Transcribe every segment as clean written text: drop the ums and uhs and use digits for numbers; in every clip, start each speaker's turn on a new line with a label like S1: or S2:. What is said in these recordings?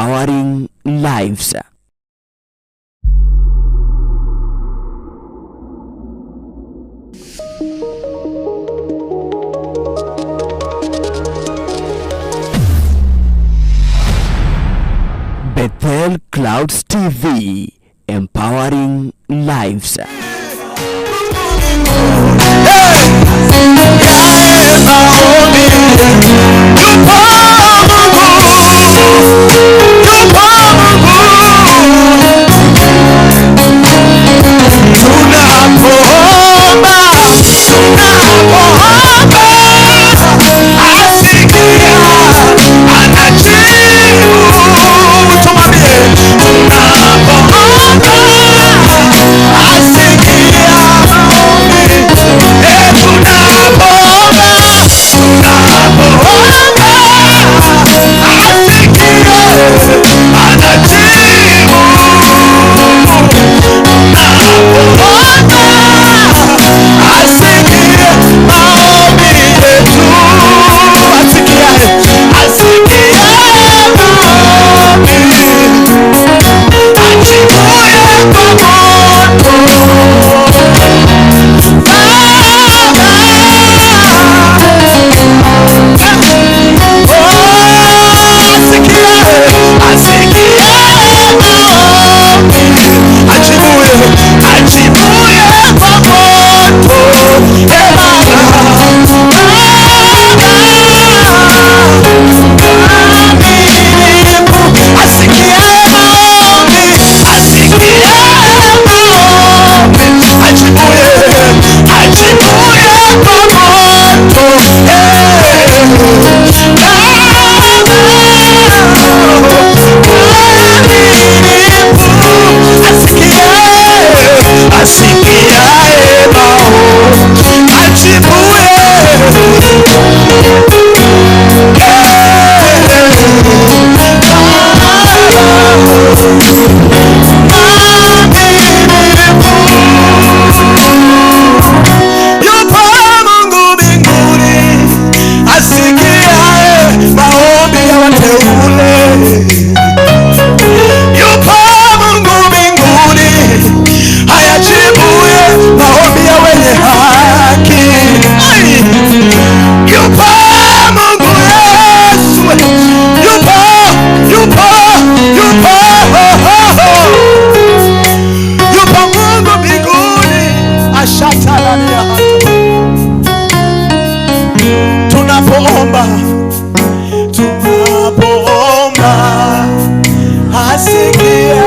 S1: empowering lives. Bethel Clouds TV, empowering lives.
S2: Tunapoomba asikia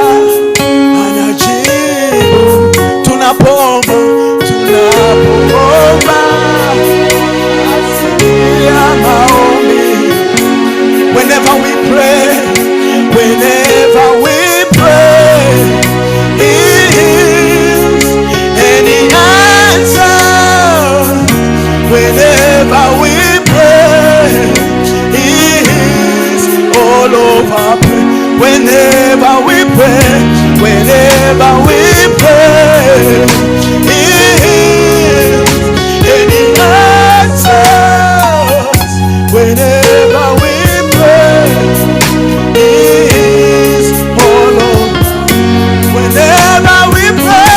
S2: anajibu. Tunapoomba, tunapoomba asikia maombi. Whenever we pray, whenever we pray, He hears and He answers. Whenever we pray, He hears all of our prayer. Whenever we pray, whenever we pray, He hears and He answers. Whenever we pray, He hears all of. Whenever we pray,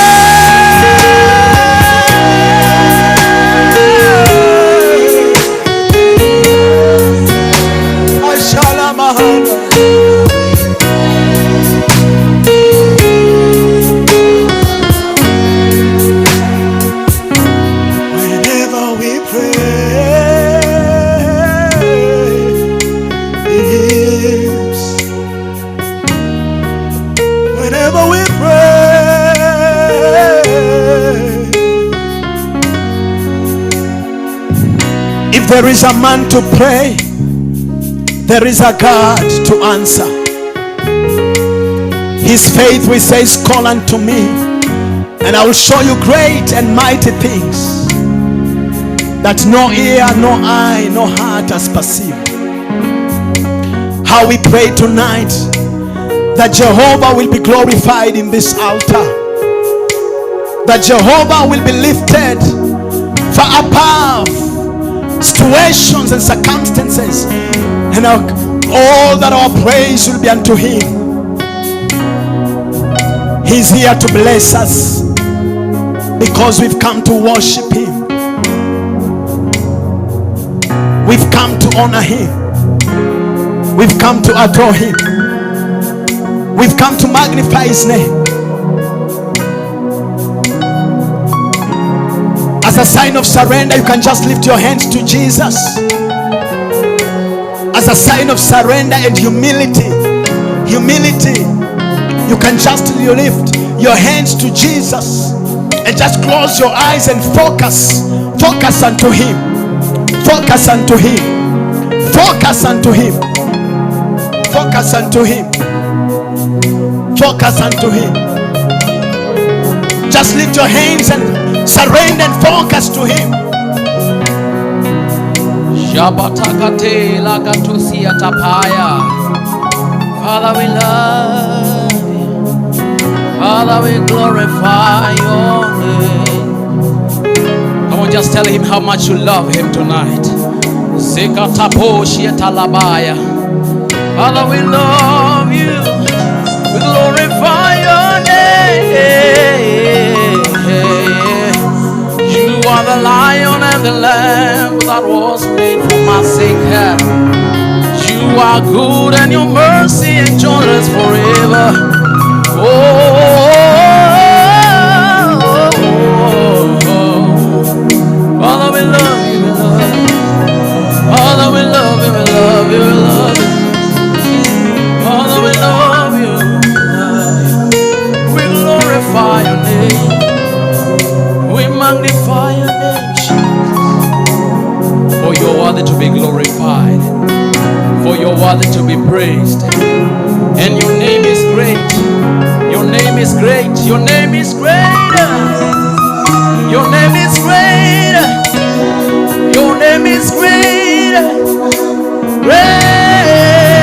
S2: Ashalamahana. Whenever we pray, He hears. Whenever we pray, if there is a man to pray, there is a God to answer. His faith, we say, call unto me, and I will show you great and mighty things that no ear, no eye, no heart has perceived. How we pray tonight that Jehovah will be glorified in this altar, that Jehovah will be lifted far above situations and circumstances, and our All that our praise will be unto him. He's here to bless us because we've come to worship him. We've come to honor him. We've come to adore him. We've come to magnify his name. As a sign of surrender, you can just lift your hands to Jesus. As a sign of surrender and humility, humility, you can just lift your hands to Jesus and just close your eyes and focus. Focus unto him. Focus unto him. Focus unto him. Focus unto him. Focus unto him. Just lift your hands and surrender and focus to him.
S3: Shabatakate lagatusia tapaya. Father, we love you. Father, we glorify your name. Come on, just tell him how much you love him tonight. Zikataposhia talabaya. Father, we love you. We glorify your name. You are the lion and the lamb that was made for my sake. You are good and your mercy endures forever. Oh, oh, oh, oh. Father, we love you, we love you. Father, we love you, we love you, we love you. Father, we love you, we love you. We glorify your name. We magnify your name, Jesus. For you're worthy to be glorified. For you're worthy to be praised. And your name is great. Your name is great. Your name is great. Your name is great. Your name is great. Great.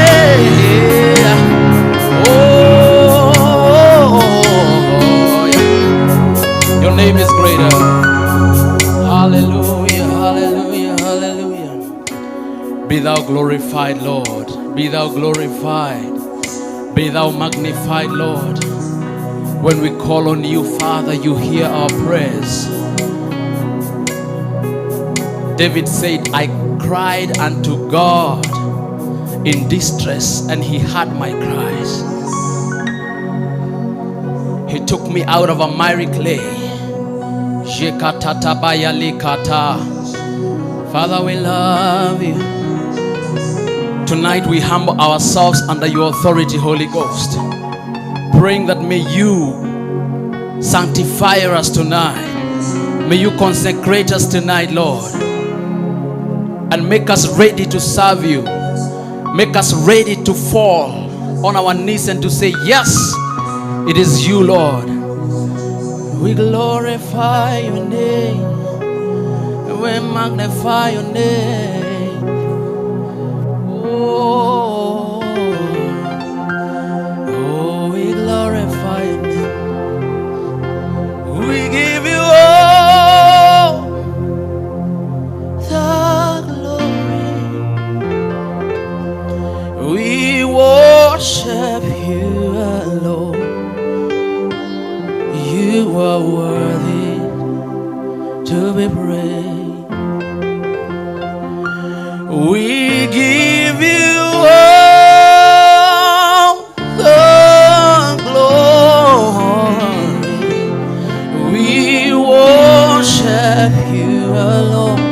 S3: Oh, yeah. Your name is greater. Hallelujah, hallelujah, hallelujah. Be thou glorified, Lord. Be thou glorified. Be thou magnified, Lord. When we call on you, Father, you hear our prayers. David said, I cried unto God in distress, and he heard my cries. He took me out of a miry clay. Father, we love you. Tonight we humble ourselves under your authority, Holy Ghost, praying that may you sanctify us tonight. May you consecrate us tonight, Lord, and make us ready to serve you. Make us ready to fall on our knees and to say, yes, it is you, Lord. We glorify your name. We magnify your name. Oh, oh, we glorify your name. We give you all the glory. We worship you alone. You are worthy to be praised. We give you all the glory. We worship you alone.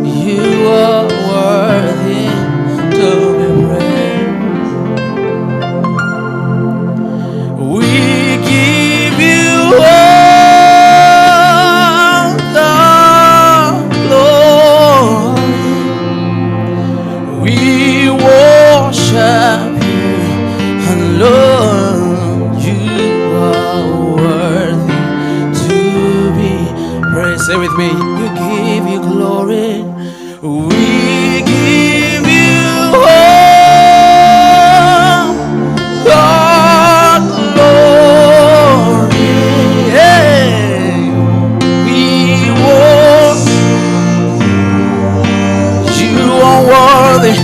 S3: You are worthy to be praised. We give you all the glory. We worship you alone. You are worthy to be praised. Say with me, we give you glory. We give you all the glory. Yeah. We worship you are worthy.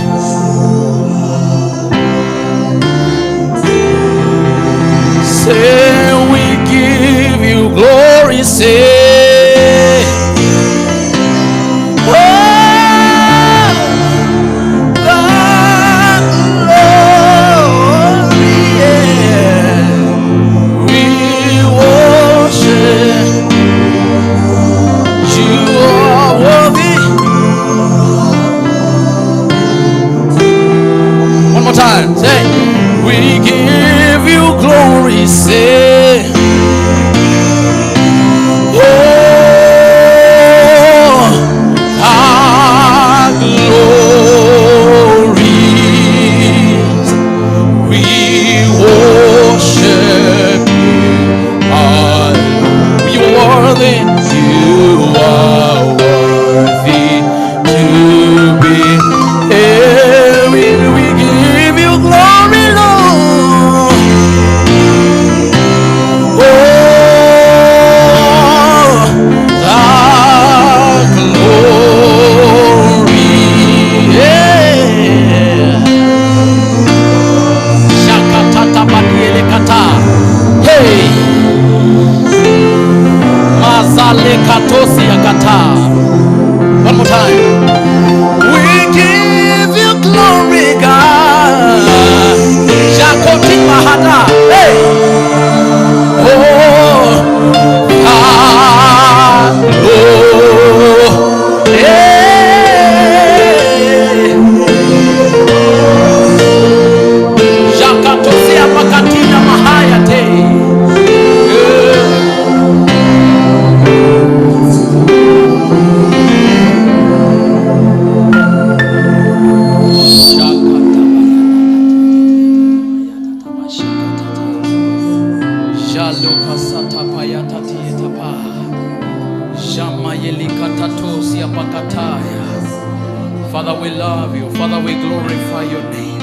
S3: Father, we love you. Father, we glorify your name.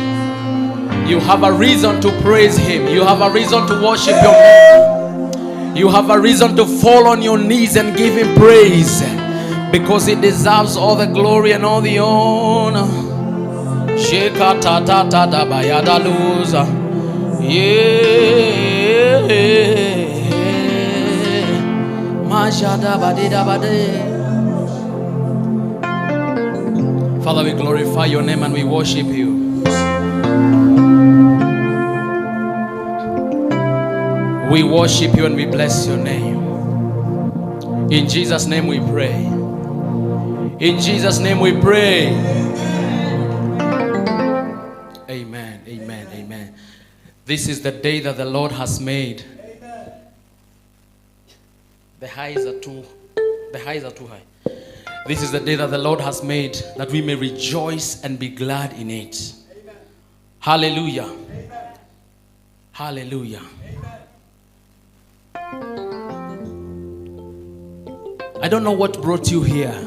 S3: You have a reason to praise him. You have a reason to worship your name. You have a reason to fall on your knees and give him praise, because he deserves all the glory and all the honor. Shekatatatadabayadaluza. Yeah. Mashadabadidabade. Father, we glorify your name and we worship you. We worship you and we bless your name. In Jesus' name we pray. In Jesus' name we pray. Amen, amen, amen. This is the day that the Lord has made. The highs are too high. This is the day that the Lord has made, that we may rejoice and be glad in it. Amen. Hallelujah. Amen. Hallelujah. Amen. I don't know what brought you here.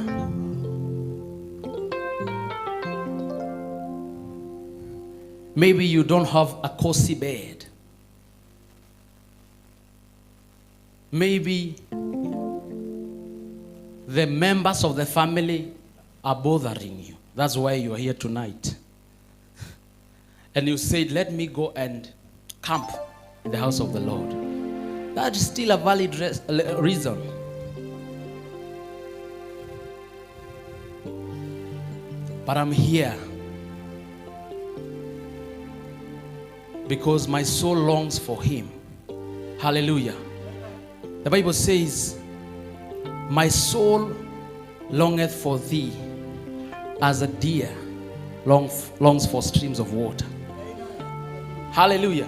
S3: Maybe you don't have a cozy bed. Maybe the members of the family are bothering you. That's why you are here tonight. And you said, let me go and camp in the house of the Lord. That is still a valid reason. But I'm here because my soul longs for him. Hallelujah. The Bible says, my soul longeth for thee as a deer longs for streams of water. Hallelujah.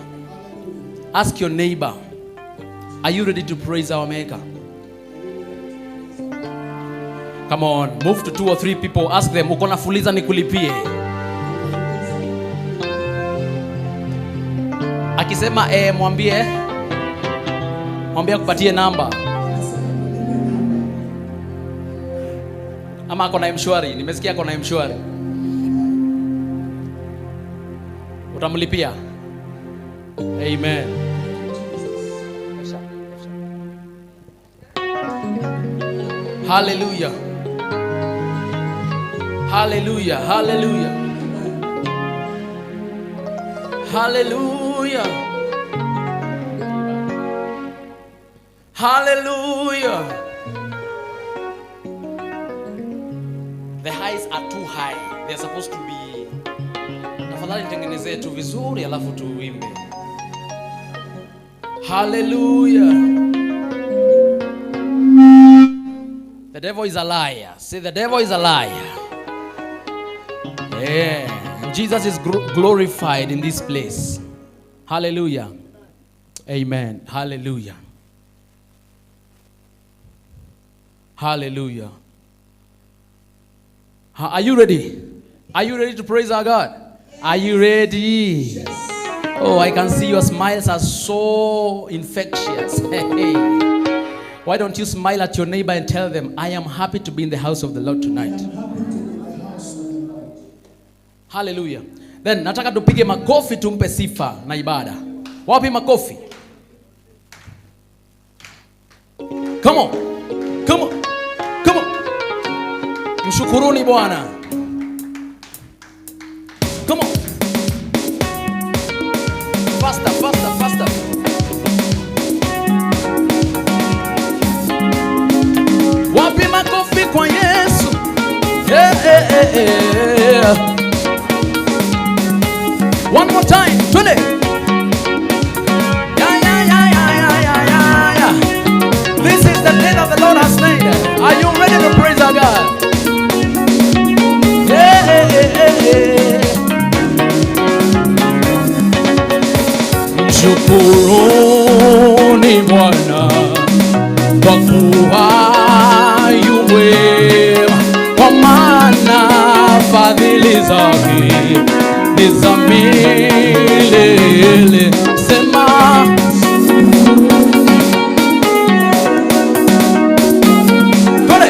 S3: Ask your neighbor, are you ready to praise our Maker? Come on, move to 2 or 3 people. Ask them, uko na fuliza nikulipie? Akisema mwambie akupatie namba. Ama ako na M-Shwari. Nimesikia ako na M-Shwari. Utamlipia. Amen. Hallelujah. Hallelujah. Hallelujah. Hallelujah. Hallelujah. The highs are too high. They're supposed to be. Tafadhali nitengenezee tu vizuri alafu tuimbe. Hallelujah. The devil is a liar. Say, the devil is a liar. Yeah. And Jesus is glorified in this place. Hallelujah. Amen. Hallelujah. Hallelujah. Are you ready? Are you ready to praise our God? Are you ready? Yes. Oh, I can see your smiles are so infectious. Hey. Why don't you smile at your neighbor and tell them, I am happy to be in the house of the Lord tonight. Hallelujah. Then nataka tupige makofi tumpe sifa na ibada. Wapi makofi? Come on. Come on. Come on. Mshukuruni Bwana. Come on. Faster, faster, faster. Wapi makofi kwa Yesu? Yeah, yeah, yeah. One more time. Twende. Yeah, yeah, yeah, yeah, yeah, yeah, yeah. This is the day that the Lord has made. Are you ready to praise our God? Yeah, yeah, yeah, yeah. Mshukuruni Bwana kwa kuwa yu mwema, kwa maana fadhili zake ni za milele. Sema Kole.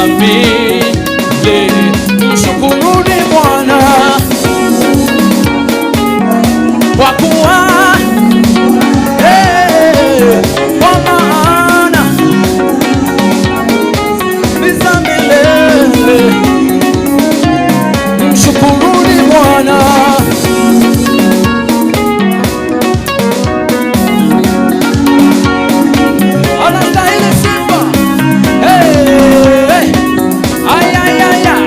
S3: za milele. Mshukuruni Bwana kwa kuwa kwa maana ni za milele. Mshukuruni Bwana. Anastahili sifa. Hey, hey. Ay, ay, ay, ay.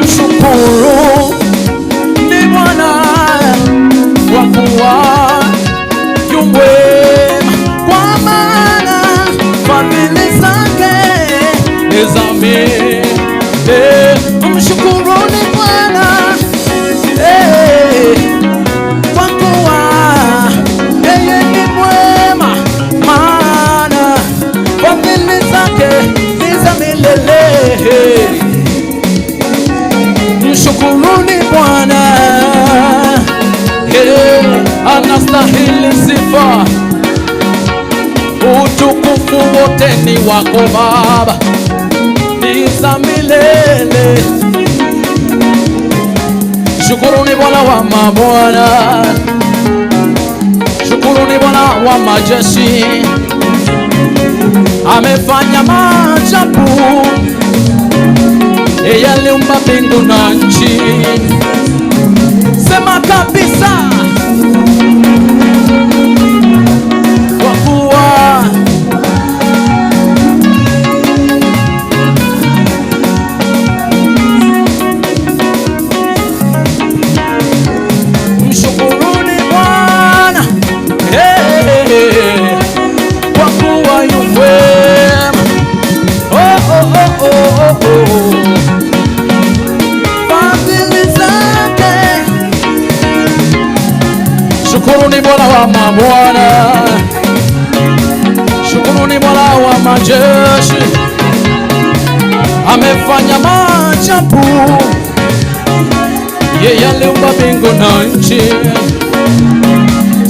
S3: Mshukuru ni Bwana kwa kuwa yu mwema, kwa maana fadhili zake ni za milele. Mshukuruni Bwana, hey, kwa kuwa yeye ni mwema, maana fadhili zake ni za milele. Mshukuruni Bwana, hey, anastahili sifa, utukufu wote ni wako Baba, ni za milele. Shukuruni Bwana wa mabwana, shukuruni Bwana wa majeshi, amefanya maajabu, yeye aliumba mbingu na nchi. Sema kabisa, kwa kuwa mshukuruni Bwana, hey, kwa kuwa yu mwema. Oh, oh, oh, oh, oh, oh. Fadhili zake. Shukuruni Bwana wa mabwana, shukuruni Bwana wa majeshi, amefanya maajabu, yeye aliumba mbingu na nchi.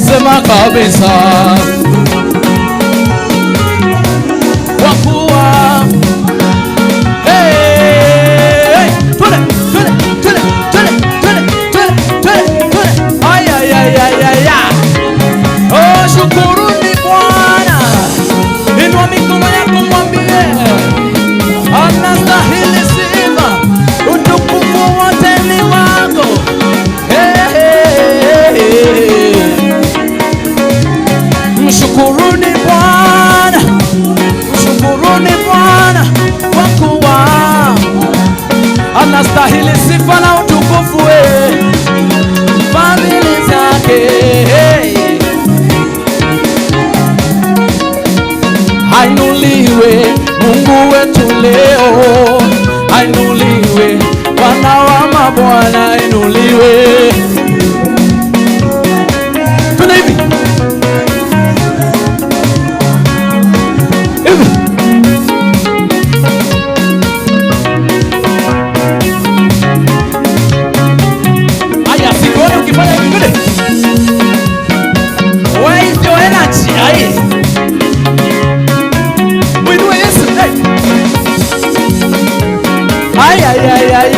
S3: Sema kabisa, kwa kuwa hey, twende, twende, twende, twende, twende, twende, twende, twende. Ay, ay, ay, ay, ay, ay. Oh, shukuruni Bwana. Inua mikono yako mwambie, anastahili sifa, utukufu wote ni wako. Hey, hey, hey. Mshukuruni Bwana, mshukuruni Bwana kwa kuwa anastahili sifa na utukufu, fadhili zake. Ainuliwe Mungu wetu leo, ainuliwe Bwana wa mabwana, ainuliwe. Tuna hivi hivi. Aya, sikuone ukifanya hivi vile. Where is your energy? Ai. Mwinue Yesu. Hey. Ay, ay, ay, ay.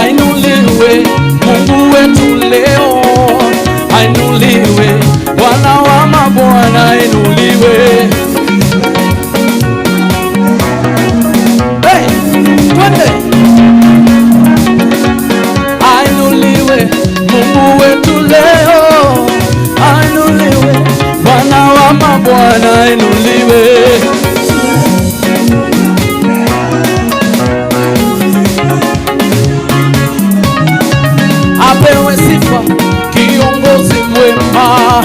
S3: Ainuliwe Mungu wetu leo, ainuliwe Bwana wa mabwana, ainuliwe. Hey, twende. Ainuliwe Mungu wetu leo, ainuliwe Bwana wa mabwana, ainuliwe. Apewe sifa kiongozi mwema,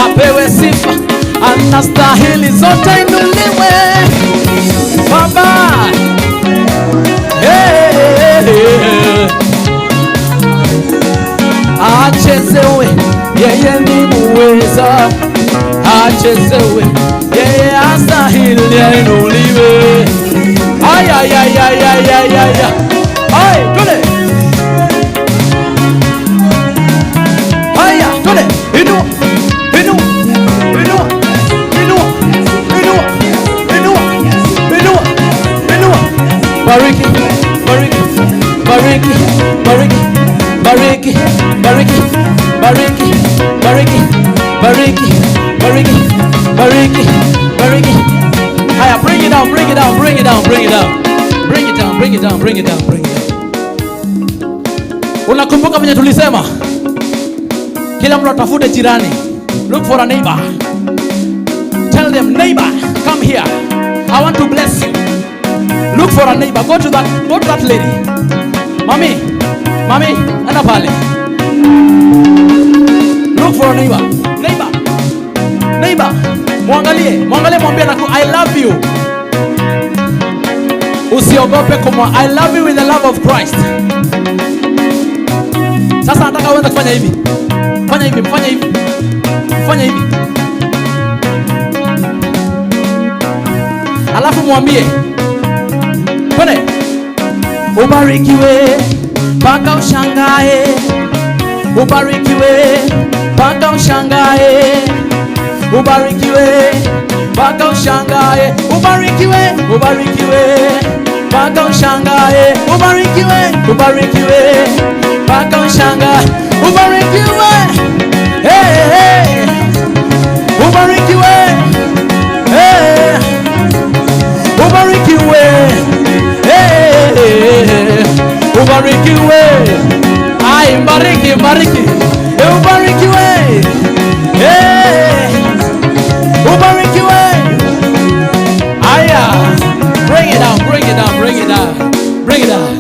S3: apewe sifa, anastahili zote, inuliwe Baba. Hey, hey, hey. Achezewe, yeye ni muweza, achezewe, yeye astahili, ainuliwe. Ay, ay, ay, ay, ay, ay, ay, ay, twende. Haya, twende, inua. Bariki, bariki, bariki, bariki. Haya, bring it down, bring it down, bring it down, bring it down. Bring it down, bring it down, bring it down, bring it down. Unakumbuka venye tulisema? Kila mtu atafute jirani. Look for a neighbor. Tell them, "Neighbor, come here. I want to bless you." Look for a neighbor. Go to that lady. Mami, mami, enda pale. Look for a neighbor. Neighbor. Neighbor. Mwangalie, mwangalie, mwambie naku I love you. Usiogope kumwa I love you with the love of Christ. Sasa nataka uanze kufanya hivi. Fanya hivi, fanya hivi. Fanya hivi. Alafu mwambie. Twende. Ubarikiwe mpaka ushangae. Ubarikiwe mpaka ushangae. Ubarikiwe mpaka ushangae. Ubarikiwe, ubarikiwe mpaka ushangae. Ubarikiwe, ubarikiwe mpaka ushangae. Ubarikiwe. Hey, hey. Ubarikiwe. Hey. Ubarikiwe. Hey. Ubarikiwe. Ai, mbariki, mbariki. Ubarikiwe. Hey. Ubarikiwe. Aya. Bring it down, bring it down, bring it down. Bring it down.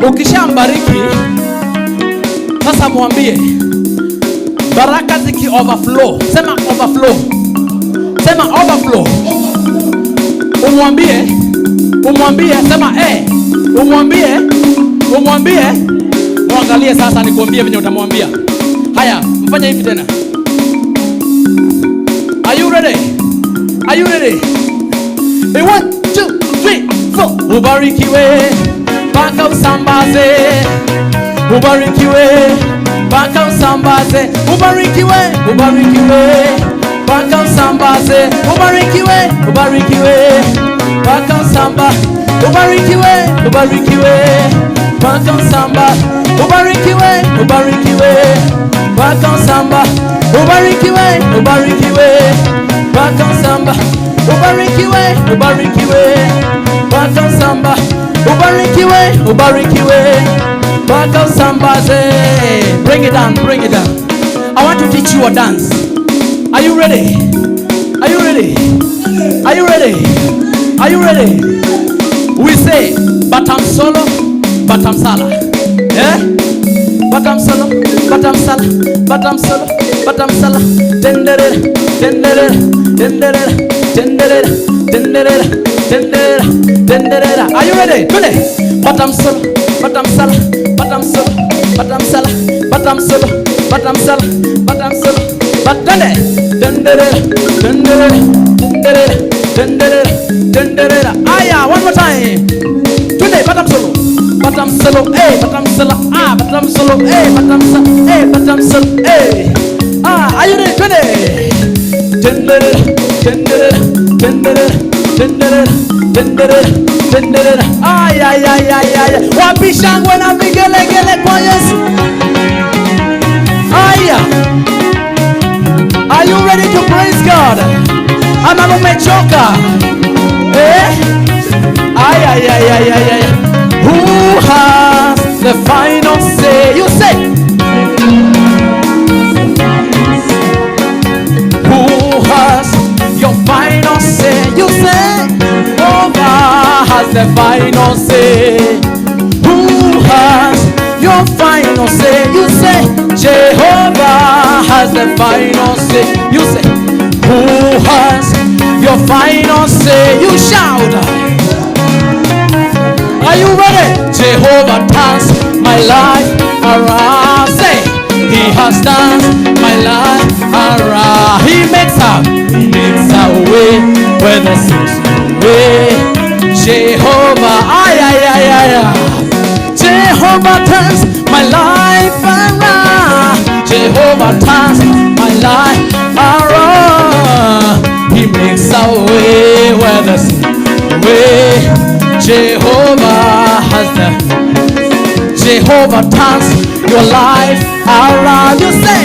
S3: Ukishambariki, sasa mwambie baraka ziki overflow. Sema overflow. Sema overflow. Umwambie, umwambie, sema eh. Umwambie, umwambie, muangalie sasa nikuambie venye utamwambia. Haya, mfanye hivi tena. Are you ready? Are you ready? Hey, 1, 2, 3, 4. Ubarikiwe mpaka usambaze. Ubarikiwe mpaka usambaze. Ubarikiwe, ubarikiwe mpaka usambaze. Ubarikiwe, ubarikiwe mpaka usamba. Ubarikiwe, ubarikiwe mpaka usamba. Ubarikiwe, ubarikiwe mpaka usamba. Ubarikiwe, ubarikiwe mpaka usamba. Ubarikiwe, ubarikiwe mpaka usamba. Ubarikiwe, ubarikiwe mpaka usambaze. Bring it down, bring it down. I want to teach you a dance. Are you ready? Are you ready? Are you ready? Are you ready? We say, but I'm solo, but I'm sala. Eh? But I'm solo, but I'm sala, but I'm solo, but I'm sala. Tenderere, tenderere, tenderere, tenderere, tenderere, tenderere, tenderere. Are you ready? Ready? But I'm solo, but I'm sala, but I'm solo, but I'm sala, but I'm solo, but I'm sala, but I'm solo, but tende, tenderere, tenderere, tenderere, tenderere, tenderere. Aya, one more time. Twende, but I'm solo. But I'm solo, eh, but I'm solo, ah, but I'm solo, eh, but I'm solo, eh, but I'm solo, eh. Ah, are you ready? Twende. Tenderere, tenderere, tenderere, tenderere, tenderere, tenderere. Ay, ay, ay, ay, ay. Wapi shangwe na vigelegele kwa Yesu? Aya. Are you ready to praise God? Ama mumechoka? Eh? Ay, ay, ay, ay, ay, ay. Who has the final say? You say. Who has your final say? You say. Jehovah has the final say. Who has your final say? You say. Jehovah has the final say. You say. Who has your final say? You shout. Are you ready? Jehovah turns my life around. Say, He has turned my life around. He makes a way where there seems no way. Jehovah, ay, ay, ay, ay, ay. Jehovah turns my life around. Jehovah turns my life around. He makes a way where there seems no way. Jehovah has the Jehovah turns your life around. You say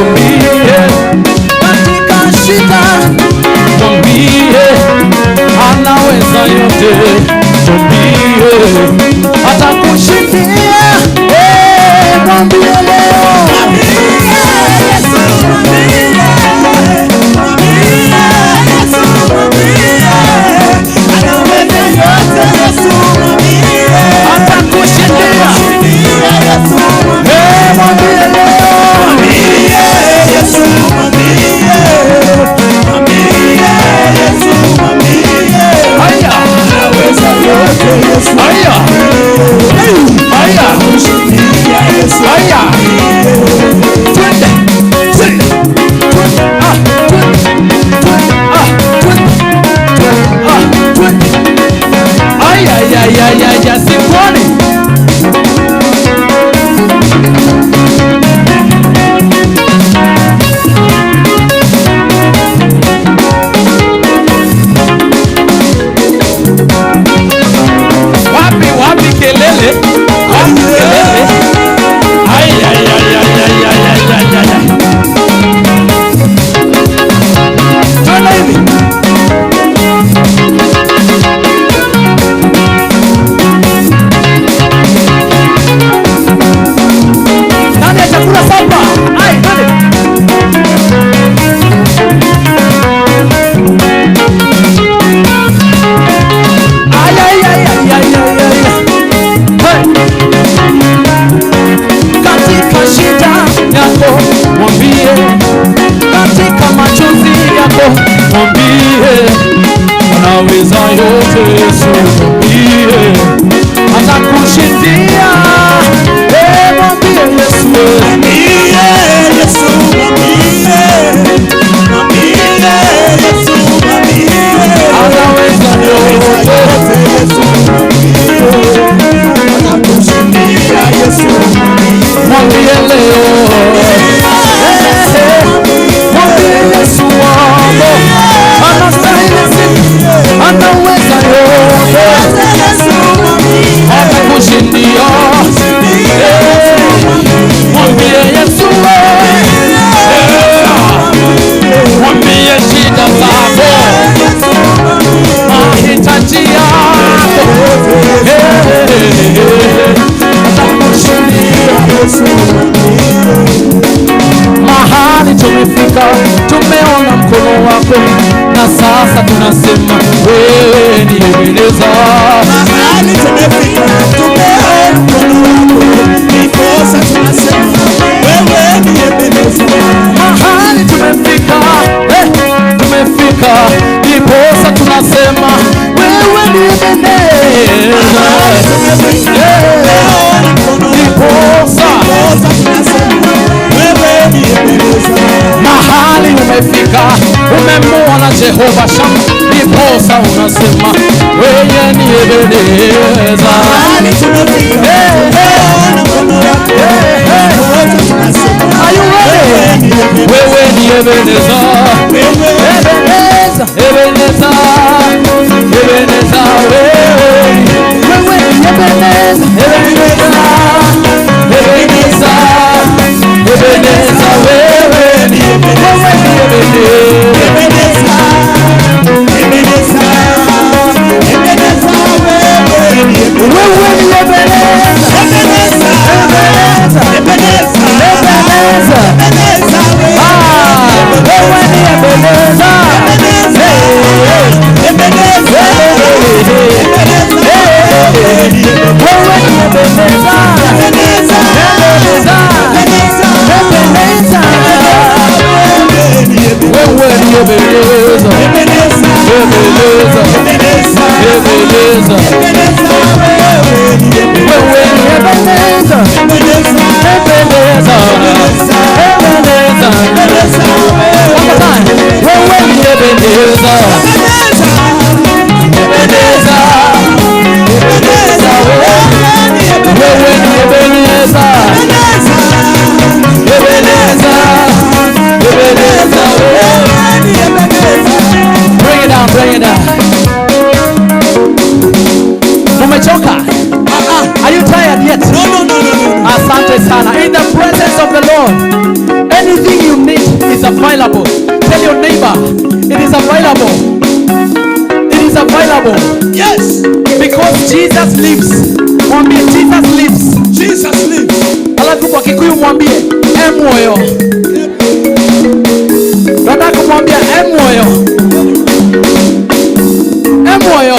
S3: Mwambie katika shida, mwambie anaweza yote, mwambie atakushindia. Mwambie leo, atakushindia. Mwambie leo, haya haya haya haya, twende twende twende, ah twende twende, ah twende twende, ah twende, aya ya ya ya ya, sikuoni. Wapi wapi kelele? Wapi kelele? Ay ay ay ay ay ay ay ay ay. Twende hivi. Nani atakula sapa? Ai, twende. Ay ay ay ay ay ay ay. Hey. Katika shida yako mwambie, katika machozi yako mwambie, anaweza yote Yesu, mwambie atakushindia. Mwambie Yesu, anaweza yote. Mwambie leo, mwambie Yesu wangu anastahili sifa, anaweza yote, atakushindia. Mwambie Yesu, mwambie shida zako, mahitaji yako, atakushindia. Mahali tumefika, tumeona mkono wako, na sasa tunasema wewe ni Ebeneza.
S2: Mahali tumefika, tumeona mkono wako, ndiposa tunasema wewe ni Ebeneza.
S3: Mahali tumefika, tumefika, ndiposa tunasema wewe ni Ebeneza.
S2: Tumefika, tumeona mkono wako,
S3: Ndiposa
S2: ndiposa tunasema wewe ni Ebeneza.
S3: mahali umefika, umemuona Jehova Shama, ndiposa unasema wewe ni Ebeneza.
S2: Mahali tumefika, tumeona mkono wako, ndiposa tunasema
S3: Are you ready?
S2: wewe ni Ebeneza.
S3: Wewe ni Ebeneza.
S2: Wewe
S3: Ebeneza, Ebeneza, Ebeneza, wewe. Wewe ni Ebeneza, Ebeneza, Ebeneza, Ebeneza, wewe ni wewe ni Ebeneza.
S2: Ebeneza, Ebeneza, Ebeneza, wewe ni Ebeneza.
S3: Wewe ni Ebeneza,
S2: Ebeneza,
S3: Ebeneza,
S2: Ebeneza,
S3: Ebeneza.
S2: Ebeneza, wewe
S3: Ah, wewe ni Ebeneza.
S2: Ebeneza, Ebeneza, Ebeneza, wewe ni
S3: Wewe ni Ebeneza,
S2: Ebeneza,
S3: Ebeneza,
S2: Ebeneza,
S3: Ebeneza.
S2: wewe ni Ebeneza.
S3: Wewe ni Ebeneza,
S2: Ebeneza,
S3: Ebeneza,
S2: Ebeneza,
S3: Ebeneza.
S2: Ebeneza, wewe ni Ebeneza.
S3: Wewe ni Ebeneza,
S2: Ebeneza,
S3: Ebeneza, Ebeneza.
S2: Ebeneza,
S3: One more time. Wewe ni Ebeneza,
S2: Ebeneza,
S3: Ebeneza,
S2: Ebeneza, wewe ni Ebeneza.
S3: wewe ni Ebeneza,
S2: Ebeneza,
S3: Ebeneza, Ebeneza, wewe.
S2: wewe ni Ebeneza.
S3: Bring it down, bring it down. Mumechoka? Are you tired yet?
S2: No, no, no, no, no.
S3: Asante sana. In the presence of the Lord, anything you available. Tell your neighbor, it is available. It is available.
S2: Yes.
S3: Because Jesus lives. Mwambie Jesus lives.
S2: Jesus lives.
S3: Alafu kwa Kikuyu mwambie emoyo. Nataka kumwambia emoyo. Emoyo.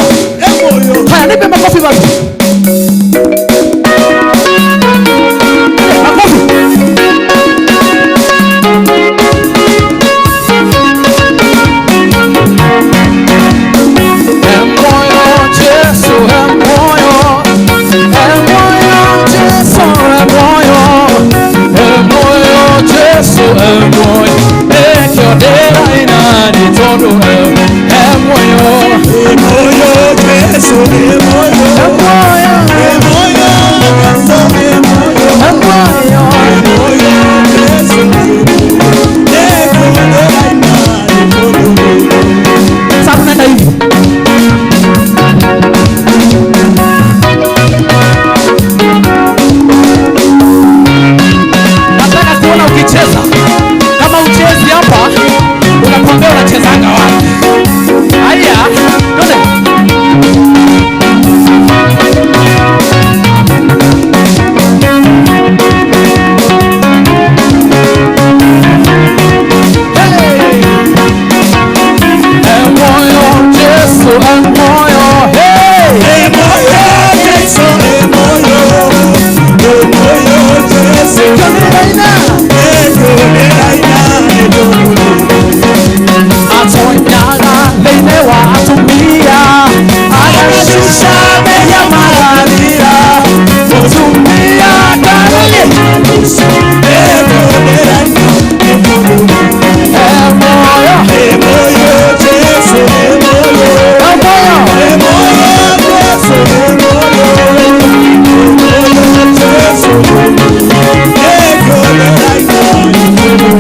S2: Emoyo.
S3: Haya, nipe makofi basi. Makofi. Emoyo Jesu, emoyo. Emoyo Jesu, emoyo. Emoyo Jesu, emoyo. Ekyo dera inani tondo emoyo.
S2: Emoyo Jesu, emoyo.
S3: Emoyo.
S2: Emoyo Jesu, emoyo.
S3: Emoyo.
S2: Emoyo Jesu, emoyo. Ekyo dera inani tondo.
S3: Sasa tunaenda hivi. Nataka kuona ukicheza. Kama uchezi hapa, unakwambia unachezanga wapi? Haya, twende. Hey! Emoyo Jesu, emoyo, hey!
S2: Emoyo Jesu, emoyo. Emoyo Jesu. Ekyo dera inani tondo.
S3: Atonyaga thĩinĩ wa atumia, agacusha mehia magathiira, mũtumia ndarũgĩ.
S2: Ekyo dera inani tondo.
S3: Emoyo,
S2: Emoyo Jesu, emoyo.
S3: emoyo,
S2: Emoyo Jesu, emoyo. Emoyo Jesu, ekyo dera inani tondo.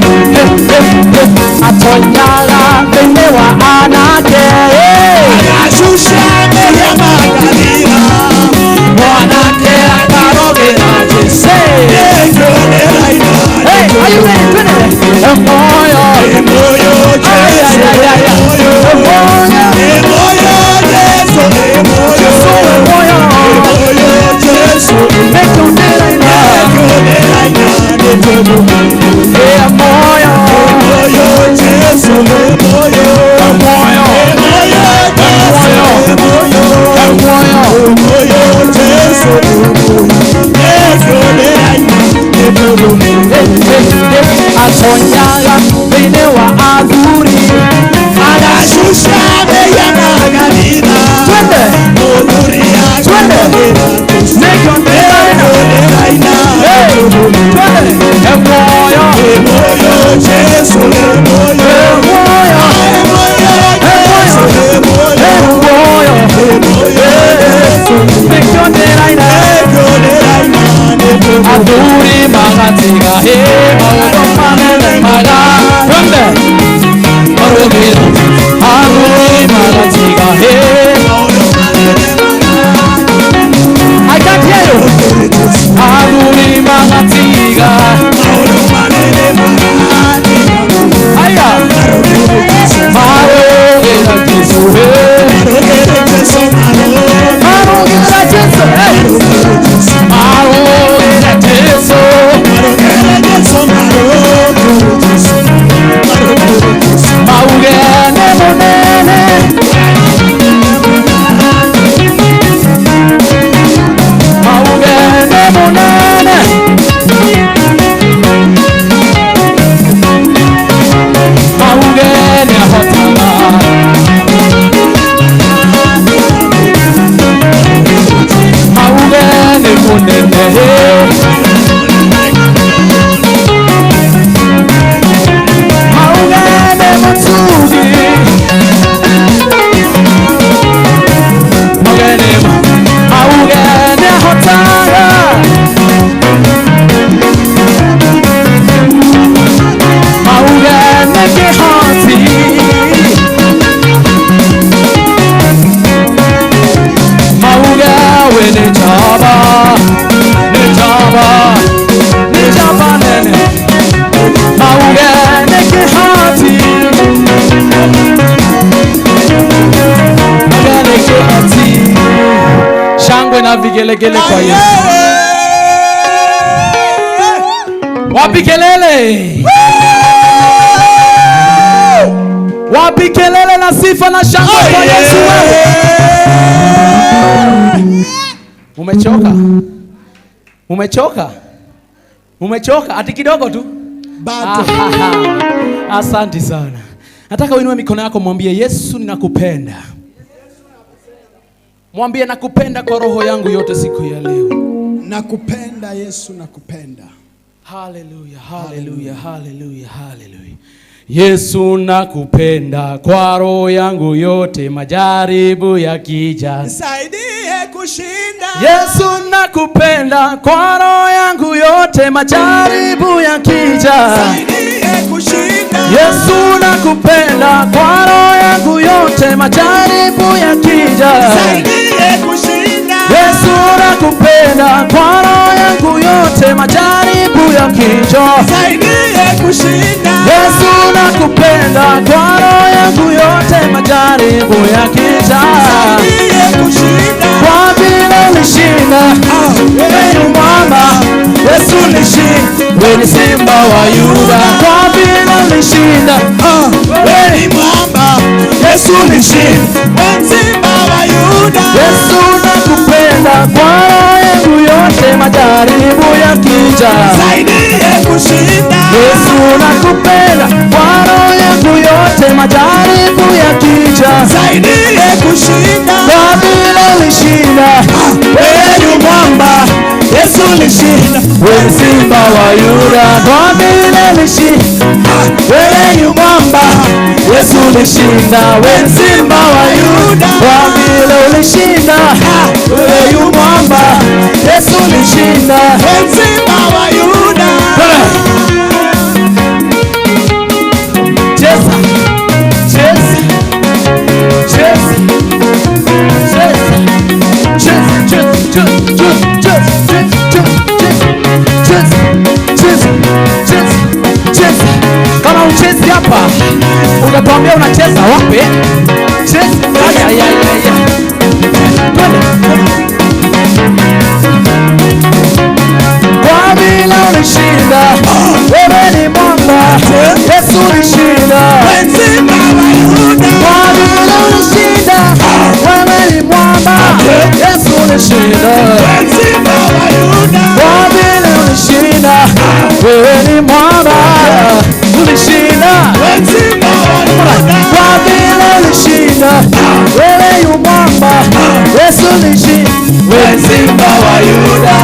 S3: Atonyaga thĩinĩ wa anake,
S2: Agacusha mehia magathiira.
S3: mwanake akarogera Jesu.
S2: Ekyo dera inani
S3: Hey, are you ready? Twende. Emoyo,
S2: Emoyo Jesu,
S3: Ay, ay, ay, ay.
S2: emoyo.
S3: Emoyo.
S2: Emoyo Jesu, emoyo.
S3: Jesu, emoyo.
S2: Emoyo Jesu,
S3: Ekyo dera inani.
S2: ekyo dera inani tondo.
S3: Emoyo,
S2: Emoyo Jesu, emoyo.
S3: emoyo,
S2: Emoyo Jesu, emoyo.
S3: emoyo.
S2: Emoyo Jesu, ekyo dera inani tondo.
S3: Atonyaga thĩinĩ wa athuri,
S2: Agacusha mehia magathiira.
S3: Twende.
S2: Mũthuri
S3: Twende.
S2: akarogera Jesu.
S3: Nekyo dera
S2: Ekyo dera inani
S3: Hey,
S2: tondo.
S3: twende. Emoyo,
S2: Emoyo Jesu, emoyo.
S3: emoyo,
S2: Emoyo Jesu, emoyo.
S3: emoyo.
S2: Emoyo Jesu,
S3: Nekyo dera inani.
S2: ekyo dera inani tondo.
S3: Athuri magatiga he maũndũ manene maga. Twende. Marũmĩrĩra. Athuri magatiga he. I can't hear you. Athuri magatiga.
S2: Maũndũ manene magathiira.
S3: Aya. Marũmĩrĩra Jesu he.
S2: Marogera Jesu, marogera.
S3: Marũmĩrĩra Jesu he. Marũmĩrĩra Jesu.
S2: Marogera Jesu, marogera Jesu. Marogera Jesu.
S3: Mauge nĩ mũnene. Mauge nĩ mũnene. Mauge nĩ ahotaga. Mauge nĩ mũnene. Mauge nĩ mũtugi. Mauge nĩ mauge nĩ ahotaga. Mauge nĩ kĩhoti. Mauge we nĩ njamba, nĩ njamba, nĩ njamba nene. Mauge nĩ kĩhoti. na vigelegele kwa Yesu. Wapi kelele? Wapi kelele na sifa na shangwe kwa Yesu wewe? Umechoka? Umechoka? Umechoka? Ati kidogo tu?
S2: Bado.
S3: Asante sana. Nataka uinue mikono yako, mwambie Yesu, ninakupenda. Mwambie nakupenda kwa roho yangu yote siku ya leo.
S2: Nakupenda Yesu, nakupenda.
S3: Haleluya, haleluya, haleluya, haleluya. Yesu, nakupenda kwa roho yangu yote, majaribu yakija.
S2: Nisaidie kushinda.
S3: Yesu, nakupenda kwa roho yangu yote, majaribu yakija.
S2: Nisaidie kushinda.
S3: Yesu, nakupenda kwa roho yangu yote, majaribu yakija.
S2: Nisaidie kushinda.
S3: Yesu, nakupenda kwa roho yangu yote, majaribu yakija.
S2: Nisaidie kushinda.
S3: Yesu, nakupenda kwa roho yangu yote, majaribu yakija.
S2: Nisaidie kushinda.
S3: Kwa vile ulishinda, wewe ni mwamba. Yesu ulishinda, wewe ni simba wa Yuda. Kwa vile ulishinda,
S2: Wewe ni mwamba.
S3: Yesu ulishinda.
S2: Wewe simba wa Yuda.
S3: Yesu, nakupenda kwa roho yangu yote, majaribu yakija.
S2: Nisaidie kushinda.
S3: Yesu, nakupenda kwa roho yangu yote, majaribu yakija.
S2: Nisaidie kushinda.
S3: Kwa vile ulishinda, wewe ni mwamba. Yesu ulishinda, wewe ni simba wa Yuda. Kwa vile ulishinda, wewe ni mwamba. Yesu ulishinda, wewe ni simba wa Yuda. Kwa vile ulishinda, wewe ni mwamba. Yesu ulishinda,
S2: Wewe simba wa Yuda.
S3: Cheza, cheza, cheza, cheza, cheza, cheza, cheza, cheza, cheza, cheza, cheza, cheza. Kama uchezi hapa, utatuambia unacheza wapi? Cheza. Ay, ay, ay, ay. Twende. Kwa vile ulishinda, wewe ni mwamba. Yesu ulishinda.
S2: Wewe simba wa Yuda.
S3: Kwa vile ulishinda, wewe ni mwamba. Yesu ulishinda.
S2: Wewe simba wa Yuda.
S3: Kwa vile ulishinda, wewe ni mwamba. Ulishinda.
S2: Wewe simba wa Yuda.
S3: Kwa vile ulishinda, wewe yu mwamba. Yesu ulishinda, wewe simba wa Yuda.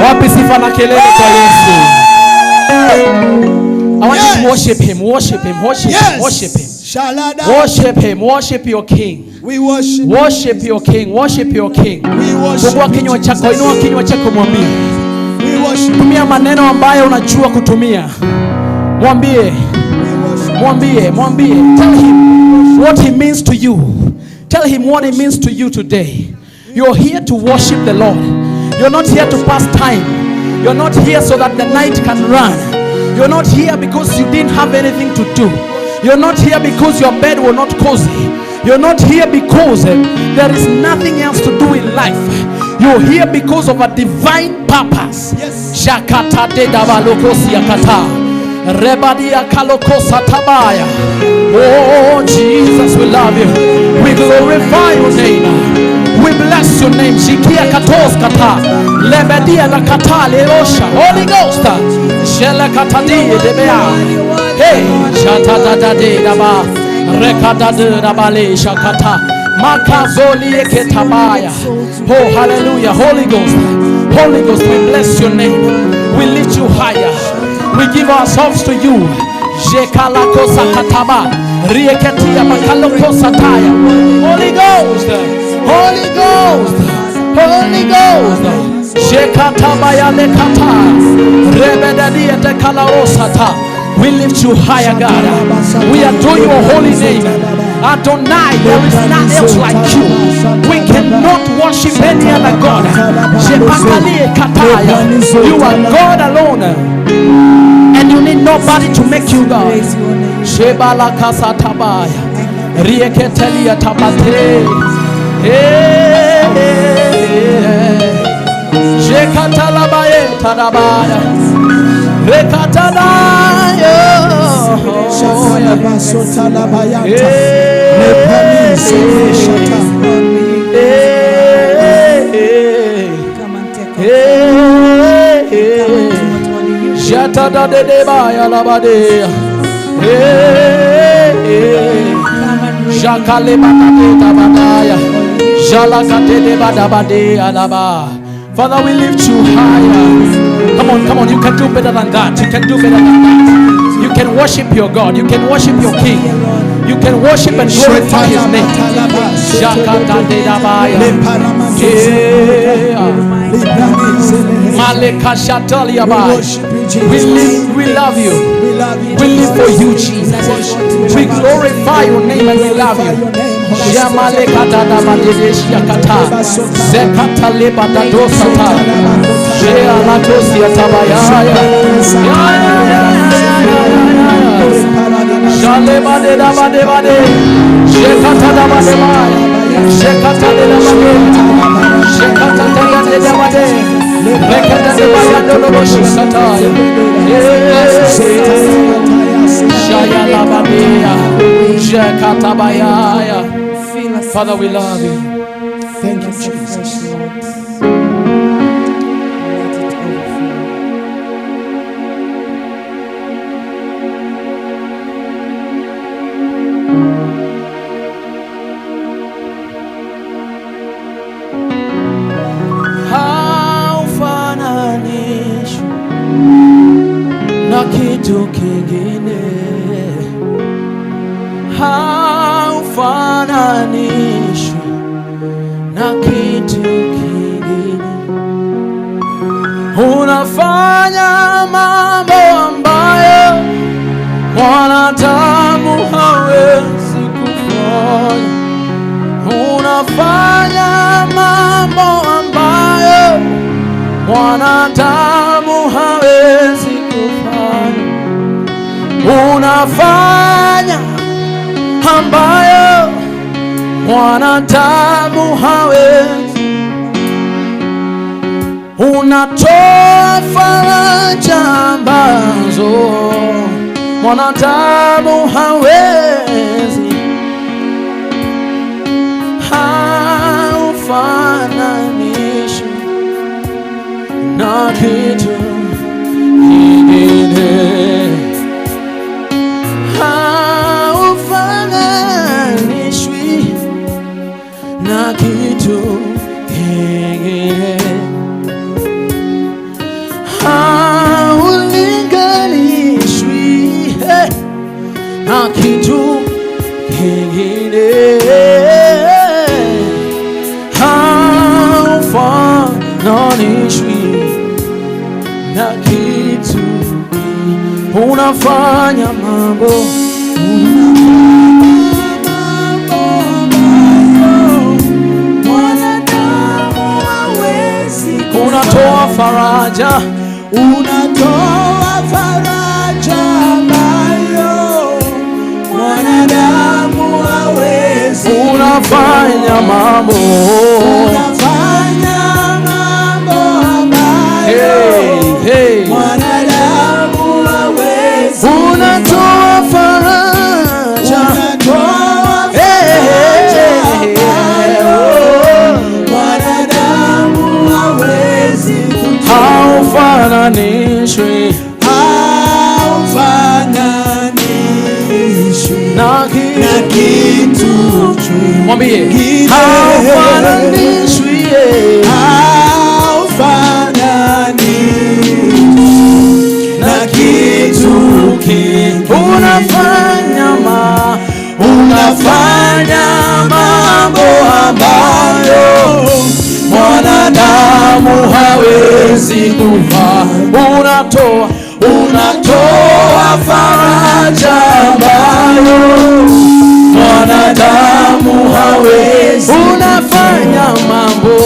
S3: Wapi sifa na kelele kwa Yesu? I want you to worship him, worship him, worship him, worship him.
S2: Shalada.
S3: Worship him, worship your king.
S2: We worship.
S3: Worship your king, worship your king.
S2: We worship
S3: Fungua
S2: you,
S3: kinywa chako,
S2: Jesus.
S3: inua kinywa chako mwambie.
S2: We worship.
S3: Tumia maneno ambayo unajua kutumia. Mwambie,
S2: We worship.
S3: mwambie, mwambie. Tell him what he means to you. Tell him what he means to you today. You're here to worship the Lord. You're not here to pass time. You're not here so that the night can run. You're not here because you didn't have anything to do. You're not here because your bed was not cozy. You're not here because there is nothing else to do in life. You're here because of a divine purpose.
S2: Yes.
S3: Shakata de dabalokosi yakata. Rebadia kalokosa tabaya. Oh Jesus, we love you. We glorify your name. We bless your name. Shikia katos kata. Lebedia na kata lerosha. Holy Ghost. Shela katadi debea. Hey, shata da da de daba. Rekada de dabale shakata. Makazoli eketabaya. Oh, hallelujah. Holy Ghost. Holy Ghost, we bless your name. We lift you higher. We give ourselves to you. Jekalakosa kataba. Rieketia makalokosa taya. Holy Ghost. Holy Ghost. Holy Ghost. Jekatabaya lekata. Rebedadia dekalaosata. We lift you higher, God. We adore your holy name. Adonai, there is none else like you. We cannot worship any other God. Jepakalie kataya. You are God alone. And you need nobody to make you God. Shebala kasatabaya. Rieketelia tabate. Hey, Shekatalabaye tadabaya. Rekatadaya.
S2: Shatalabasotalabaya. Lepanisata.
S3: Hey,
S4: Come and take over.
S3: hey,
S4: Come and do what only you can.
S3: Shatadadedebaya labade. Hey,
S4: Come and reign.
S3: Shakalebakatetabadaya. Jalakatedebadabade alaba. Father, we lift you higher. Come on, come on. You can do better than that. You can do better than that. You can worship your God. You can worship your King. You can worship and glorify His name. Shakatadedabaya. Yeah. Malekashataliabai.
S2: We worship you, Jesus.
S3: We live, we love you.
S2: We love you,
S3: We live for you, Jesus.
S2: Worship you,
S3: We glorify your name and we love
S2: Glorify
S3: you.
S2: your name, Holy Spirit.
S3: Jamalekatadabadedeshiakata. Zekatalebadadosata. Jealatosiatabayaya. Ya, ya, ya, ya, ya, ya, ya. Jalebadedabadebade. Jekatadabadebaya. Jekatadedabade. Jekatadadadebade. Rekatadebayandoloboshiakataya. Yeah. Shayalabadea. Jekatabayaya.
S4: Fill us
S3: Father, we love you.
S2: Thank you,
S4: afresh,
S2: Jesus.
S4: Lord. Let it overflow.
S3: Haufananishwi na kitu kingine, haufananishwi na kitu kingine. Unafanya mambo ambayo mwanadamu hawezi kufanya. Unafanya mambo ambayo mwanadamu hawezi kufanya. Unafanya ambayo mwanadamu hawezi. Unatoa faraja ambazo mwanadamu hawezi. Haufananishwi na kitu kingine, haufananishwi na kitu kingine, haulinganishwi na kitu kingine, haufananishwi na kitu. Unafanya mambo
S4: Mwanadamu hawezi.
S3: Unatoa faraja.
S2: Unatoa faraja ambayo mwanadamu hawezi.
S3: Unafanya mambo.
S2: Unafanya mambo ambayo
S3: Hey, hey.
S2: mwanadamu hawezi.
S3: Unatoa faraja.
S2: Unatoa
S3: Hey,
S2: faraja
S3: hey,
S2: ambayo
S3: oh.
S2: mwanadamu hawezi kutoa.
S3: Haufananishwi
S2: Haufananishwi
S3: na
S2: na
S3: kitu.
S2: kitu
S3: Mwambie
S2: kingine.
S3: Haufananishwi, yeah.
S2: Haufananishwi na kitu kingine.
S3: Unafanya mambo ambayo mwanadamu hawezi kufanya. Unatoa faraja ambayo mwanadamu hawezi.
S2: Unafanya mambo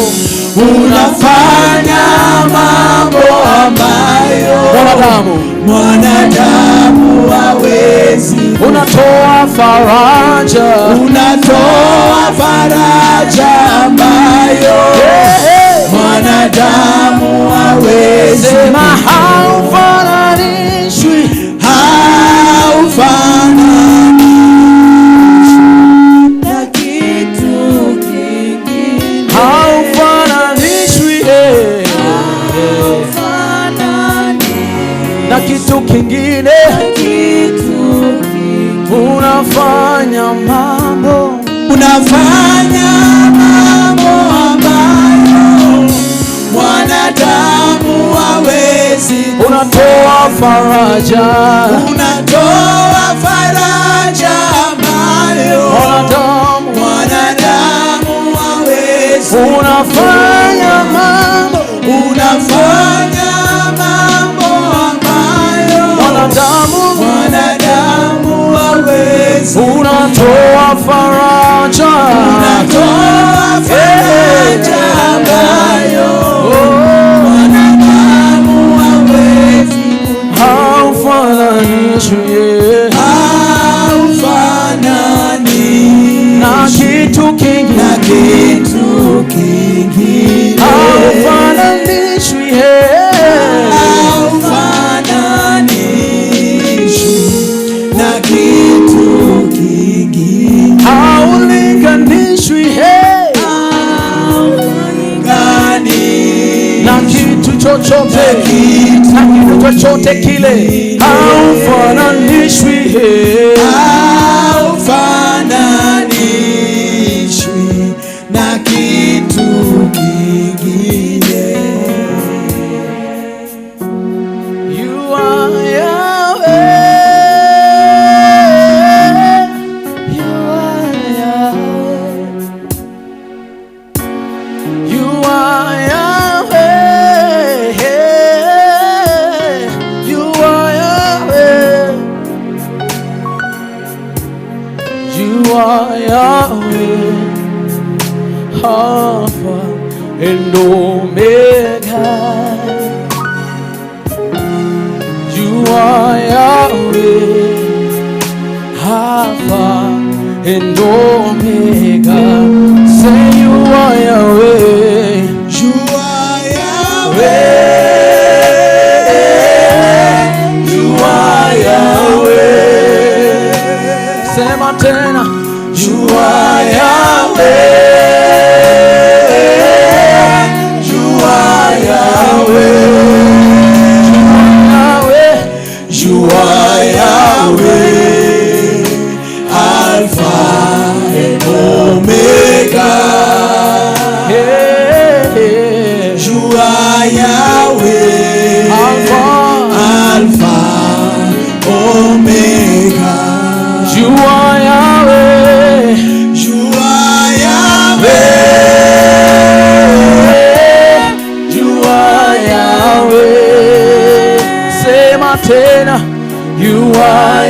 S2: ambayo
S3: mwanadamu
S2: mwanadamu hawezi.
S3: Unatoa faraja. faraja.
S2: Unatoa faraja ambayo mwanadamu hawezi.
S3: Sema haufananishwi.
S2: Haufananishwi
S4: na kitu kingine.
S3: Haufananishwi, eh.
S4: Haufananishwi
S3: Na kitu kingine.
S4: Na kitu kingine.
S3: Unafanya mambo.
S2: Unafanya mambo ambayo mwanadamu hawezi.
S3: Unatoa faraja.
S2: Unatoa faraja ambayo
S3: mwanadamu
S2: mwanadamu hawezi.
S3: Unafanya mambo.
S2: Unafanya mambo ambayo
S3: mwanadamu
S2: mwanadamu hawezi.
S3: Unatoa faraja.
S2: Unatoa faraja ambayo mwanadamu hawezi.
S3: Haufananishwi, yeah.
S2: Haufanani
S3: Na kitu kingine.
S2: Na kitu kingine.
S3: Haufananishwi, yeah.
S2: Haufananishwi na kitu kingine.
S3: Haulinganishwi, hey.
S2: Gani
S3: Na kitu chochote.
S2: Na kitu
S3: Na kitu chochote kile. Haufananishwi, hey.
S2: Haufananishwi na kitu kingine.
S3: You are Yahweh. You are Yahweh. You are Yahweh. You are Yahweh. You are Yahweh. Alpha and Omega. You are Yahweh, Alpha and Omega. Say you are Yahweh.
S2: You are Yahweh. You are Yahweh.
S3: Sema tena.
S2: You are Yahweh. You are Yahweh.
S3: Yahweh.
S2: You are Yahweh. Alpha and Omega.
S3: Hey.
S2: You are Yahweh.
S3: Alpha.
S2: Alpha, Omega.
S3: You are Yahweh.
S2: You are Yahweh.
S3: You are Yahweh. Sema tena. You are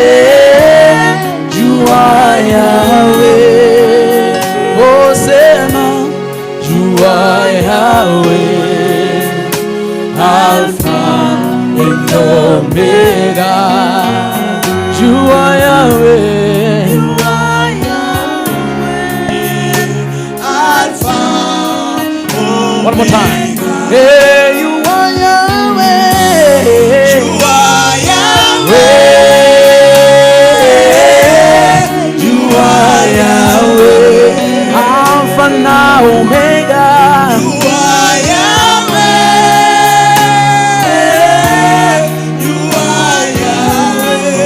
S3: Yahweh. You are Yahweh. Oh, sema. You are Yahweh. Alpha and Omega. You are Yahweh.
S4: You are Yahweh.
S2: Alpha,
S3: One more time.
S2: Omega.
S3: Hey, you are Yahweh.
S2: You are Yahweh. You are Yahweh.
S3: Alpha na Omega.
S2: You are Yahweh. You are Yahweh.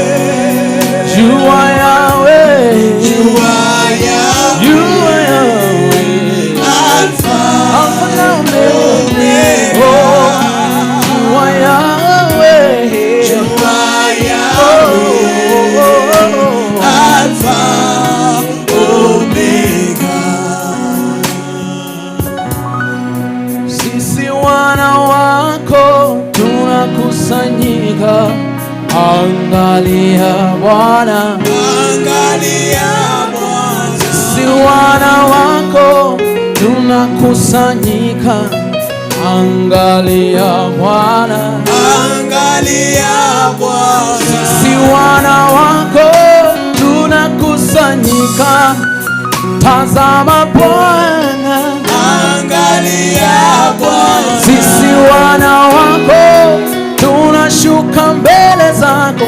S3: You are Yahweh.
S2: You are Yahweh.
S3: You are Yahweh.
S2: Alpha,
S3: Alpha na Omega.
S2: Omega.
S3: Oh, you are Yahweh.
S2: You are Yahweh.
S3: Oh,
S2: Alpha, Omega.
S3: Sisi wana wako tunakusanyika, angalia Bwana.
S2: Angalia Bwana.
S3: Sisi wana wako tunakusanyika, Angalia Bwana,
S2: Angalia Bwana,
S3: sisi wana wako tunakusanyika. Tazama Bwana,
S2: angalia Bwana,
S3: sisi wana wako tunashuka mbele zako.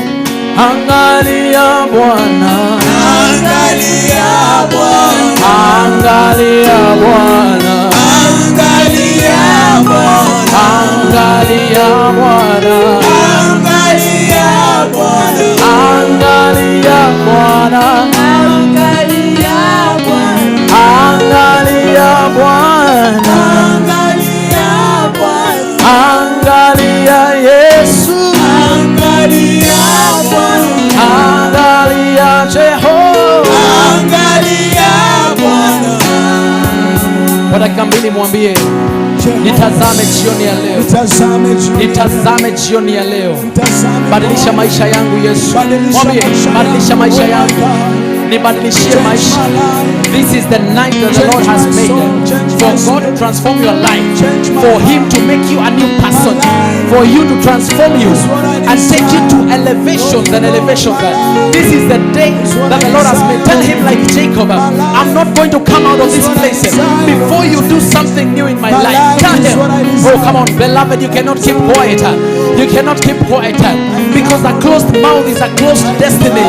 S3: Angalia Bwana,
S2: angalia Bwana,
S3: angalia Bwana,
S2: angalia Bwana,
S3: angalia Bwana,
S2: angalia Bwana,
S3: angalia Bwana,
S4: Angalia Bwana,
S3: angalia Bwana,
S2: angalia Bwana,
S3: angalia Yesu,
S2: angalia Bwana,
S3: angalia Jehova.
S2: angalia Bwana.
S3: Kwa dakika mbili mwambie, nitazame jioni ya leo,
S2: Nitazame juu,
S3: nitazame jioni ya leo.
S2: nitazame
S3: Badilisha maisha yangu Yesu,
S2: Badilisha
S3: mwambie
S2: maisha
S3: badilisha
S2: yangu,
S3: maisha
S2: oh my
S3: yangu,
S2: God.
S3: nibadilishie
S2: Change
S3: maisha.
S2: my life.
S3: This is the night that the
S2: Change
S3: Lord has
S2: my
S3: made
S2: soul, change
S3: for
S2: my
S3: God to
S2: spirit.
S3: transform your life,
S2: Change my
S3: for Him
S2: heart.
S3: to make you a new person,
S2: life.
S3: for you to transform you
S2: Is what I
S3: and take you to
S2: desire.
S3: elevations and
S2: Lord,
S3: elevations.
S2: my life.
S3: This is the day
S2: what
S3: that the
S2: I
S3: Lord has made.
S2: desire.
S3: Tell Him like Jacob,
S2: My life.
S3: I'm not going to come out of
S2: Is
S3: this
S2: what I
S3: place
S2: desire.
S3: before you do something new in my
S2: My
S3: life.
S2: life
S3: Tell
S2: is
S3: Him,
S2: what I
S3: oh
S2: desire.
S3: come on, beloved, you cannot keep quiet. You cannot keep quiet because a closed mouth is a closed destiny.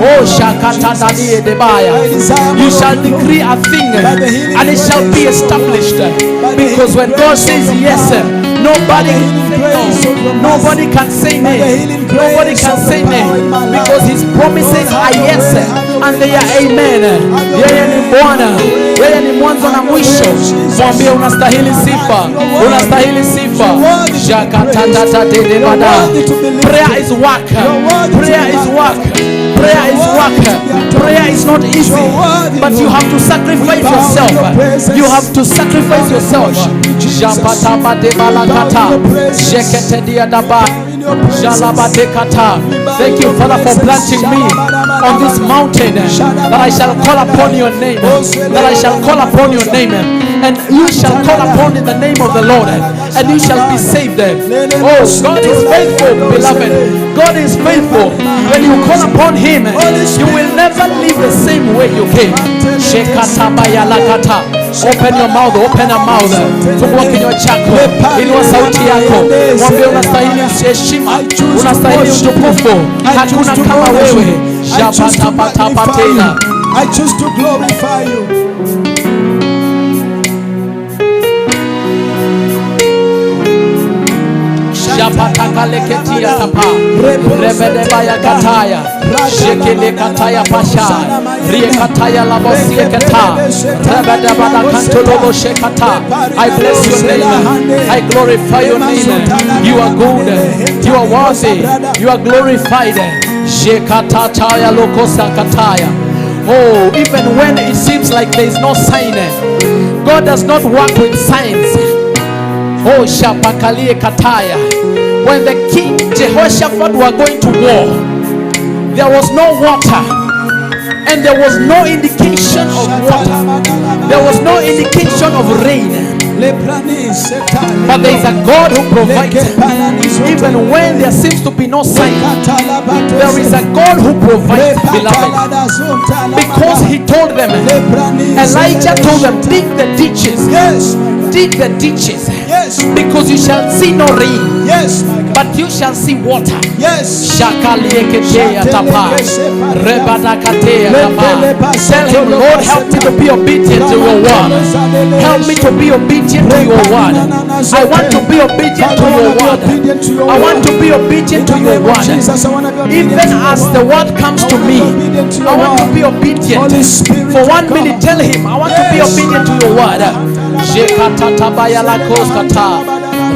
S3: Oh, shakatadadie debaya. You shall decree a thing and it shall be established. Because when God says yes, nobody can say no. Nobody can say nay. Nobody can say nay. Because his promises are yes and they are amen. Yeye ni Bwana, yeye ni mwanzo na mwisho. Mwambie unastahili sifa, unastahili sifa. Shakatatatadedebada. Prayer is work. Prayer is work. Prayer is work. Prayer is not easy, but you have to sacrifice yourself. You have to sacrifice yourself. Japatabadebalakata. Jeketediadaba. Jalabadekata. Thank you, Father, for planting me on this mountain, that I shall call upon your name, that I shall call upon your name, and you shall call upon in the name of the Lord, and you shall be saved. Oh, God is faithful, beloved. God is faithful. When you call upon Him, you will never leave the same way you came. Shekatabayalakata. Open your mouth, open your mouth. Fungua kinywa chako, inua sauti yako, mwambie unastahili heshima, unastahili utukufu,
S2: I choose
S3: hakuna
S2: to
S3: kama
S2: honor
S3: wewe.
S2: you. I choose to magnify
S3: Japatapatapatela.
S2: you. I choose to glorify you.
S3: Japatakaleketiya tapa. Rebedebaya kataya. Shekele kataya pasha. Riekataya labosieketa. Rebedebada kantolobo shekata. I bless your name. I glorify your name. You are good. You are worthy. You are glorified. Shekatataya lokosa kataya. Oh, even when it seems like there is no sign, God does not work with signs. Oh, Shapakalie Kataya. When the king Jehoshaphat were going to war, there was no water and there was no indication of water. There was no indication of rain. But there is a God who provides. Even when there seems to be no sign, there is a God who provides, beloved. Because he told them, Elijah told them, dig the ditches,
S2: Yes, my God.
S3: dig the ditches,
S2: Yes,
S3: because you shall see no rain,
S2: yes, my God.
S3: but you shall see water.
S2: Yes.
S3: Shakalieketea tapa. Rebadakatea tapa. Tell him, Lord, help me to be obedient to your word. Help me to be obedient to your word. I want to be obedient to your word. I want to be obedient to your word.
S2: Jesus, I want to be obedient
S3: Even
S2: to your
S3: as
S2: word.
S3: the word comes to me, I want to be obedient.
S2: Holy Spirit
S3: For
S2: of
S3: 1
S2: God.
S3: minute, tell him, I want to be
S2: Yes.
S3: obedient to your word. Jekatatabayalakoskata.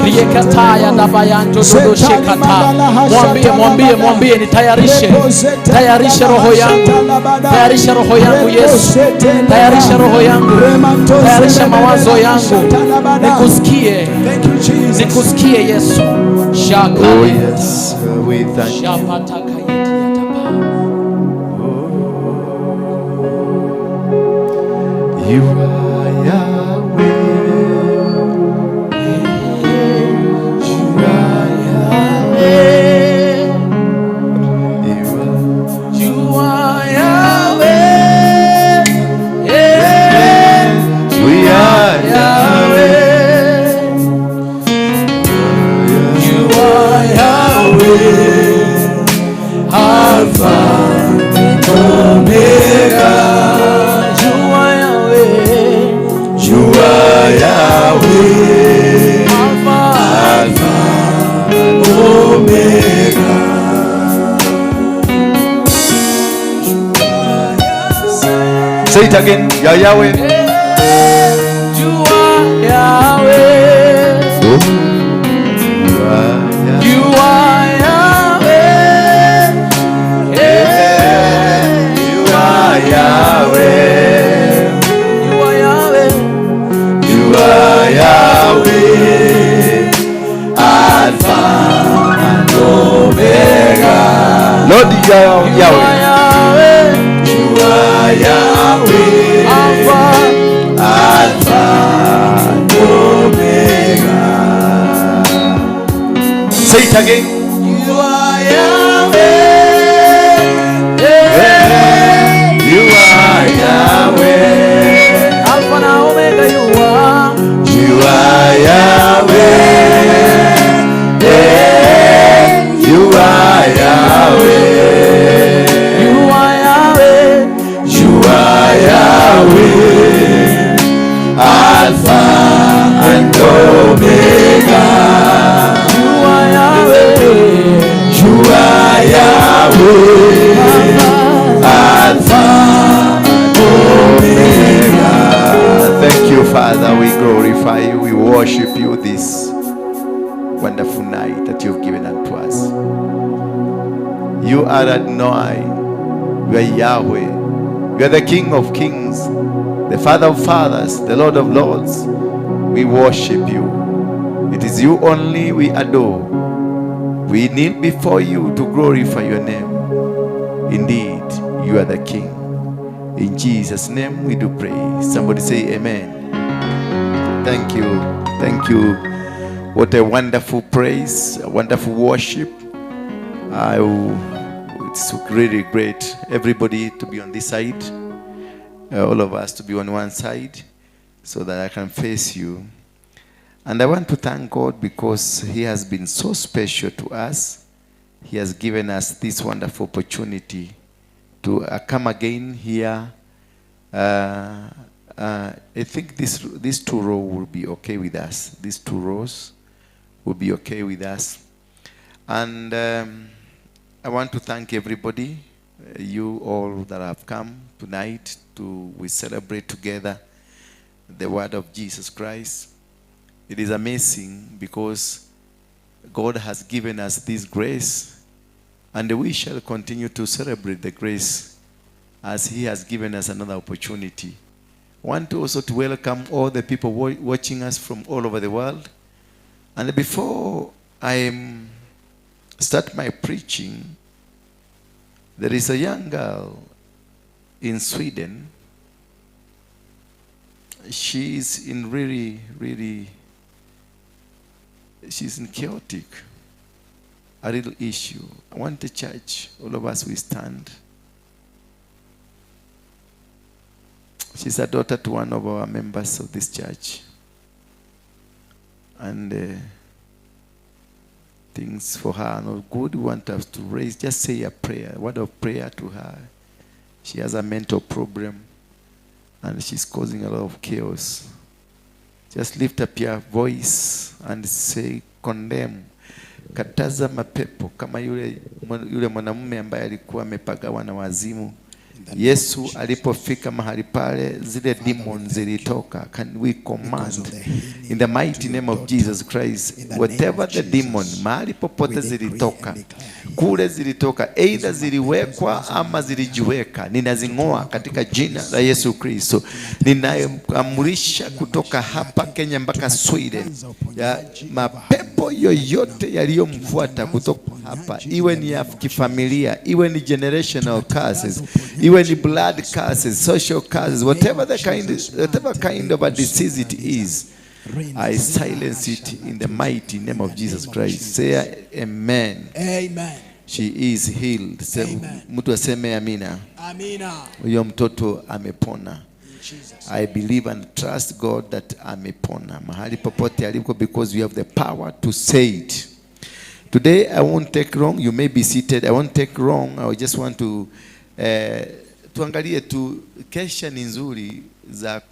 S3: Riekataya dabayanto dodo shekata. Mwambie, mwambie, mwambie, nitayarishe, tayarishe roho yangu, tayarisha roho yangu Yesu, tayarisha roho yangu, tayarisha mawazo yangu, nikusikie,
S2: Thank you, Jesus.
S3: nikusikie Yesu. Shaka
S5: Oh, yes, we thank you.
S3: shapatakayetiatapa.
S5: You are Yahweh. Again. You are Yahweh.
S3: You are Yahweh.
S5: You are
S3: You are Yahweh. Yeah.
S5: You are Yahweh.
S3: You are Yahweh.
S5: You are Yahweh. Alpha and Omega. Lord, you are
S3: You are
S5: Yahweh.
S3: Yahweh.
S5: You are Yahweh.
S3: Alpha.
S5: Alpha and Omega. Say it again.
S3: You are Yahweh. Yeah.
S5: You are Yahweh.
S3: Alpha and Omega, you are.
S5: You are Yahweh. Yeah. You are Yahweh.
S3: You are Yahweh.
S5: You are Yahweh. Alpha and Omega.
S3: You are Yahweh.
S5: You are Yahweh. Alpha and Omega. Thank you, Father. We glorify you. We worship you this wonderful night that you've given unto us. You are Adonai. You are Yahweh. You are the King of kings, the Father of fathers, the Lord of lords. We worship you. It is you only we adore. We kneel before you to glorify your name. Indeed, you are the King. In Jesus' name we do pray. Somebody say amen. Thank you. Thank you. What a wonderful praise, a wonderful worship. It's really great. Everybody to be on this side, all of us to be on one side, so that I can face you. And I want to thank God because He has been so special to us. He has given us this wonderful opportunity to come again here. I think these two rows will be okay with us. These two rows will be okay with us. And I want to thank everybody, you all that have come tonight to we celebrate together the word of Jesus Christ. It is amazing because God has given us this grace, and we shall continue to celebrate the grace as He has given us another opportunity. I want to also to welcome all the people watching us from all over the world. And before I start my preaching, there is a young girl in Sweden. She is in really, really, she's in chaotic, a little issue. I want the church, all of us, we stand. She's a daughter to one of our members of this church. And things for her are not good. We want us to raise, just say a prayer, a word of prayer to her. She has a mental problem and she's causing a lot of chaos. Just lift up your voice and say, condemn. Kataza mapepo kama yule mwanamume ambaye alikuwa amepagawa na wazimu. Yesu alipofika mahali pale, zile demons zilitoka. Can we command in the mighty name of Jesus Christ, whatever the demon, mahali popote zilitoka, kule zilitoka, either ziliwekwa ama zilijiweka, ninazingoa katika jina la Yesu Kristo. Ninaamrisha kutoka hapa Kenya mpaka Sweden, ya mapepo yoyote yaliyomfuata kutoka hapa, iwe ni ya kifamilia, iwe ni generational curses, iwe ni blood curses, social curses, whatever kind of a disease it is, I silence it in the mighty name of Jesus Christ. Say amen.
S2: Amen.
S5: She is healed.
S2: Amen.
S5: Mtu aseme amina.
S2: Amina.
S5: Huyo mtoto amepona.
S2: In Jesus.
S5: I believe and trust God that amepona mahali popote aliko, because we have the power to say it. Today I won't take long. You may be seated. I won't take long. I just want to tuangalie tu, kesha ni nzuri za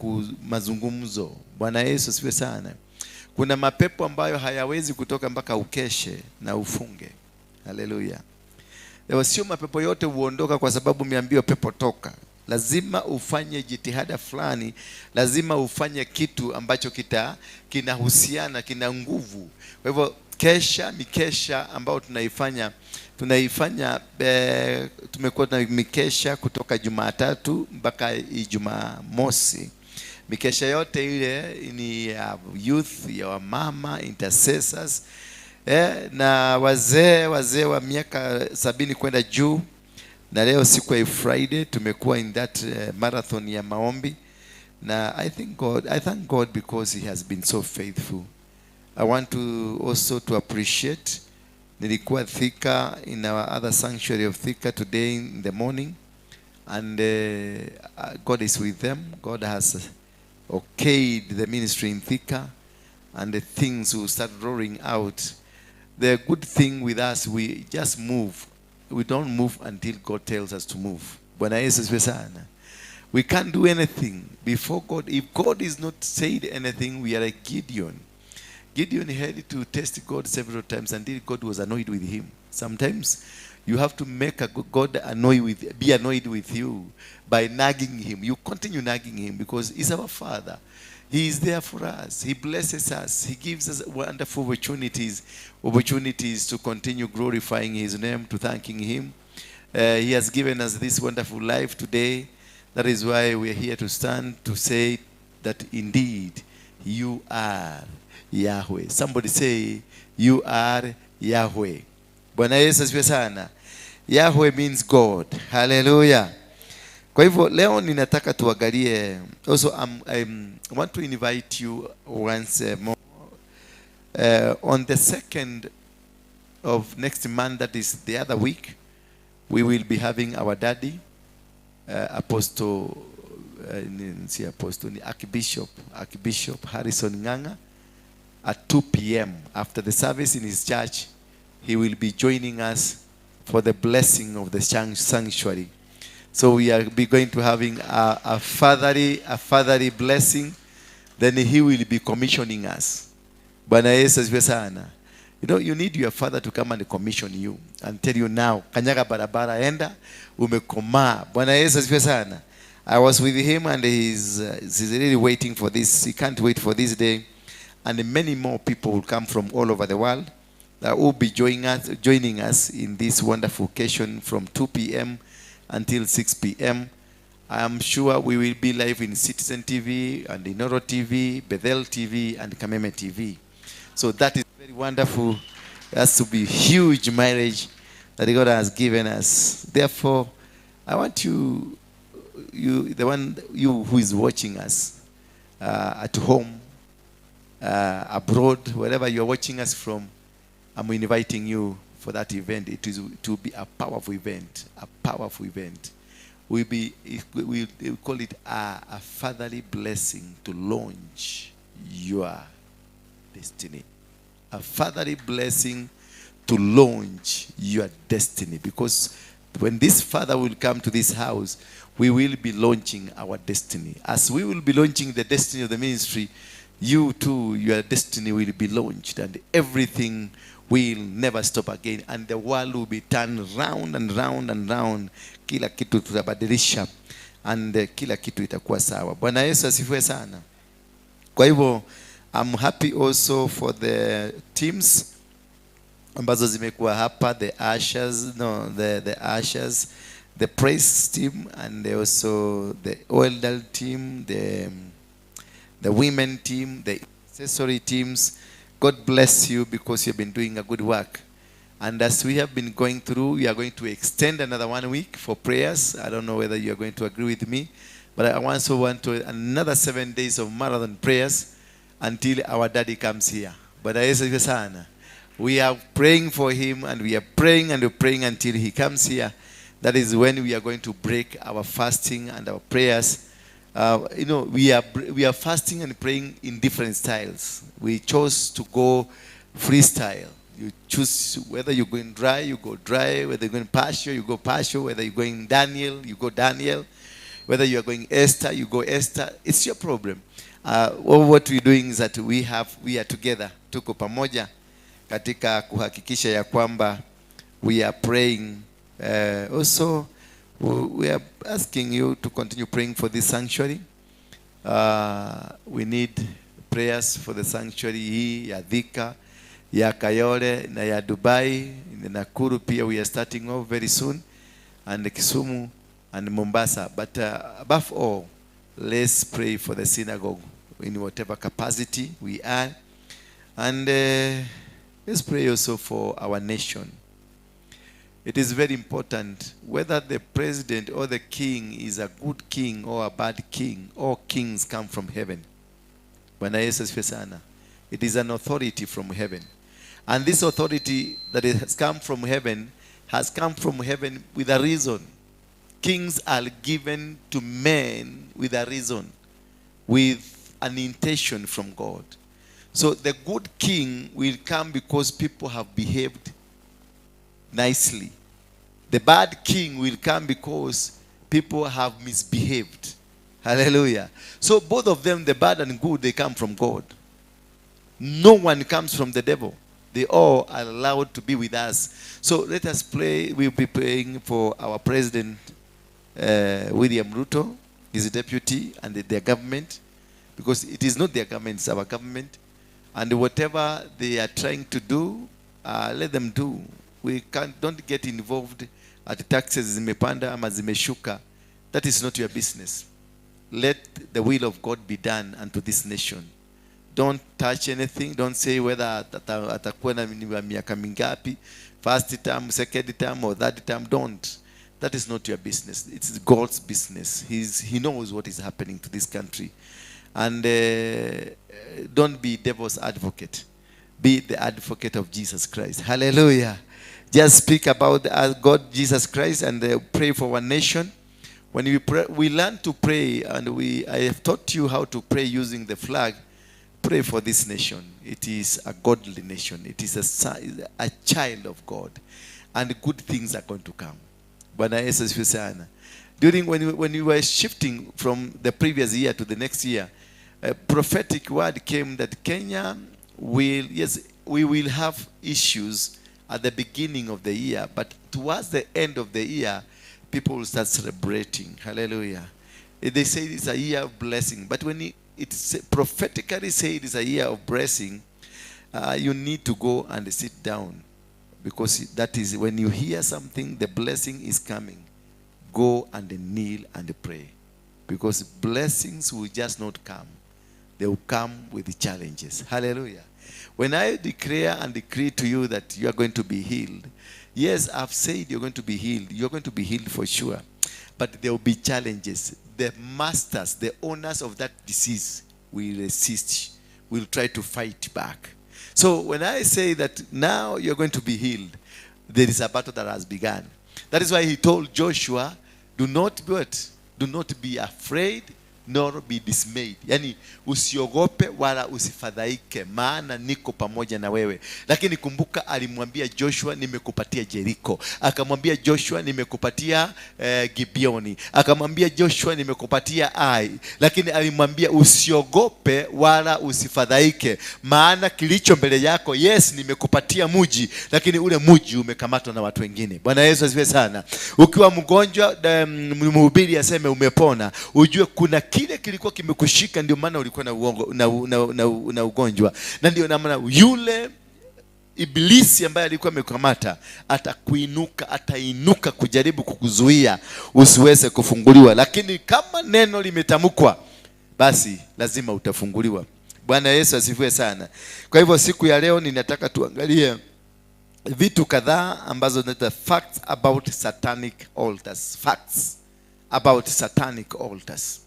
S5: mazungumzo. Bwana Yesu asifiwe sana. Kuna mapepo ambayo hayawezi kutoka mpaka ukeshe na ufunge. Haleluya. Leo sio mapepo yote huondoka kwa sababu umeambiwa pepo toka. Lazima ufanye jitihada fulani, lazima ufanye kitu ambacho kinahusiana, kina nguvu. Kwa hivyo kesha, mikesha ambayo tunaifanya, tumekuwa na mikesha kutoka Jumatatu mpaka Ijumaa mosi. Mikesha yote ile ni ya youth, ya wamama, intercessors, na wazee wa miaka 70 kwenda juu. Na leo siku ya Friday tumekuwa in that marathon ya maombi, na I thank God because he has been so faithful. I want to also to appreciate, nilikuwa Thika, in our other sanctuary of Thika, today in the morning, and God is with them. God has okayed the ministry in Thika, and the things will start rolling out. The good thing with us, we just move. We don't move until God tells us to move. Bwana Yesu asifiwe sana. We can't do anything before God. If God is not said anything, we are like Gideon. Gideon had to test God several times until God was annoyed with him. Sometimes you have to make a God be annoyed with you by nagging him. You continue nagging him because he's our Father. He is there for us. He blesses us. He gives us wonderful opportunities, opportunities to continue glorifying his name, to thanking him. He has given us this wonderful life today. That is why we are here to stand to say that indeed you are Yahweh. Somebody say, "You are Yahweh." Bwana Yesu asifiwe sana. Yahweh means God. Hallelujah. Kwa hivyo leo ninataka tuangalie, also I want to invite you once more on the second of next month, that is the other week, we will be having our daddy, Apostle, si Apostle, ni Archbishop Harrison Nganga, at 2 p.m. After the service in his church, he will be joining us for the blessing of the sanctuary. So we are be going to having a fatherly blessing. Then he will be commissioning us. Bwana Yesu asifiwe sana. You need your father to come and commission you and tell you, "Now, kanyaga barabara, enda, umekomaa." Bwana Yesu asifiwe sana. I was with him and he's really waiting for this. He can't wait for this day. And many more people will come from all over the world that will be joining us in this wonderful occasion from 2 p.m. until 6 p.m. I am sure we will be live in Citizen TV and Inoro TV, Bethel TV, and Kameme TV. So that is very wonderful. That's to be huge marriage that God has given us. Therefore, I want you, the one you who is watching us at home, abroad, wherever you are watching us from, I'm inviting you for that event. It is to be a powerful event, a powerful event. We call it a fatherly blessing to launch your destiny. A fatherly blessing to launch your destiny. Because when this father will come to this house, we will be launching our destiny. As we will be launching the destiny of the ministry, you too, your destiny will be launched, and everything will never stop again, and the world will be turned round and round and round. Kila kitu tutabadilisha, and kila kitu itakuwa sawa. Bwana Yesu asifiwe sana. Kwa hivyo I'm happy also for the teams ambazo zimekuwa hapa, the ushers, no, the ushers, the praise team, and also the elder team, the women team, the accessory teams. God bless you because you've been doing a good work. And as we have been going through, we are going to extend another one week for prayers. I don't know whether you are going to agree with me, but I also want to another 7 days of marathon prayers until our daddy comes here. Bwana Yesu asifiwe sana. We are praying for him, and we are praying and we're praying until he comes here. That is when we are going to break our fasting and our prayers. We are fasting and praying in different styles. We chose to go freestyle. You choose whether you're going dry, you go dry. Whether you're going partial, you go partial. Whether you're going Daniel, you go Daniel. Whether you are going Esther, you go Esther. It's your problem. Well, what we're doing is that we are together. Tuko pamoja katika kuhakikisha ya kwamba we are praying. Also, We are asking you to continue praying for this sanctuary. We need prayers for the sanctuary hii ya Thika, ya Kayole na ya Dubai, in Nakuru pia we are starting off very soon, and Kisumu and Mombasa. But above all, let's pray for the synagogue in whatever capacity we are. And let's pray also for our nation. It is very important whether the president or the king is a good king or a bad king. All kings come from heaven. Bwana Yesu asifiwe sana. It is an authority from heaven. And this authority that has come from heaven has come from heaven with a reason. Kings are given to men with a reason, with an intention from God. So the good king will come because people have behaved nicely. The bad king will come because people have misbehaved. Hallelujah. So both of them, the bad and good, they come from God. No one comes from the devil. They all are allowed to be with us. So let us pray. We'll be praying for our president, William Ruto, his deputy, and their government, because it is not their government, it's our government. And whatever they are trying to do, let them do. We can't, don't get involved at taxes zimepanda ama zimeshuka. That is not your business. Let the will of God be done unto this nation. Don't touch anything. Don't say whether atakuwa na ni wa miaka mingapi, first term, second term, or third term. Don't. That is not your business. It's God's business. He knows what is happening to this country. And don't be devil's advocate. Be the advocate of Jesus Christ. Hallelujah. Just speak about God, Jesus Christ, and pray for our nation. When we pray, we learn to pray, and I have taught you how to pray using the flag. Pray for this nation. It is a godly nation. It is a child of God. And good things are going to come. Bwana Yesu asifiwe sana. During when we were shifting from the previous year to the next year, a prophetic word came that Kenya will, yes, we will have issues at the beginning of the year, but towards the end of the year, people will start celebrating. Hallelujah. They say it's a year of blessing, but when it's prophetically said it's a year of blessing, you need to go and sit down, because that is when you hear something, the blessing is coming. Go and kneel and pray, because blessings will just not come. They will come with the challenges. Hallelujah. When I declare and decree to you that you are going to be healed, yes, I've said you're going to be healed. You're going to be healed for sure. But there will be challenges. The masters, the owners of that disease will resist, will try to fight back. So when I say that now you're going to be healed, there is a battle that has begun. That is why he told Joshua, do not be what? Do not be afraid, nor be dismayed. Yani usiogope wala usifadhaike, maana niko pamoja na wewe. Lakini kumbuka alimwambia Joshua, nimekupatia Jericho. Akamwambia Joshua, nimekupatia Gibeoni. Akamwambia Joshua, nimekupatia Ai. Lakini alimwambia usiogope wala usifadhaike, maana kilicho mbele yako, yes, nimekupatia muji, lakini ule muji umekamatwa na watu wengine. Bwana Yesu asifiwe sana. Ukiwa mgonjwa, mhubiri aseme umepona, ujue kuna kile kilikuwa kimekushika, ndio maana ulikuwa na ugonjwa. Na ndio maana yule ibilisi ambaye alikuwa amekamata atakuinuka, atainuka kujaribu kukuzuia usiweze kufunguliwa. Lakini kama neno limetamkwa, basi lazima utafunguliwa. Bwana Yesu asifiwe sana. Kwa hivyo siku ya leo ninataka tuangalie vitu kadhaa ambazo zinaitwa facts about satanic altars. Facts about satanic altars.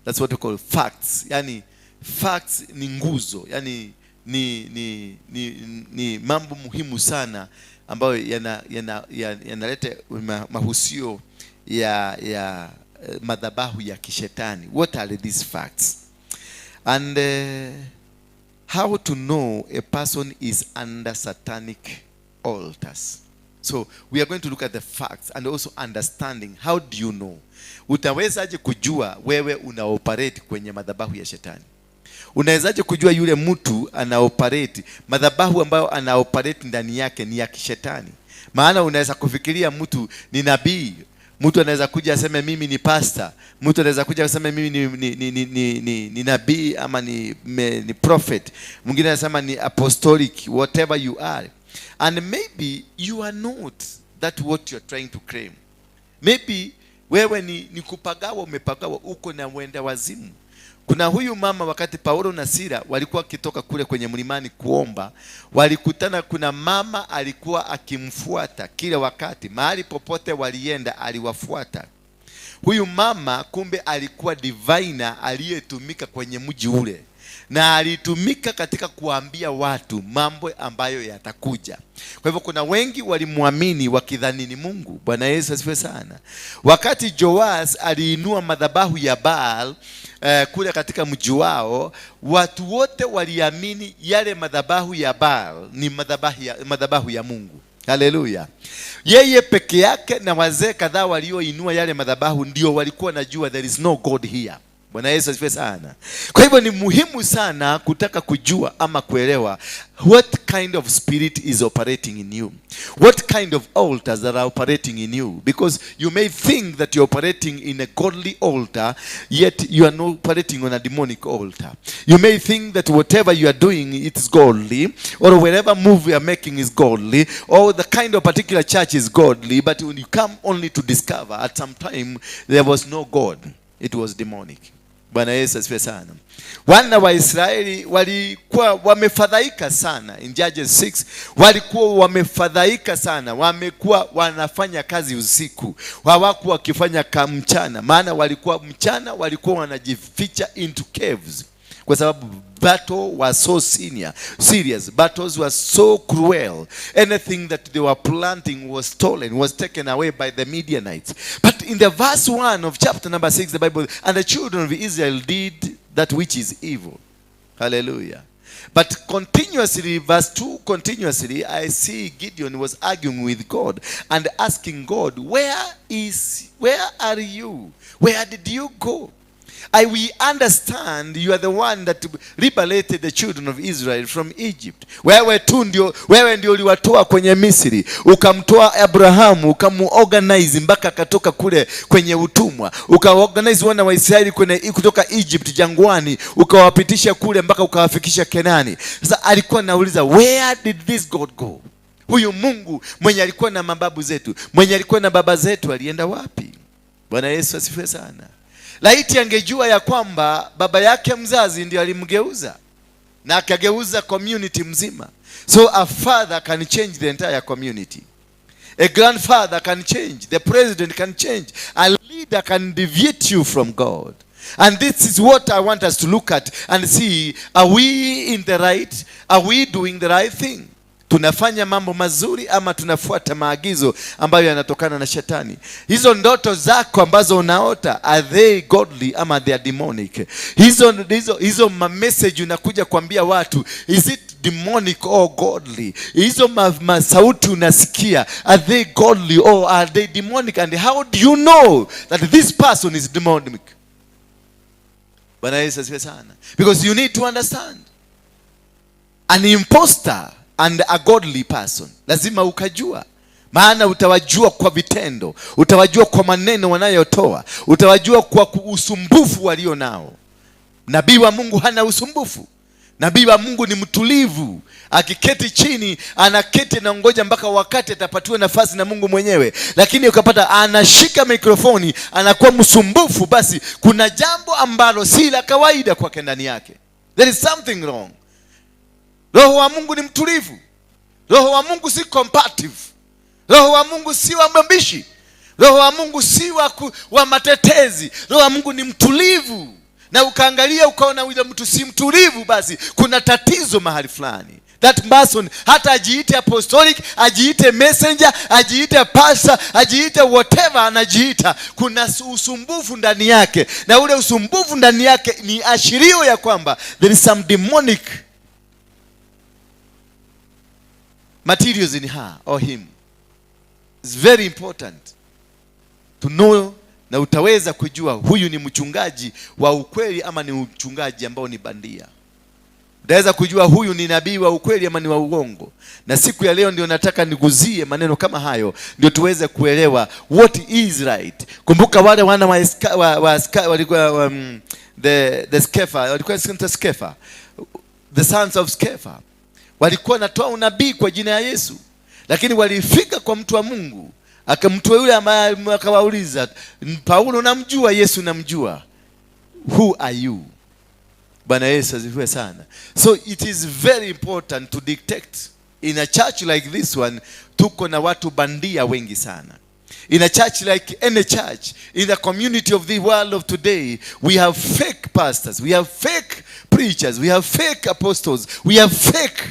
S5: That's what we call facts. Yani facts ni nguzo, yani ni mambo muhimu sana ambayo yanaleta mahusio ya madhabahu ya kishetani. What are these facts? And how to know a person is under satanic altars. So we are going to look at the facts and also understanding how do you know. Utawezaje kujua wewe una operate kwenye madhabahu ya shetani? Unawezaje kujua yule mtu ana operate madhabahu ambayo ana operate ndani yake ni ya kishetani? Maana unaweza kufikiria mtu ni nabii, Mtu anaweza kuja aseme mimi ni pastor, mtu anaweza kuja aseme mimi ni nabii ama ni prophet, mwingine anasema ni apostolic, whatever you are. And maybe you are not that what you are trying to claim. Maybe wewe ni kupagawa, umepagawa, uko na mwenda wazimu. Kuna huyu mama, wakati Paulo na Sila walikuwa wakitoka kule kwenye mlimani kuomba, walikutana, kuna mama alikuwa akimfuata kila wakati, mahali popote walienda aliwafuata. Huyu mama kumbe alikuwa diviner aliyetumika kwenye mji ule, na alitumika katika kuambia watu mambo ambayo yatakuja. Kwa hivyo kuna wengi walimwamini wakidhani ni Mungu. Bwana Yesu asifiwe sana. Wakati Joas aliinua madhabahu ya Baal kule katika mji wao, watu wote waliamini yale madhabahu ya Baal ni madhabahu ya Mungu. Haleluya. Yeye peke yake na wazee kadhaa walioinua yale madhabahu ndio walikuwa najua there is no God here. Bwana Yesu asifiwe sana. Kwa hivyo ni muhimu sana kutaka kujua ama kuelewa what kind of spirit is operating in you. What kind of altars that are operating in you. Because you may think that you're operating in a godly altar, yet you are not operating on a demonic altar. You may think that whatever you are doing, it is godly, or whatever move you are making is godly, or the kind of particular church is godly, but when you come only to discover at some time there was no God. It was demonic. Bwana Yesu asifiwe sana. Wana wa Israeli walikuwa wamefadhaika sana. In Judges 6 walikuwa wamefadhaika sana, wamekuwa wanafanya kazi usiku, hawakuwa wakifanya mchana, maana walikuwa mchana walikuwa wanajificha into caves kwa sababu battle was so serious. Battles were so cruel. Anything that they were planting was stolen, was taken away by the Midianites. But in the verse 1 of chapter number 6, the Bible, "And the children of Israel did that which is evil." Hallelujah. But continuously, verse 2, continuously, I see Gideon was arguing with God and asking God, Where are you? Where did you go? We understand you are the one that liberated the children of Israel from Egypt." Wewe ndio uliwatoa kwenye Misri, ukamtoa Abrahamu, ukamuorganize mpaka akatoka kule kwenye utumwa, ukaorganize wana wa Israeli kwenye kutoka Egypt jangwani, ukawapitisha kule mpaka ukawafikisha Kenani. Sasa alikuwa anauliza, "Where did this God go? Huyu Mungu mwenye alikuwa na mababu zetu, mwenye alikuwa na baba zetu alienda wapi?" Bwana Yesu asifiwe sana. Laiti angejua ya kwamba baba yake mzazi ndio alimgeuza na akageuza community mzima. So a father can change the entire community. A grandfather can change. The president can change. A leader can deviate you from God. And this is what I want us to look at and see, are we in the right? Are we doing the right thing? Tunafanya mambo mazuri ama tunafuata maagizo ambayo yanatokana na shetani? Hizo ndoto zako ambazo unaota, are they godly ama they are demonic? Hizo ma message unakuja kuambia watu, is it demonic or godly? Hizo masauti unasikia, are they godly or are they demonic? And how do you know that this person is demonic? Bwana Yesu asifiwe sana. Because you need to understand an imposter and a godly person. Lazima ukajua, maana utawajua kwa vitendo, utawajua kwa maneno wanayotoa, utawajua kwa usumbufu walio nao. Nabii wa Mungu hana usumbufu. Nabii wa Mungu ni mtulivu. Akiketi chini, anaketi na ngoja mpaka wakati atapatiwa nafasi na Mungu mwenyewe. Lakini ukapata anashika mikrofoni, anakuwa msumbufu, basi kuna jambo ambalo si la kawaida kwake ndani yake. There is something wrong. Roho wa Mungu ni mtulivu. Roho wa Mungu si combative. Roho wa Mungu si wa mbishi. Roho wa Mungu si wa matetezi. Roho wa Mungu ni mtulivu. Na ukaangalia ukaona yule mtu si mtulivu, basi kuna tatizo mahali fulani. That person, hata ajiite apostolic, ajiite messenger, ajiite pastor, ajiite whatever anajiita, kuna usumbufu ndani yake, na ule usumbufu ndani yake ni ashirio ya kwamba there is some demonic materials in her or him. It's very important to know, na utaweza kujua huyu ni mchungaji wa ukweli ama ni mchungaji ambao ni bandia. Utaweza kujua huyu ni nabii wa ukweli ama ni wa uongo. Na siku ya leo ndio nataka niguzie maneno kama hayo, ndio tuweze kuelewa what is right. Kumbuka wale wana wa, walikuwa the Skefa, walikuwa Skefa, the sons of Skefa, walikuwa wanatoa unabii kwa jina ya Yesu, lakini walifika kwa mtu wa Mungu, akamtoa yule ambaye akawauliza, Paulo namjua, Yesu namjua, who are you? Bwana Yesu asifiwe sana. So it is very important to detect in a church like this one, tuko na watu bandia wengi sana. In a church like any church, in the community of the world of today, we have fake pastors, we have fake preachers, we have fake apostles, we have fake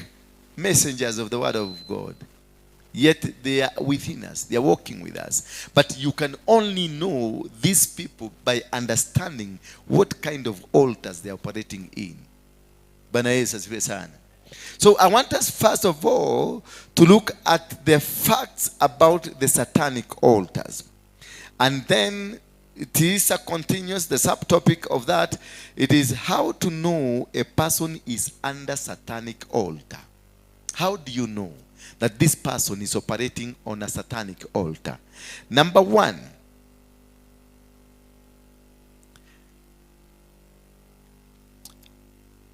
S5: messengers of the word of God. Yet they are within us, they are walking with us. But you can only know these people by understanding what kind of altars they are operating in. Bwana Yesu asifiwe sana. So I want us first of all to look at the facts about the satanic altars. And then it is a continuous, the subtopic of that, it is how to know a person is under satanic altar. How do you know that this person is operating on a satanic altar? Number one,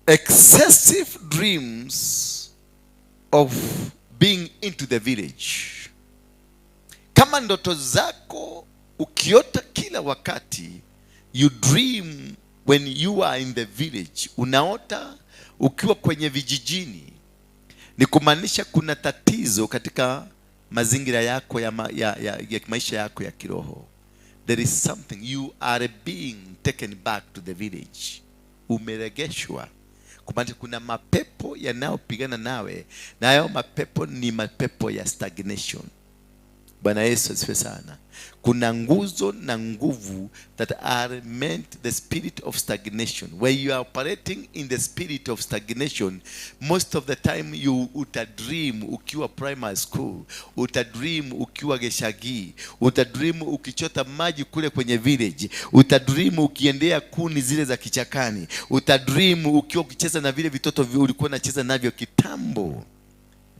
S5: excessive dreams of being into the village. Kama ndoto zako ukiota kila wakati, you dream when you are in the village, unaota ukiwa kwenye vijijini, ni kumaanisha kuna tatizo katika mazingira yako ya maisha yako ya kiroho. There is something, you are being taken back to the village. Umeregeshwa. Kumaanisha kuna mapepo yanayopigana nawe, na hayo mapepo ni mapepo ya stagnation. Bwana Yesu asifiwe sana. Kuna nguzo na nguvu that are meant the spirit of stagnation. When you are operating in the spirit of stagnation, most of the time you utadream ukiwa primary school, utadream ukiwa geshagi, utadream ukichota maji kule kwenye village, utadream ukiendea kuni zile za kichakani, utadream ukiwa ukicheza na vile vitoto ulikuwa unacheza navyo kitambo.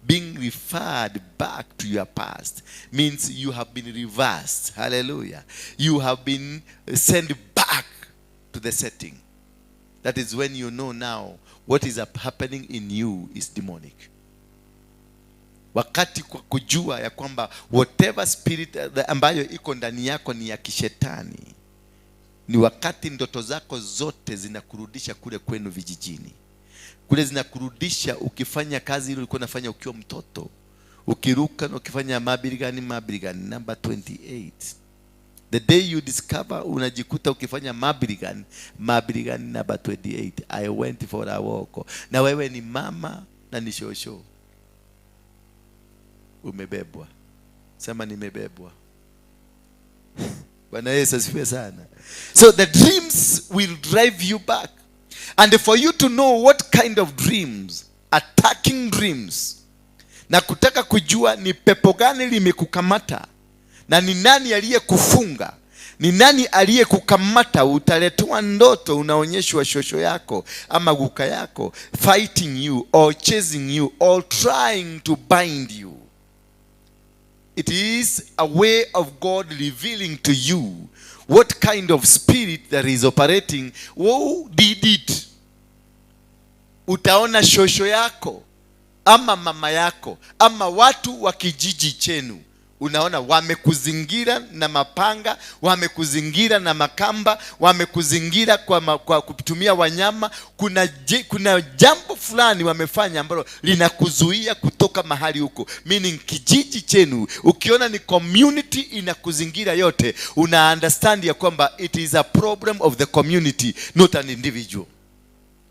S5: Being referred back to your past means you have been reversed. Hallelujah. You have been sent back to the setting. That is when you know now what is happening in you is demonic. Wakati kwa kujua ya kwamba whatever spirit ambayo iko ndani yako ni ya kishetani, ni wakati ndoto zako zote zinakurudisha kule kwenu vijijini. Kule zinakurudisha ukifanya kazi ile ulikuwa unafanya ukiwa mtoto, ukiruka na ukifanya mabirigani number 28. The day you discover unajikuta ukifanya mabirigani number 28. I went for a walk. Na wewe ni mama na ni shosho. Umebebwa. Sema nimebebwa. Bwana Yesu asifiwe sana. So the dreams will drive you back. And for you to know what kind of dreams, attacking dreams, na kutaka kujua ni pepo gani limekukamata, na ni nani aliyekufunga, ni nani aliyekukamata, utaletewa ndoto unaonyeshwa shosho yako ama guka yako fighting you or chasing you or trying to bind you. It is a way of God revealing to you what kind of spirit that is operating. Who did it? Utaona shosho yako ama mama yako ama watu wa kijiji chenu, unaona wamekuzingira na mapanga, wamekuzingira na makamba, wamekuzingira kwa kutumia wanyama. Kuna jambo fulani wamefanya ambalo linakuzuia kutoka mahali huko. Meaning kijiji chenu, ukiona ni community inakuzingira yote, una understand ya kwamba it is a problem of the community, not an individual.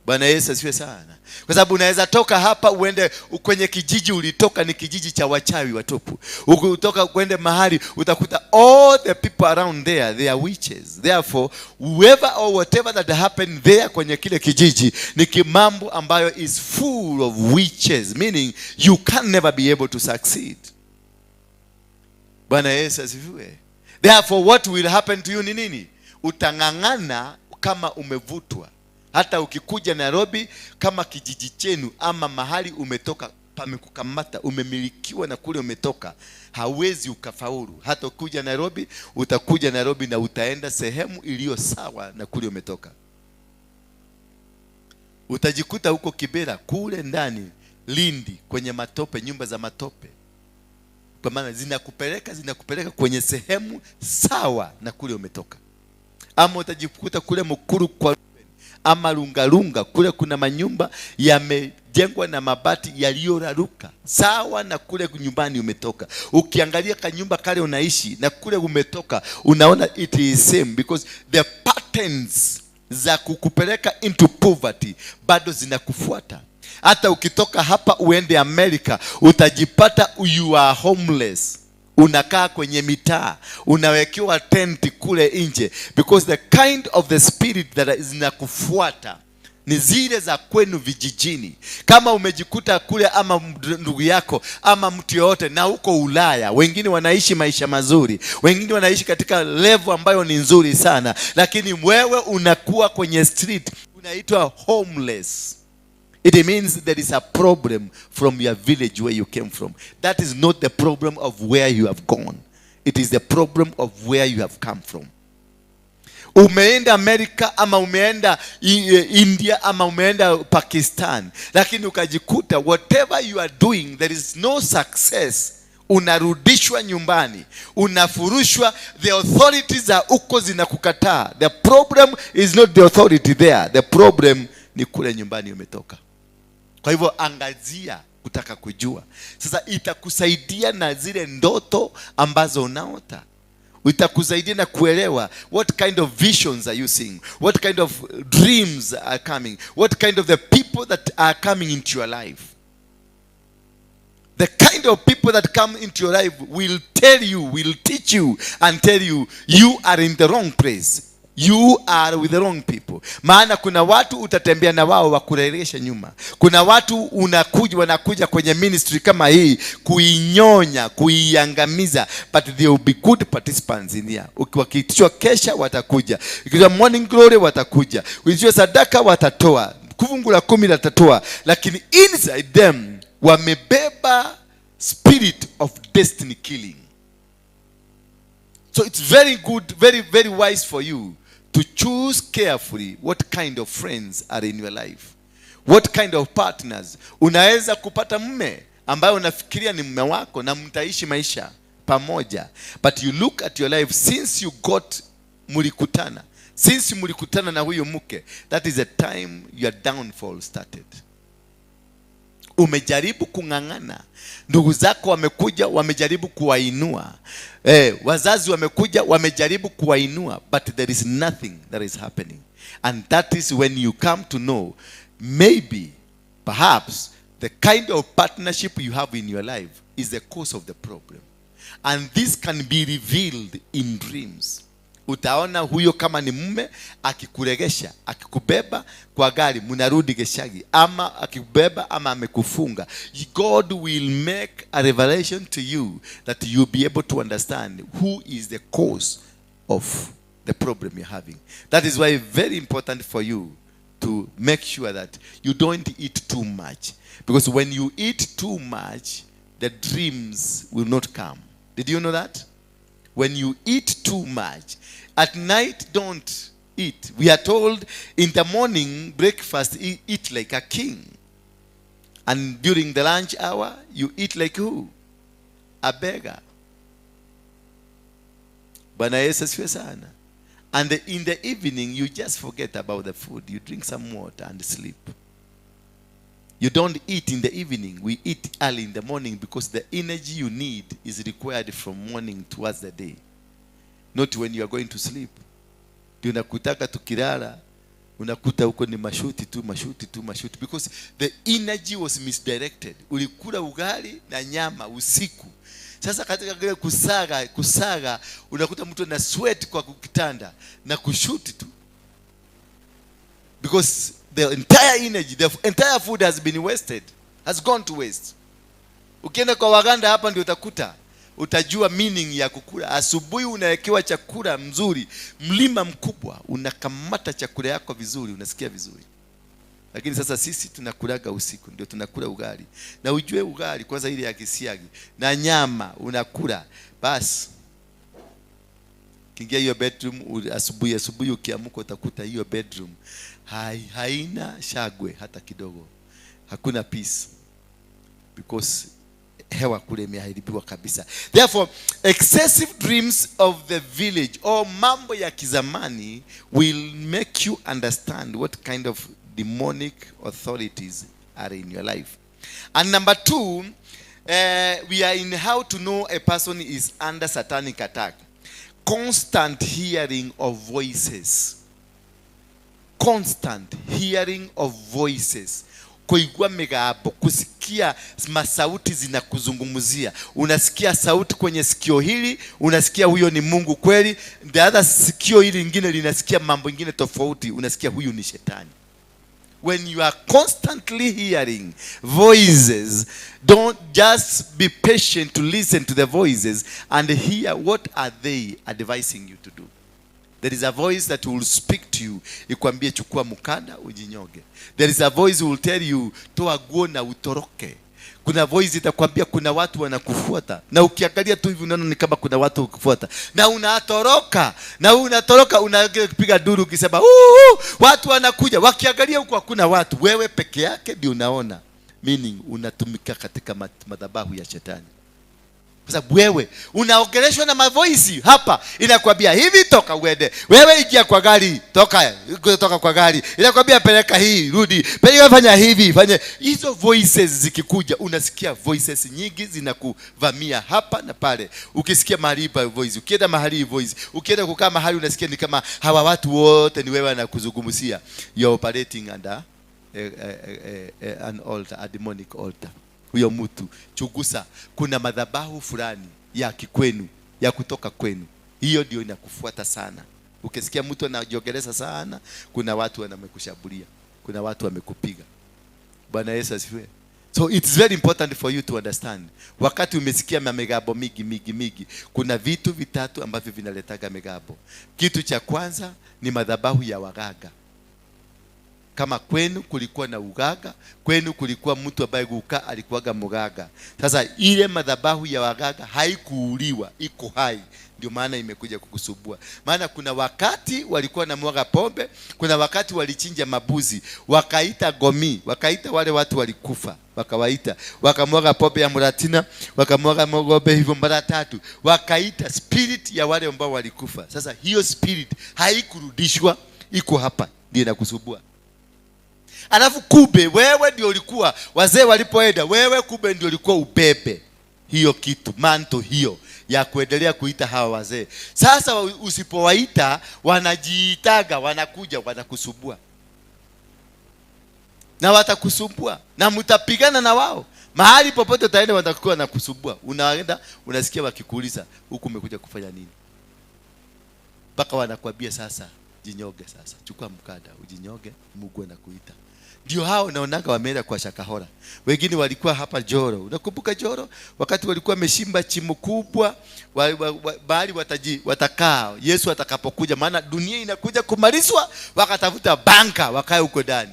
S5: Bwana Yesu asifiwe sana. Kwa sababu unaweza toka hapa uende kwenye kijiji ulitoka ni kijiji cha wachawi watupu. Ukitoka uende mahali utakuta all the people around there, they are witches. Therefore, whoever or whatever that happened there kwenye kile kijiji ni kimambo ambayo is full of witches, meaning you can never be able to succeed. Bwana Yesu asifiwe. Therefore, what will happen to you ni nini? Utang'ang'ana kama umevutwa. Hata ukikuja Nairobi, kama kijiji chenu ama mahali umetoka pamekukamata, umemilikiwa na kule umetoka, hawezi ukafaulu. Hata ukuja Nairobi, utakuja Nairobi na utaenda sehemu iliyo sawa na kule umetoka. Utajikuta huko Kibera kule ndani Lindi, kwenye matope, nyumba za matope, kwa maana zinakupeleka kwenye sehemu sawa na kule umetoka. Ama utajikuta kule Mukuru kwa Ruben, ama Lungalunga kule kuna manyumba yamejengwa na mabati yaliyoraruka sawa na kule nyumbani umetoka. Ukiangalia kanyumba kale unaishi na kule umetoka, unaona it is same, because the patterns za kukupeleka into poverty bado zinakufuata. Hata ukitoka hapa uende Amerika, utajipata you are homeless, unakaa kwenye mitaa, unawekewa tenti kule nje, because the kind of the spirit that zinakufuata ni zile za kwenu vijijini. Kama umejikuta kule ama ndugu yako ama mtu yoyote na huko Ulaya, wengine wanaishi maisha mazuri, wengine wanaishi katika level ambayo ni nzuri sana, lakini wewe unakuwa kwenye street, unaitwa homeless. It means there is a problem from your village where you came from. That is not the problem of where you have gone. It is the problem of where you have come from. Umeenda Amerika ama umeenda India ama umeenda Pakistan, lakini ukajikuta whatever you are doing, there is no success. Unarudishwa nyumbani, unafurushwa, the authorities za huko zinakukataa. The problem is not the authority there, the problem ni kule nyumbani umetoka. Kwa hivyo angazia kutaka kujua. Sasa itakusaidia na zile ndoto ambazo unaota, itakusaidia na kuelewa what kind of visions are you seeing, what kind of dreams are coming, what kind of the people that are coming into your life. The kind of people that come into your life will tell you, will teach you and tell you, you are in the wrong place. You are with the wrong people. Maana kuna watu utatembea na wao wakurejesha nyuma. Kuna watu wanakuja kwenye ministry kama hii kuinyonya, kuiangamiza, but they will be good participants in here. Wakiitishwa kesha watakuja. Ukiitishwa morning glory watakuja. Ukiitishwa sadaka watatoa. Fungu la 10 watatoa. Lakini inside them wamebeba spirit of destiny killing. So it's very good, very, very wise for you to choose carefully what kind of friends are in your life. What kind of partners. Unaweza kupata mume ambaye unafikiria ni mume wako na mtaishi maisha pamoja. But you look at your life since you got mulikutana. Since mulikutana na huyo mke, that is the time your downfall started. Umejaribu kung'ang'ana, ndugu zako wamekuja, wamejaribu kuwainua, wazazi wamekuja, wamejaribu kuwainua, but there is nothing that is happening. And that is when you come to know maybe perhaps the kind of partnership you have in your life is the cause of the problem. And this can be revealed in dreams. Utaona huyo kama ni mume akikuregesha, akikubeba kwa gari, mnarudi Geshagi, ama akikubeba ama amekufunga. God will make a revelation to you that you'll be able to understand who is the cause of the problem you're having. That is why very important for you to make sure that you don't eat too much. Because when you eat too much, the dreams will not come. Did you know that? When you eat too much, at night don't eat. We are told in the morning, breakfast, eat like a king. And during the lunch hour, you eat like who? A beggar. Bwana Yesu asifiwe sana. And in the evening, you just forget about the food. You drink some water and sleep. You don't eat in the evening. We eat early in the morning because the energy you need is required from morning towards the day. Not when you are going to sleep. Ndio unakutaka tukilala, unakuta huko ni mashuti tu, mashuti tu, mashuti. Because the energy was misdirected. Ulikula ugali na nyama usiku. Sasa katika kile kusaga, kusaga, unakuta mtu ana sweat kwa kitanda na kushuti tu. Because the entire energy, the entire food has been wasted, has gone to waste. Ukienda kwa waganda hapa ndio utakuta. Utajua meaning ya kukula. Asubuhi unawekewa chakula mzuri, mlima mkubwa, unakamata chakula yako vizuri, unasikia vizuri. Lakini sasa sisi tunakulaga usiku, ndio tunakula ugali. Na ujue ugali kwanza ile ya kisiagi na nyama unakula, basi kiingia hiyo bedroom asubuhi asubuhi ukiamka utakuta hiyo bedroom haina shagwe hata kidogo. Hakuna peace because hewa kule imeharibiwa kabisa. Therefore, excessive dreams of the village or mambo ya kizamani will make you understand what kind of demonic authorities are in your life. And number two, we are in how to know a person is under satanic attack. Constant hearing of voices. Constant hearing of voices. Kuigua migambo, kusikia masauti zinakuzungumzia. Unasikia sauti kwenye sikio hili, unasikia huyo ni Mungu kweli. The other sikio hili lingine linasikia mambo ingine tofauti, unasikia huyu ni shetani. When you are constantly hearing voices, don't just be patient to listen to the voices and hear what are they advising you to do. There is a voice that will speak to you, ikwambie chukua mkanda ujinyoge. There is a voice will tell you toa guo na utoroke. Kuna voice itakwambia kuna watu wanakufuata, na ukiangalia tu hivi unaona ni kama kuna watu wakufuata, na unatoroka, na unatoroka, unapiga duru ukisema uu, watu wanakuja. Wakiangalia huku hakuna watu, wewe peke yake ndio unaona. Meaning unatumika katika madhabahu ya shetani. Kwa sababu wewe unaongeleshwa na mavoice hapa, inakwambia hivi toka uende, wewe ingia kwa gari, toka toka kwa gari, inakwambia peleka hii, rudi, peleka, fanya hivi, fanya hizo. Voices zikikuja, unasikia voices nyingi zinakuvamia hapa na pale. Ukisikia mahali pa voice, ukienda mahali voice, ukienda kukaa mahali unasikia ni kama hawa watu wote ni wewe anakuzungumzia. You are operating under an altar, a demonic altar. Huyo mtu chugusa, kuna madhabahu fulani ya kikwenu, ya kutoka kwenu, hiyo ndio inakufuata sana. Ukisikia mtu anajiongeleza sana, kuna watu wanamekushambulia, kuna watu wamekupiga. Bwana Yesu asifiwe. So it's very important for you to understand. Wakati umesikia mamegabo migi migi migi, kuna vitu vitatu ambavyo vinaletaga megabo. Kitu cha kwanza ni madhabahu ya waganga. Kama kwenu kulikuwa na ugaga, kwenu kulikuwa mtu ambaye guka alikuwaga muganga. Sasa ile madhabahu ya waganga haikuuliwa, iko hai. Ndio maana imekuja kukusumbua. Maana kuna wakati walikuwa na mwaga pombe, kuna wakati walichinja mabuzi, wakaita gomi, wakaita wale watu walikufa, wakawaita, wakamwaga pombe ya muratina, wakamwaga mogobe hivyo mara tatu, wakaita spirit ya wale ambao walikufa. Sasa hiyo spirit haikurudishwa, iko hapa, ndio inakusumbua. Alafu kube wewe ndio ulikuwa, wazee walipoenda, wewe kube ndio ulikuwa ubebe hiyo kitu, manto hiyo ya kuendelea kuita hawa wazee. Sasa usipowaita wanajiitaga, wanakuja wanakusumbua, na watakusumbua na mtapigana na wao mahali popote utaenda, watakuwa na kusumbua. Unaenda unasikia wakikuuliza huku umekuja kufanya nini, mpaka wanakuambia sasa jinyoge, sasa chukua mkanda ujinyoge, Mungu anakuita. Ndio hao naonaga wameenda kwa Shakahora. Wengine walikuwa hapa Joro. Unakumbuka Joro? Wakati walikuwa wameshimba chimo kubwa bahali watakaa Yesu atakapokuja, maana dunia inakuja kumalizwa, wakatafuta banka wakae huko ndani.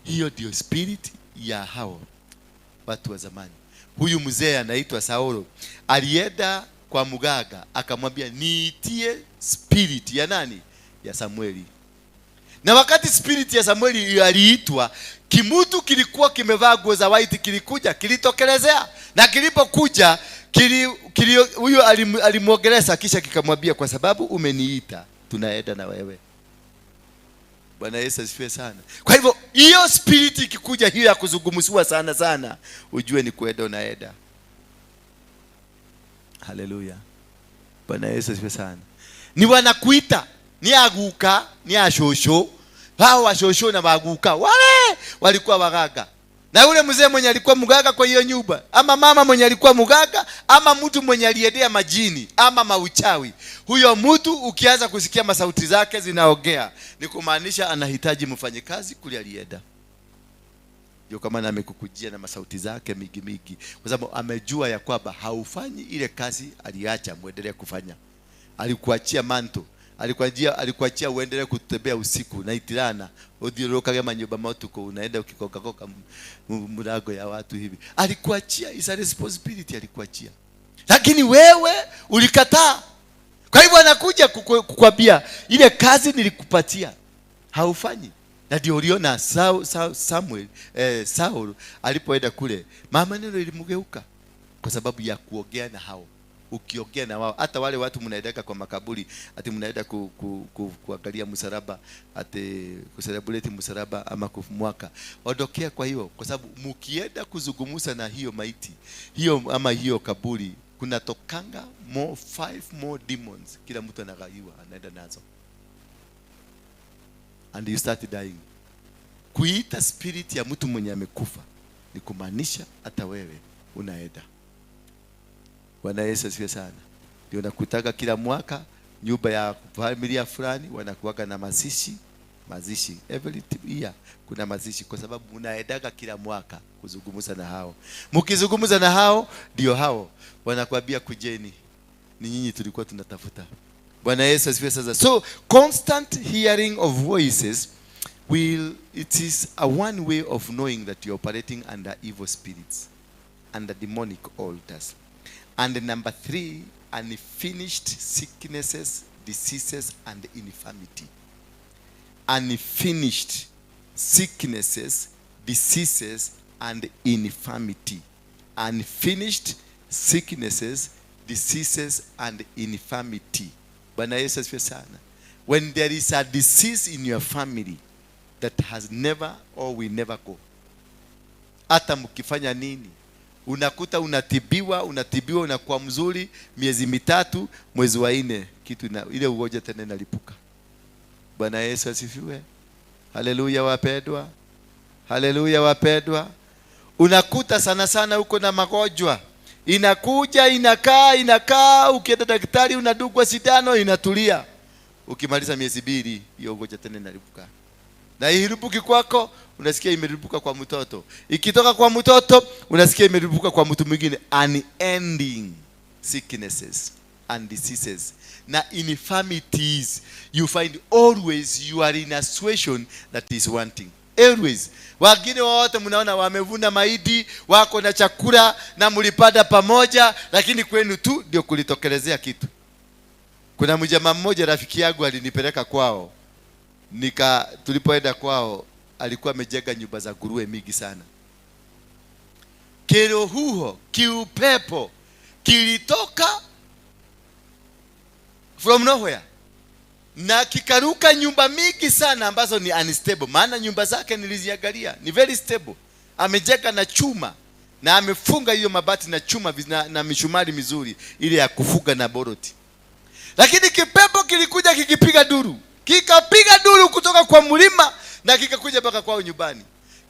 S5: Hiyo ndio spirit ya hao watu wa zamani. Huyu mzee anaitwa Saulo alienda kwa mganga akamwambia niitie spirit ya nani? Ya Samueli. Na wakati spirit ya Samueli aliitwa, kimutu kilikuwa kimevaa nguo za white kilikuja, kilitokelezea. Na kilipokuja, huyu alimuongelesha kisha kikamwambia kwa sababu umeniita, tunaenda na wewe. Bwana Yesu asifiwe sana. Kwa hivyo hiyo spirit ikikuja hiyo ya kuzungumziwa sana sana, ujue ni kuenda unaenda. Haleluya. Bwana Yesu asifiwe sana. Ni wanakuita, ni aguka, ni ashosho. Hao washosho na waguka wale walikuwa waganga. Na yule mzee mwenye alikuwa mganga kwa hiyo nyumba, ama mama mwenye alikuwa mganga, ama mtu mwenye aliendea majini ama mauchawi, huyo mtu ukianza kusikia masauti zake zinaongea, ni kumaanisha anahitaji mfanyikazi kule alienda. Ndio kama maana amekukujia na masauti zake mingi mingi, kwa sababu amejua ya kwamba haufanyi ile kazi aliacha muendelee kufanya. Alikuachia manto, alikuachia uendelee kutembea usiku na itirana uthiũrũrũkage manyũmba ma ũtukũ, unaenda ukikokakoka mlango ya watu hivi. Alikuachia, is a responsibility alikuachia, lakini wewe ulikataa. Kwa hivyo anakuja kukwambia ile kazi nilikupatia haufanyi. Na ndio uliona Samuel, Saul alipoenda kule, maneno ilimgeuka kwa sababu ya kuongea na hao. Ukiongea na wao, hata wale watu mnaendeka kwa makaburi, ati mnaenda kuangalia msalaba, ati kucelebrate msalaba ama kumwaka, ondokea kwa hiyo, kwa sababu mkienda kuzungumza na hiyo maiti hiyo ama hiyo kaburi, kuna tokanga more 5 more demons, kila mtu anagaiwa anaenda nazo, and you start dying. Kuita spirit ya mtu mwenye amekufa ni kumaanisha hata wewe unaenda. Bwana Yesu asifiwe sana. Ndio nakutaka kila mwaka nyumba ya familia fulani wanakuwaga na mazishi, mazishi every year kuna mazishi, kwa sababu mnaendaga kila mwaka kuzungumza na hao. Mkizungumza na hao, ndio hao wanakuambia kujeni, ni nyinyi tulikuwa tunatafuta. Bwana Yesu asifiwe sasa. So constant hearing of voices will, it is a one way of knowing that you're operating under evil spirits, under demonic altars. And number 3, unfinished sicknesses, diseases, and infirmity. Unfinished sicknesses, diseases, and infirmity. Unfinished sicknesses, diseases, and infirmity. Bwana Yesu asifiwe sana. When there is a disease in your family that has never or will never go, hata mkifanya nini, unakuta unatibiwa, unatibiwa, unakuwa mzuri miezi mitatu, mwezi wa 4 kitu na ile ugonjwa tena inalipuka. Bwana Yesu asifiwe. Haleluya wapendwa. Haleluya wapendwa. Unakuta sana sana huko na magonjwa inakuja, inakaa, inakaa, ukienda daktari unadungwa sindano inatulia. Ukimaliza miezi 2 hiyo ugonjwa tena inalipuka. Na ilipuki kwako, unasikia imelipuka kwa mtoto. Ikitoka kwa mtoto, unasikia imelipuka kwa mtu mwingine. Unending sicknesses and diseases na infirmities, you find always you are in a situation that is wanting. Always. Wengine wote mnaona wamevuna mahindi, wako na chakula na mlipanda pamoja, lakini kwenu tu ndio kulitokelezea kitu. Kuna mjamaa mmoja rafiki yangu alinipeleka kwao. Tulipoenda kwao alikuwa amejenga nyumba za nguruwe mingi sana. Kirohuho, kiupepo kilitoka from nowhere na kikaruka nyumba mingi sana ambazo ni unstable. Maana nyumba zake niliziangalia ni very stable. Amejenga na chuma na amefunga hiyo mabati na chuma na mishumari mizuri ile ya kufuga na boroti. Lakini kipepo kilikuja kikipiga duru. Kikapiga duru kutoka kwa mlima na kikakuja mpaka kwao nyumbani.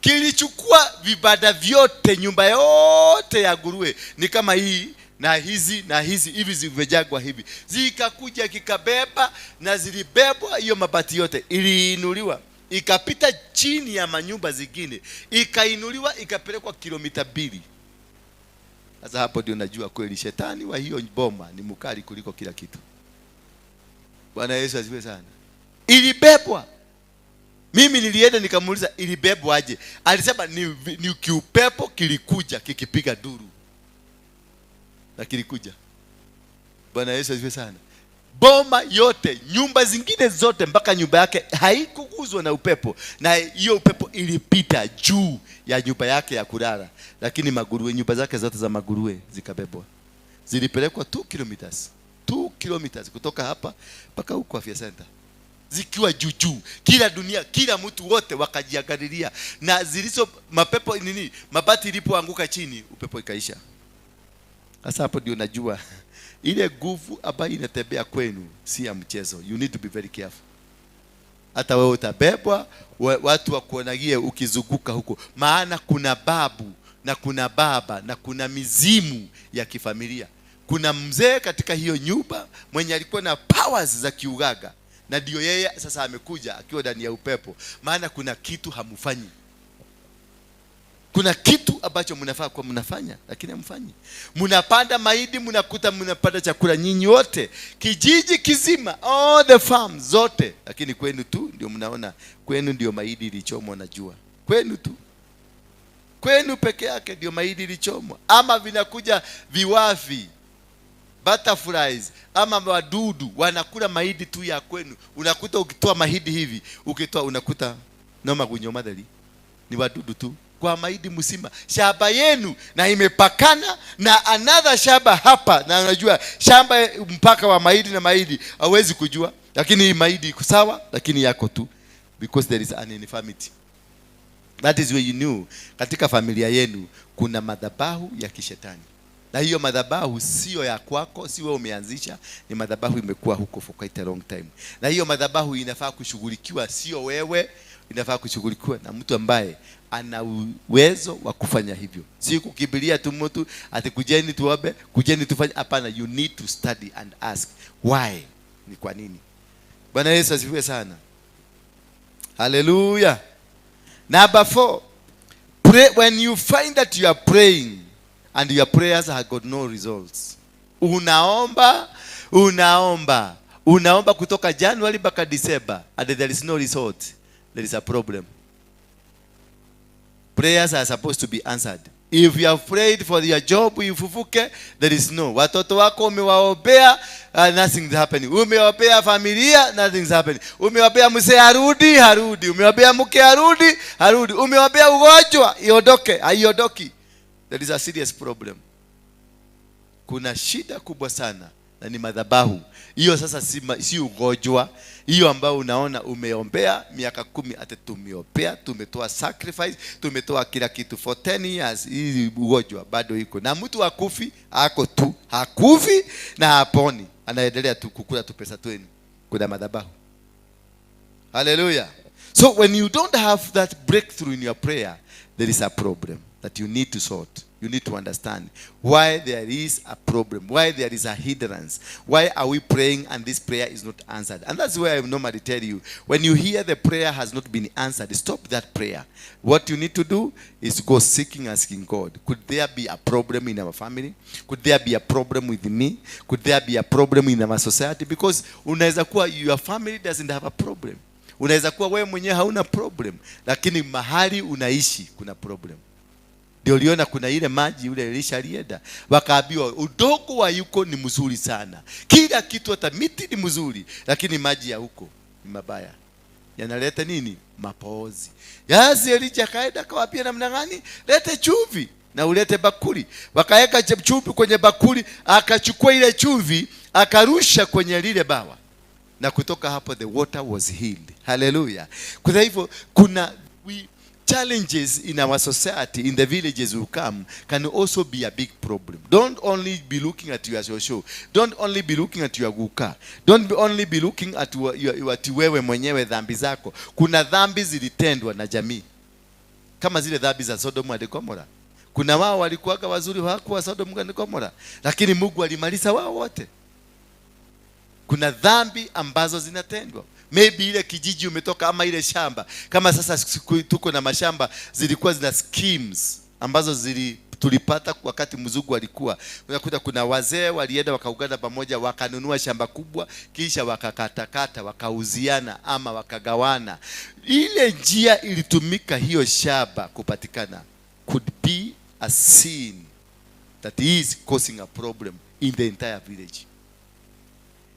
S5: Kilichukua vibanda vyote, nyumba yote ya nguruwe ni kama hii na hizi na hizi, hivi zimejagwa hivi. Zikakuja kikabeba, na zilibebwa hiyo mabati yote, iliinuliwa ikapita chini ya manyumba zingine, ikainuliwa ikapelekwa kilomita 2. Sasa hapo ndio najua kweli shetani wa hiyo boma ni mkali kuliko kila kitu. Bwana Yesu asifiwe sana. Ilibebwa. Mimi nilienda nikamuuliza ilibebwa aje? Alisema ni kiupepo kilikuja kikipiga duru. Na kilikuja. Bwana Yesu asifiwe sana. Boma yote, nyumba zingine zote mpaka nyumba yake haikuguzwa na upepo. Na hiyo upepo ilipita juu ya nyumba yake ya kulala. Lakini maguruwe, nyumba zake zote za maguruwe zikabebwa. Zilipelekwa 2 kilometers. 2 kilometers kutoka hapa mpaka huko Afya Center. Zikiwa juu juu, kila dunia, kila mtu wote wakajiangalilia. Na zilizo mapepo nini, mabati ilipoanguka chini, upepo ikaisha. Sasa hapo ndio najua ile nguvu ambayo inatembea kwenu si ya mchezo. You need to be very careful. Hata wewe utabebwa, watu wakuonagie ukizunguka huko. Maana kuna babu na kuna baba na kuna mizimu ya kifamilia. Kuna mzee katika hiyo nyumba mwenye alikuwa na powers za kiugaga, na ndio yeye sasa amekuja akiwa ndani ya upepo. Maana kuna kitu hamufanyi. Kuna kitu ambacho mnafaa kuwa mnafanya lakini hamfanyi. Mnapanda mahindi, mnakuta mnapata chakula nyinyi wote, kijiji kizima, all the farms zote, lakini kwenu tu ndio mnaona, kwenu ndio mahindi ilichomwa na jua, kwenu tu, kwenu peke yake ndio mahindi ilichomwa. Ama vinakuja viwavi, butterflies ama wadudu wanakula mahindi tu ya kwenu. Unakuta ukitoa mahindi hivi, ukitoa unakuta no magunyo matheri, ni wadudu tu kwa mahindi mzima. Shamba yenu na imepakana na another shamba hapa, na unajua shamba mpaka wa mahindi na mahindi hawezi kujua, lakini hii mahindi iko sawa, lakini yako tu, because there is an infirmity. That is where you knew katika familia yenu kuna madhabahu ya kishetani, na hiyo madhabahu sio ya kwako, si wewe umeanzisha, ni madhabahu imekuwa huko for quite a long time, na hiyo madhabahu inafaa kushughulikiwa, sio wewe, inafaa kushughulikiwa na mtu ambaye ana uwezo wa kufanya hivyo, si kukimbilia tu mtu ati kujeni tuombe, kujeni tufanye. Hapana, you need to study and ask why, ni kwa nini. Bwana Yesu asifiwe sana, haleluya. Number 4, pray when you find that you are praying and your prayers have got no results. Unaomba, unaomba, unaomba kutoka January mpaka December and there is no result. There is a problem. Prayers are supposed to be answered. If you have prayed for your job ifufuke, there is no. Watoto wako umewaombea, nothing is happening. Umewaombea familia, nothing is happening. Umewaombea mzee arudi, harudi. Umewaombea mke arudi, harudi. Umewaombea ugonjwa iondoke, haiondoki. There is a serious problem. Kuna shida kubwa sana na ni madhabahu hiyo. Sasa si ugonjwa hiyo ambayo unaona umeombea miaka 10, ati tumeombea, tumetoa sacrifice, tumetoa kila kitu for 10 years, hii ugonjwa bado iko, na mtu hakufi, ako tu hakufi na haponi, anaendelea tu kukula tu pesa twenu. Kuna madhabahu. Hallelujah. So when you don't have that breakthrough in your prayer, there is a problem that you need to sort. You need to understand why there is a problem, why there is a hindrance. Why are we praying and this prayer is not answered? And that's where I normally tell you, when you hear the prayer has not been answered, stop that prayer. What you need to do is go seeking, asking God, could there be a problem in our family? Could there be a problem with me? Could there be a problem in our society? Because unaweza kuwa your family doesn't have a problem. Unaweza kuwa wewe mwenyewe hauna problem, lakini mahali unaishi kuna problem. Ndio uliona kuna ile maji ule Elisha alienda, wakaambiwa udongo wa yuko ni mzuri sana, kila kitu, hata miti ni mzuri, lakini maji ya huko ni mabaya, yanaleta nini? Mapoozi. Yazi Elisha akaenda akawaambia namna gani? Lete chumvi na ulete bakuli. Wakaweka chumvi kwenye bakuli, akachukua ile chumvi akarusha kwenye lile bawa, na kutoka hapo the water was healed. Hallelujah. Kwa hivyo kuna challenges in our society, in the villages who come, can also be a big problem. Don't only be looking at your shosho. Don't only be looking at your guka. Don't only be looking at your wewe mwenyewe dhambi zako. Kuna dhambi zilitendwa na jamii, kama zile dhambi za Sodom and Gomorrah. Kuna wao walikuwaga wazuri, hawakuwa Sodom and Gomorrah, lakini Mungu alimaliza wao wote. Kuna dhambi ambazo zinatendwa. Maybe ile kijiji umetoka ama ile shamba. Kama sasa tuko na mashamba zilikuwa zina schemes ambazo tulipata wakati mzungu alikuwa. Unakuta kuna wazee walienda wakaungana pamoja wakanunua shamba kubwa, kisha wakakatakata, wakauziana ama wakagawana. Ile njia ilitumika hiyo shamba kupatikana could be a sin that is causing a problem in the entire village.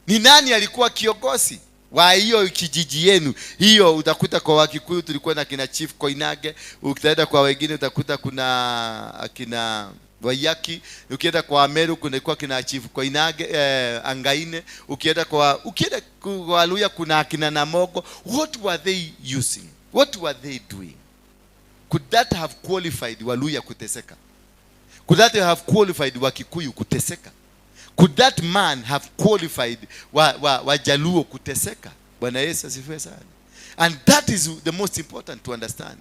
S5: Ni nani alikuwa kiongozi wa hiyo kijiji yenu? Hiyo utakuta kwa Wakikuyu tulikuwa na kina Chief Koinange, ukienda kwa wengine utakuta kuna akina Waiyaki, ukienda kwa Ameru kuna kina Chief Koinange, Angaine, ukienda kwa Luhya kuna akina Namogo. What were they using? What were they doing? Could that have qualified Waluhya kuteseka? Could that have qualified Wakikuyu kuteseka? Could that man have qualified Wajaluo kuteseka? Bwana Yesu asifiwe sana. And that is the most important to understand.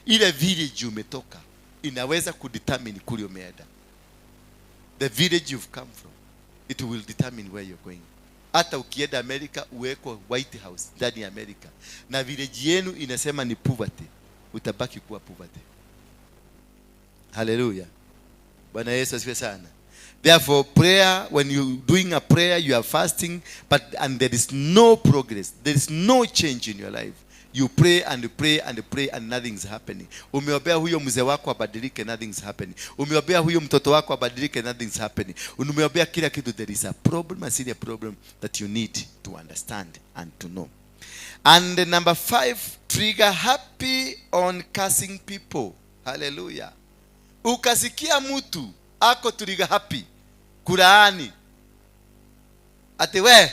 S5: Ile village umetoka inaweza kudetermine kule umeenda. The village you've come from, it will determine where you're going. Hata ukienda America uwekwe White House ndani ya America, na village yenu inasema ni poverty, utabaki kuwa poverty. Hallelujah. Bwana Yesu asifiwe sana. Therefore, prayer, when you doing a prayer, you are fasting, but and there is no progress, there is no change in your life. You pray and pray and pray and nothing's happening. Umeombea huyo mzee wako abadilike, nothing's happening. Umeombea huyo mtoto wako abadilike, nothing's happening. Umeombea kila kitu, there is a problem, a serious problem that you need to understand and to know. And number 5, trigger happy on cursing people. Hallelujah. Ukasikia mtu ako trigger happy kulaani, ati we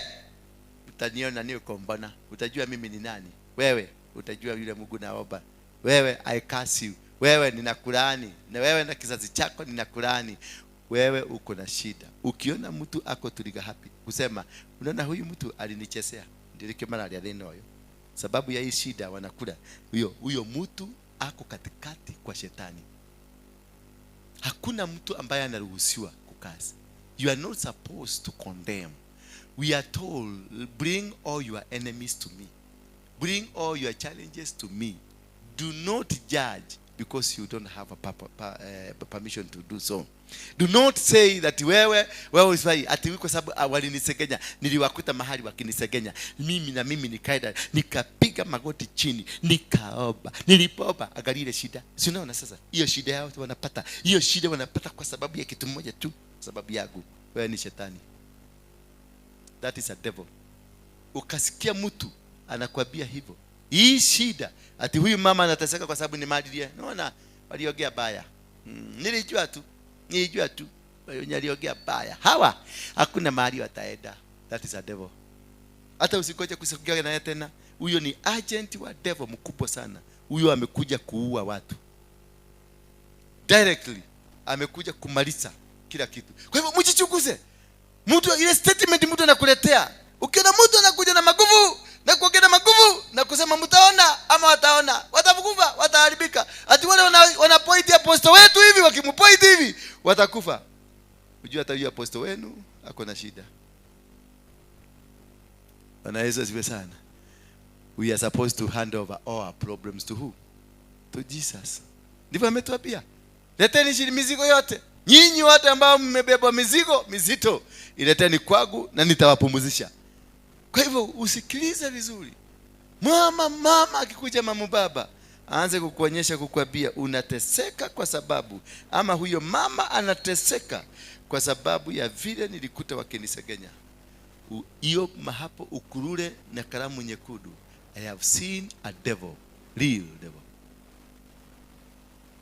S5: utaniona ni ukombona, utajua mimi ni nani. Wewe utajua yule Mungu naomba. Wewe I curse you. Wewe ninakulaani, na wewe na kizazi chako ninakulaani. Wewe uko na shida. Ukiona mtu ako trigger happy kusema, unaona huyu mtu alinichezea, ndirike malaria thina uyu, sababu ya hii shida wanakula, huyo mtu ako katikati kwa shetani. Hakuna mtu ambaye anaruhusiwa kukazi. You are not supposed to condemn. We are told, bring all your enemies to me. Bring all your challenges to me. Do not judge because you don't have a permission to do so. Do not say that wewe usifai, ati kwa sababu walinisegenya, niliwakuta mahali wakinisegenya. Mimi na mimi nikaenda, nikapiga magoti chini, nikaomba. Nilipoomba, angalia ile shida. Si unaona sasa? Hiyo shida yao wanapata. Hiyo shida wanapata kwa sababu ya kitu moja tu, sababu yangu. Wewe ni shetani. That is a devil. Ukasikia mtu anakuambia hivyo, hii shida, ati huyu mama anateseka kwa sababu ni mali. Unaona waliongea baya. Nilijua tu. Waliongea baya. Hawa hakuna mahali wataenda. That is a devil. Hata usikoje kusikia naye tena. Huyo ni agent wa devil mkubwa sana. Huyo amekuja kuua watu. Directly amekuja kumaliza kila kitu. Kwa hivyo mjichunguze. Mtu ile statement mtu anakuletea. Ukiona mtu anakuja na maguvu na kuongea na maguvu na kusema mtaona ama wataona, watakufa, wataharibika. Ati wale wanapoint apostle wetu hivi, wakimpoint hivi watakufa. Unajua hata huyo apostle wenu ako na shida. Bwana Yesu asifiwe sana. We are supposed to hand over all our problems to who? To Jesus. Ndivyo ametuambia. Leteni mizigo yote. Nyinyi wote ambao mmebeba mizigo mizito, ileteni kwangu na nitawapumzisha. Kwa hivyo usikilize vizuri. Mama akikuja, mama baba aanze kukuonyesha, kukuambia unateseka kwa sababu, ama huyo mama anateseka kwa sababu ya vile nilikuta wakinisegenya. Hiyo mahapo ukurure na kalamu nyekundu. I have seen a devil, real devil.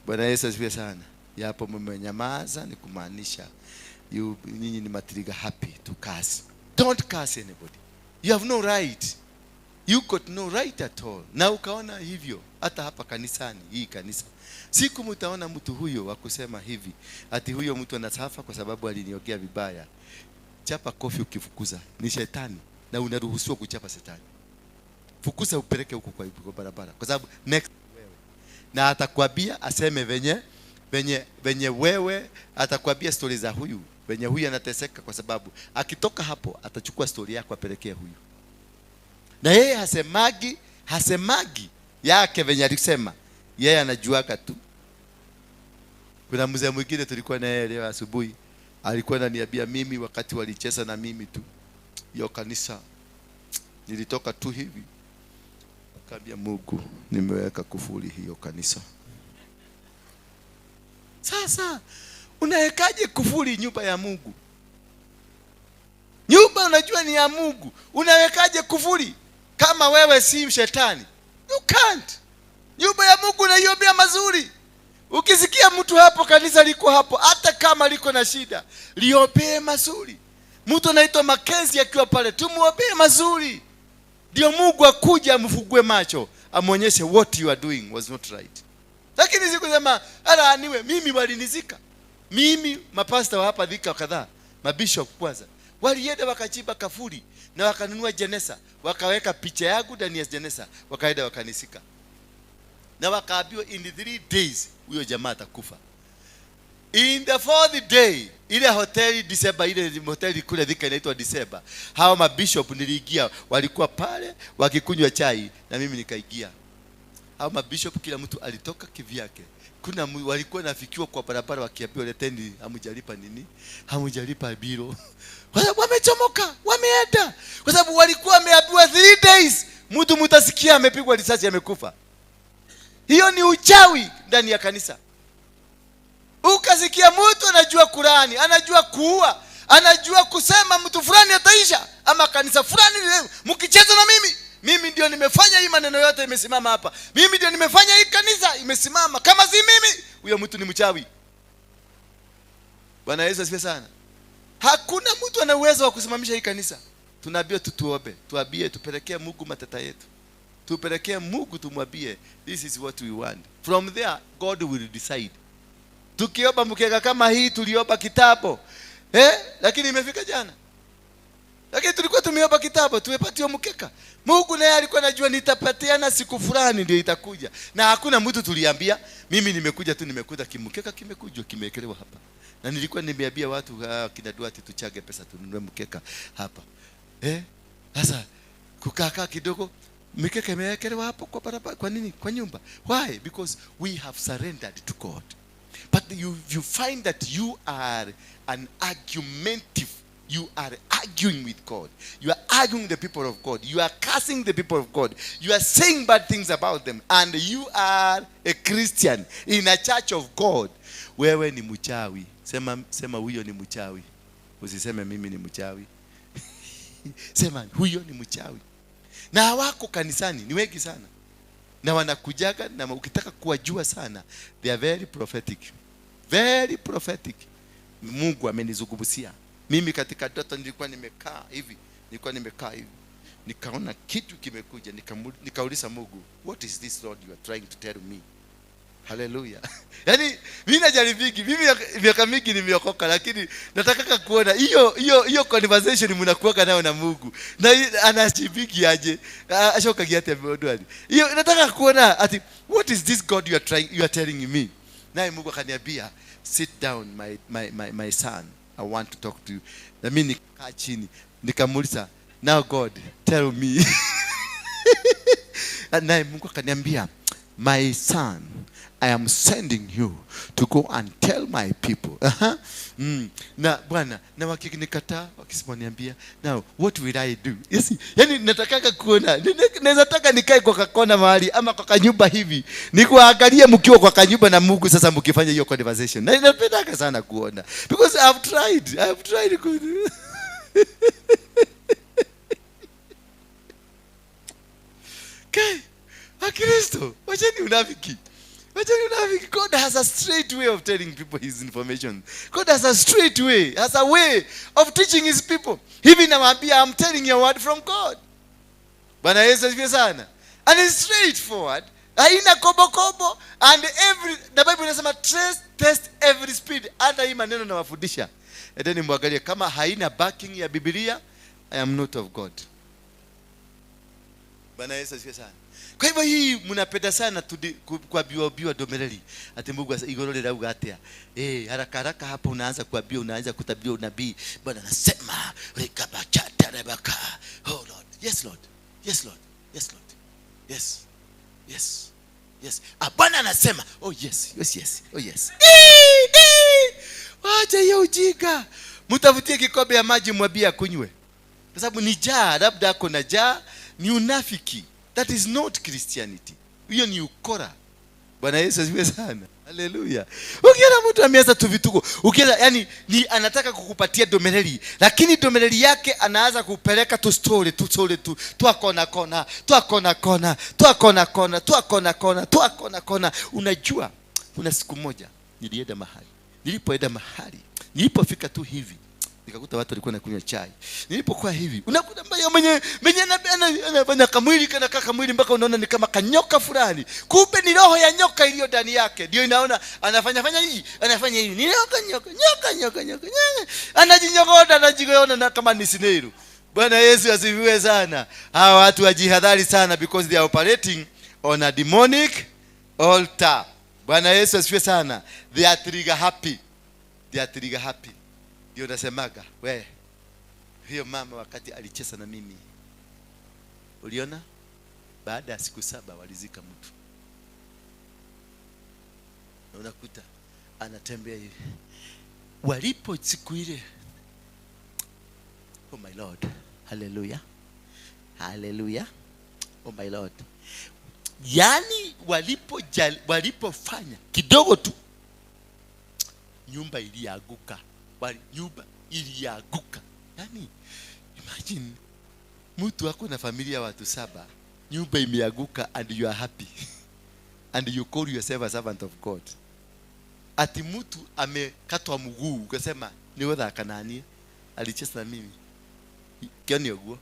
S5: Bwana Yesu asifiwe sana. Yapo mmenyamaza ni kumaanisha nyinyi ni matriga happy to curse. Don't curse anybody. You have no right. You got no right at all. Na ukaona hivyo hata hapa kanisani, hii kanisa. Siku mtaona mtu huyo wa kusema hivi, ati huyo mtu anasafa kwa sababu aliniongea vibaya. Chapa kofi ukifukuza, ni shetani na unaruhusiwa kuchapa shetani. Fukuza upeleke huko kwa barabara, kwa sababu next wewe. Na atakwambia aseme venye wewe, atakwambia story za huyu, venye huyu anateseka, kwa sababu akitoka hapo atachukua story yako apelekee huyu. Na yeye hasemagi yake venye alisema. Yeye anajuaga tu. Kuna mzee mwingine tulikuwa na yeye leo asubuhi, alikuwa ananiambia mimi wakati walicheza na mimi tu hiyo kanisa nilitoka tu hivi, nikamwambia Mungu nimeweka kufuli hiyo kanisa. Sasa unawekaje kufuli nyumba ya Mungu? Nyumba unajua ni ya Mungu. Unawekaje kufuli kama wewe si shetani? You can't. Nyumba ya Mungu unaiombea mazuri. Ukisikia mtu hapo kanisa liko hapo, hata kama liko na shida, liombee mazuri. Mtu anaitwa Makezi akiwa pale, tumuombee mazuri. Ndio Mungu akuja amfungue macho, amuonyeshe what you are doing was not right. Lakini sikusema alaaniwe, mimi walinizika. Mimi mapasta wa hapa Thika kadhaa, mabishop kwanza, walienda wakachimba kafuri na wakanunua jenesa, wakaweka picha yangu ndani ya jenesa, wakaenda wakanisika. Na wakaambiwa in 3 days huyo jamaa atakufa. In the 4th day, ile hoteli December, ile hoteli kule Thika inaitwa December. Hawa mabishop niliingia, walikuwa pale wakikunywa chai na mimi nikaingia. Hao mabishop kila mtu alitoka kivyake. Kuna walikuwa nafikiwa kwa barabara wakiambiwa leteni, hamjalipa nini? Hamjalipa biro. Kwa sababu wamechomoka, wameenda. Kwa sababu walikuwa wameambiwa 3 days mtu mtasikia amepigwa risasi amekufa. Hiyo ni uchawi ndani ya kanisa. Ukasikia mtu anajua Kurani, anajua kuua, anajua kusema mtu fulani ataisha ama kanisa fulani, mkicheza na mimi, mimi ndio nimefanya hii maneno yote imesimama hapa. Mimi ndio nimefanya hii kanisa imesimama. Kama si mimi, huyo mtu ni mchawi. Bwana Yesu asifiwe sana. Hakuna mtu ana uwezo wa kusimamisha hii kanisa. Tunaambiwa tu tuombe, tuambie, tupelekee Mungu matata yetu. Tupelekee Mungu, tumwambie this is what we want. From there God will decide. Tukiomba mkeka kama hii tuliomba kitabu. Lakini imefika jana. Lakini tulikuwa tumeomba kitabu, tumepatiwa mkeka. Mungu naye alikuwa anajua nitapatiana siku fulani ndio itakuja. Na hakuna mtu tuliambia, mimi nimekuja tu nimekuta kimkeka kimekuja kimewekelewa hapa. Na nilikuwa nimeambia watu kina Duarte tuchage pesa tununue mkeka hapa. Sasa kukaa kidogo mikeka imewekelewa hapo kwa barabara, kwa nini? Kwa nyumba. Why? Because we have surrendered to God. But you find that you are an argumentative. You are arguing with God. You are arguing the people of God. You are cursing the people of God. You are saying bad things about them. And you are a Christian in a church of God. Wewe ni mchawi. Sema huyo ni mchawi. Usiseme mimi ni mchawi. Sema huyo ni mchawi. Na hawako kanisani, ni wengi sana. Na wanakujaga, na ukitaka kuwajua sana, they are very prophetic. Very prophetic. Mungu amenizungumzia. Mimi katika ndoto nilikuwa nimekaa hivi, Nikaona kitu kimekuja, nikauliza Mungu, what is this Lord you are trying to tell me? Hallelujah. Yaani mimi najaribiki, mimi miaka mingi nimeokoka, lakini nataka kuona hiyo conversation mnakuwa nayo na Mungu. Na anajibiki aje? Ashoka giate amedwali. Hiyo nataka kuona ati what is this God you are telling me? Naye Mungu akaniambia, sit down my son, I want to talk to you. Na mimi nikaa chini, nikamuuliza, now God tell me. Naye Mungu akaniambia, my son, I am sending you to go and tell my people. Na bwana, na wakinikataa, wakisiponiambia, now what will I do? You see, yani nataka kuona, naweza taka nikae kwa kakona mahali ama kwa kanyumba hivi, nikuangalie mkiwa kwa kanyumba na Mungu sasa mkifanya hiyo conversation. Na ninapendaka sana kuona because I've tried. Okay. Akristo, wacheni unafiki. God has a straight way of telling people his information. God has a straight way, has a way of teaching his people. Hivi nawaambia, I'm telling you a word from God. Bwana Yesu asifiwe sana. And it's straightforward. Haina kobo kobo, and every, the Bible inasema test every spirit. Hata hii maneno nawafundisha. Endeni muangalie kama haina backing ya Biblia, I am not of God. Bwana Yesu asifiwe sana. Kwa hivyo hii mnapenda sana kuambiwa domereli. Ati Mungu igoro lirauga atia. Haraka haraka hapo unaanza kuambiwa, unaanza kutabiriwa unabii. Bwana anasema rekabachata rebaka. Oh Lord. Yes Lord. Yes Lord. Yes Lord. Yes. Yes. Yes. Bwana anasema, oh yes. Yes yes. Oh yes. Wacha hiyo ujinga. Mtafutie kikombe ya maji mwambie akunywe. Kwa sababu ni jaa, labda ako na jaa, ni unafiki. That is not Christianity. Hiyo ni ukora. Bwana Yesu asifiwe sana. Hallelujah. Ukiona mtu ameanza tu vituko, ukiona yani ni anataka kukupatia domereli, lakini domereli yake anaanza kupeleka tu story tu story tu, twakona kona, twakona kona, twakona kona, twakona kona, twakona kona. Unajua kuna siku moja nilienda mahali. Nilipoenda mahali, nilipofika tu hivi, nikakuta watu walikuwa wanakunywa chai. Nilipokuwa hivi, unakuta mbaya mwenye anafanya kamwili kana kaka mwili mpaka unaona ni kama kanyoka fulani. Kumbe ni roho ya nyoka iliyo ndani yake. Ndio inaona anafanya fanya hivi, anafanya hivi. Ni nyoka nyoka nyoka nyoka nyoka. Anajinyogoda, anajiona na kama ni sineru. Bwana Yesu asifiwe sana. Hawa watu wajihadhari sana because they are operating on a demonic altar. Bwana Yesu asifiwe sana. They are trigger happy. They are trigger happy. Ndio nasemaga, we, hiyo mama wakati alicheza na mimi, uliona? Baada ya siku 7 walizika mtu. Na unakuta anatembea hivi. Walipo siku ile, oh my Lord, hallelujah, hallelujah, oh my Lord. Yaani walipofanya kidogo tu, nyumba ilianguka. Nyumba ilianguka. Yaani imagine mtu ako na familia watu 7, nyumba imeanguka and you are happy and you call yourself a servant of God. Ati mtu amekatwa mguu ukasema ni gũthaka nani, alicheza na mimi. Kĩone ũguo.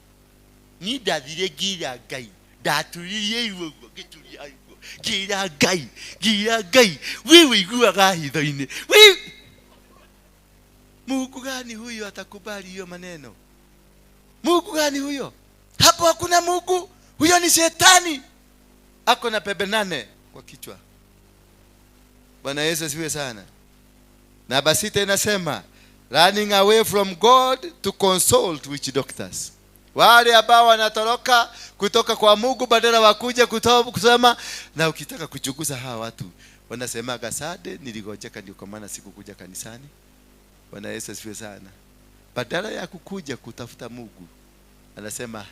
S5: Ni ndathire ngira Ngai, ndaturirie iru ũguo, ngĩturia iru, ngira Ngai, ngira Ngai, we wĩiguaga hitho-inĩ. We Mungu gani huyo atakubali hiyo maneno? Mungu gani huyo? Hapo hakuna Mungu, huyo ni shetani. Ako na pembe 8 kwa kichwa. Bwana Yesu asifiwe sana. Namba 6 inasema running away from God to consult witch doctors. Wale ambao wanatoroka kutoka kwa Mungu badala wakuje kusema. Na ukitaka kuchunguza hawa watu wanasemaga sade niligojeka ndio kwa maana sikukuja kanisani. Bwana Yesu asifiwe sana. Badala ya kukuja kutafuta Mungu anasema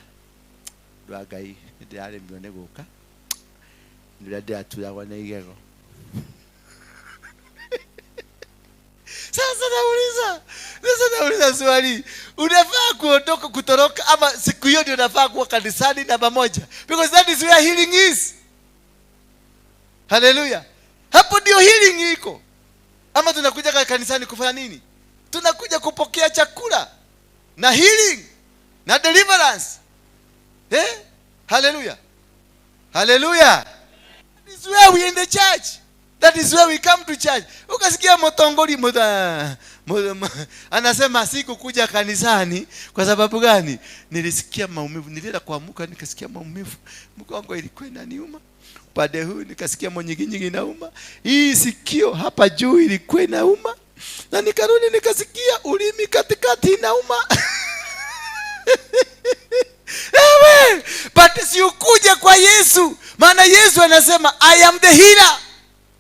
S5: ndwagai ndiaremirwo nĩ gũka, nĩ ndĩraturagwo nĩ igego. Sasa nauliza swali, unafaa kuondoka kutoroka ama siku hiyo ndio unafaa kuwa kanisani namba 1? Because that is where healing is. Hallelujah. Hapo ndio healing iko. Ama tunakuja kanisani kufanya nini? Tunakuja kupokea chakula na healing na deliverance. Hallelujah. Hallelujah. That is where we in the church. That is where we come to church. Ukasikia motongoli anasema sikukuja kanisani kwa sababu gani? Nilisikia maumivu, nilienda kuamuka nikasikia maumivu. Mgongo ilikuwa inaniuma. Upande huu nikasikia monyigi inauma. Hii sikio hapa juu ilikuwa inauma. Na nikarudi nikasikia ulimi katikati inauma. Ewe, but si ukuje kwa Yesu. Maana Yesu anasema I am the healer.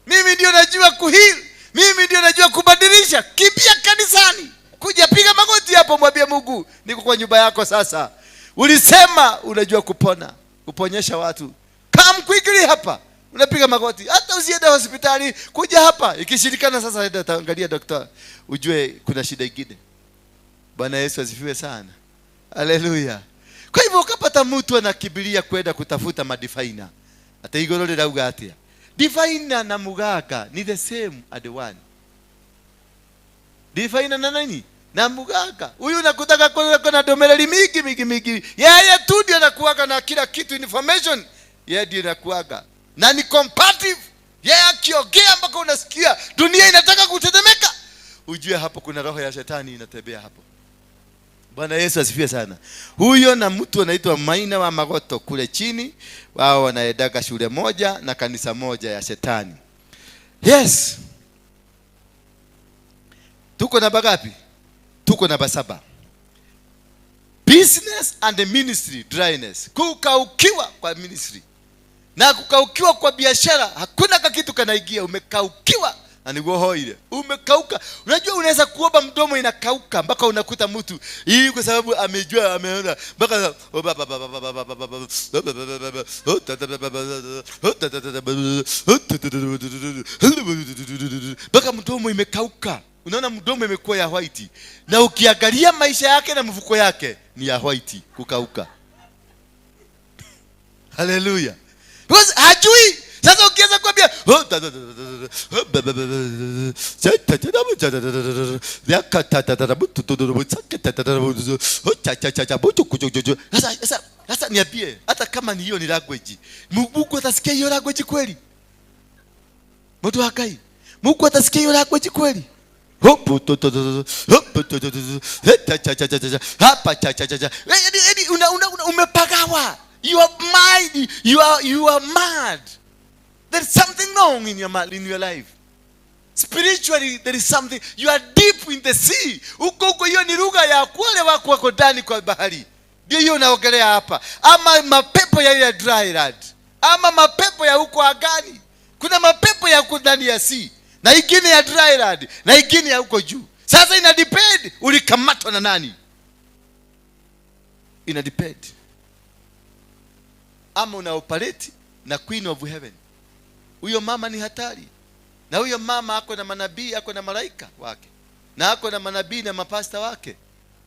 S5: Mimi ndio najua kuheal. Mimi ndio najua kubadilisha. Kimbia kanisani. Kuja piga magoti hapo, mwambie Mungu, niko kwa nyumba yako sasa. Ulisema unajua kupona, kuponyesha watu. Come quickly hapa. Unapiga magoti. Hata usiende hospitali, kuja hapa. Ikishirikana sasa enda angalia daktari, ujue kuna shida nyingine. Bwana Yesu asifiwe sana. Hallelujah. Kwa hivyo ukapata mtu anakimbilia kwenda kutafuta madifaina. Ata igoro rĩrauga atĩa? Divina na muganga ni the same at the one. Divina na nani? Na muganga. Huyu nakutaka kuwa na domereli mingi mingi mingi. Yeye tu ndiye anakuaga na kila kitu information. Yeye ndiye anakuaga. Na ni comparative. Yeye akiongea mpaka unasikia dunia inataka kutetemeka. Ujue hapo kuna roho ya shetani inatembea hapo. Bwana Yesu asifiwe sana. Huyo na mtu anaitwa Maina wa Magoto kule chini, wao wanaendaga shule moja na kanisa moja ya shetani. Yes. Tuko namba ngapi? Tuko namba 7. Business and the ministry dryness. Kukaukiwa kwa ministry na kukaukiwa kwa biashara, hakuna kitu kanaingia, umekaukiwa. Na ni gohoile. Umekauka. Unajua unaweza kuomba mdomo inakauka mpaka unakuta mtu hii kwa sababu amejua ameona mpaka mpaka mdomo imekauka. Unaona mdomo imekuwa ya white. Na ukiangalia maisha yake na mfuko yake ni ya white kukauka. Hallelujah. Because hajui. Sasa ukianza kuambia sasa niambie, hata kama ni hiyo ni language, Mungu atasikia hiyo language kweli? Mtu hakai. Mungu atasikia hiyo language kweli? Umepagawa. You are mad. You are mad. There is something wrong in your life. Spiritually there is something. You are deep in the sea. Uko huko, hiyo ni lugha ya wale wako wako ndani kwa bahari. Ndio hiyo unaongelea hapa. Ama mapepo ya ile dry land. Ama mapepo ya huko angani. Kuna mapepo ya huko ndani ya sea. na ingine ya dryland, na ingine ya huko juu. Sasa ina depend ulikamatwa na nani, ina depend ama una operate na Queen of Heaven. Huyo mama ni hatari, na huyo mama ako na manabii, ako na malaika wake, na ako na manabii na mapasta wake,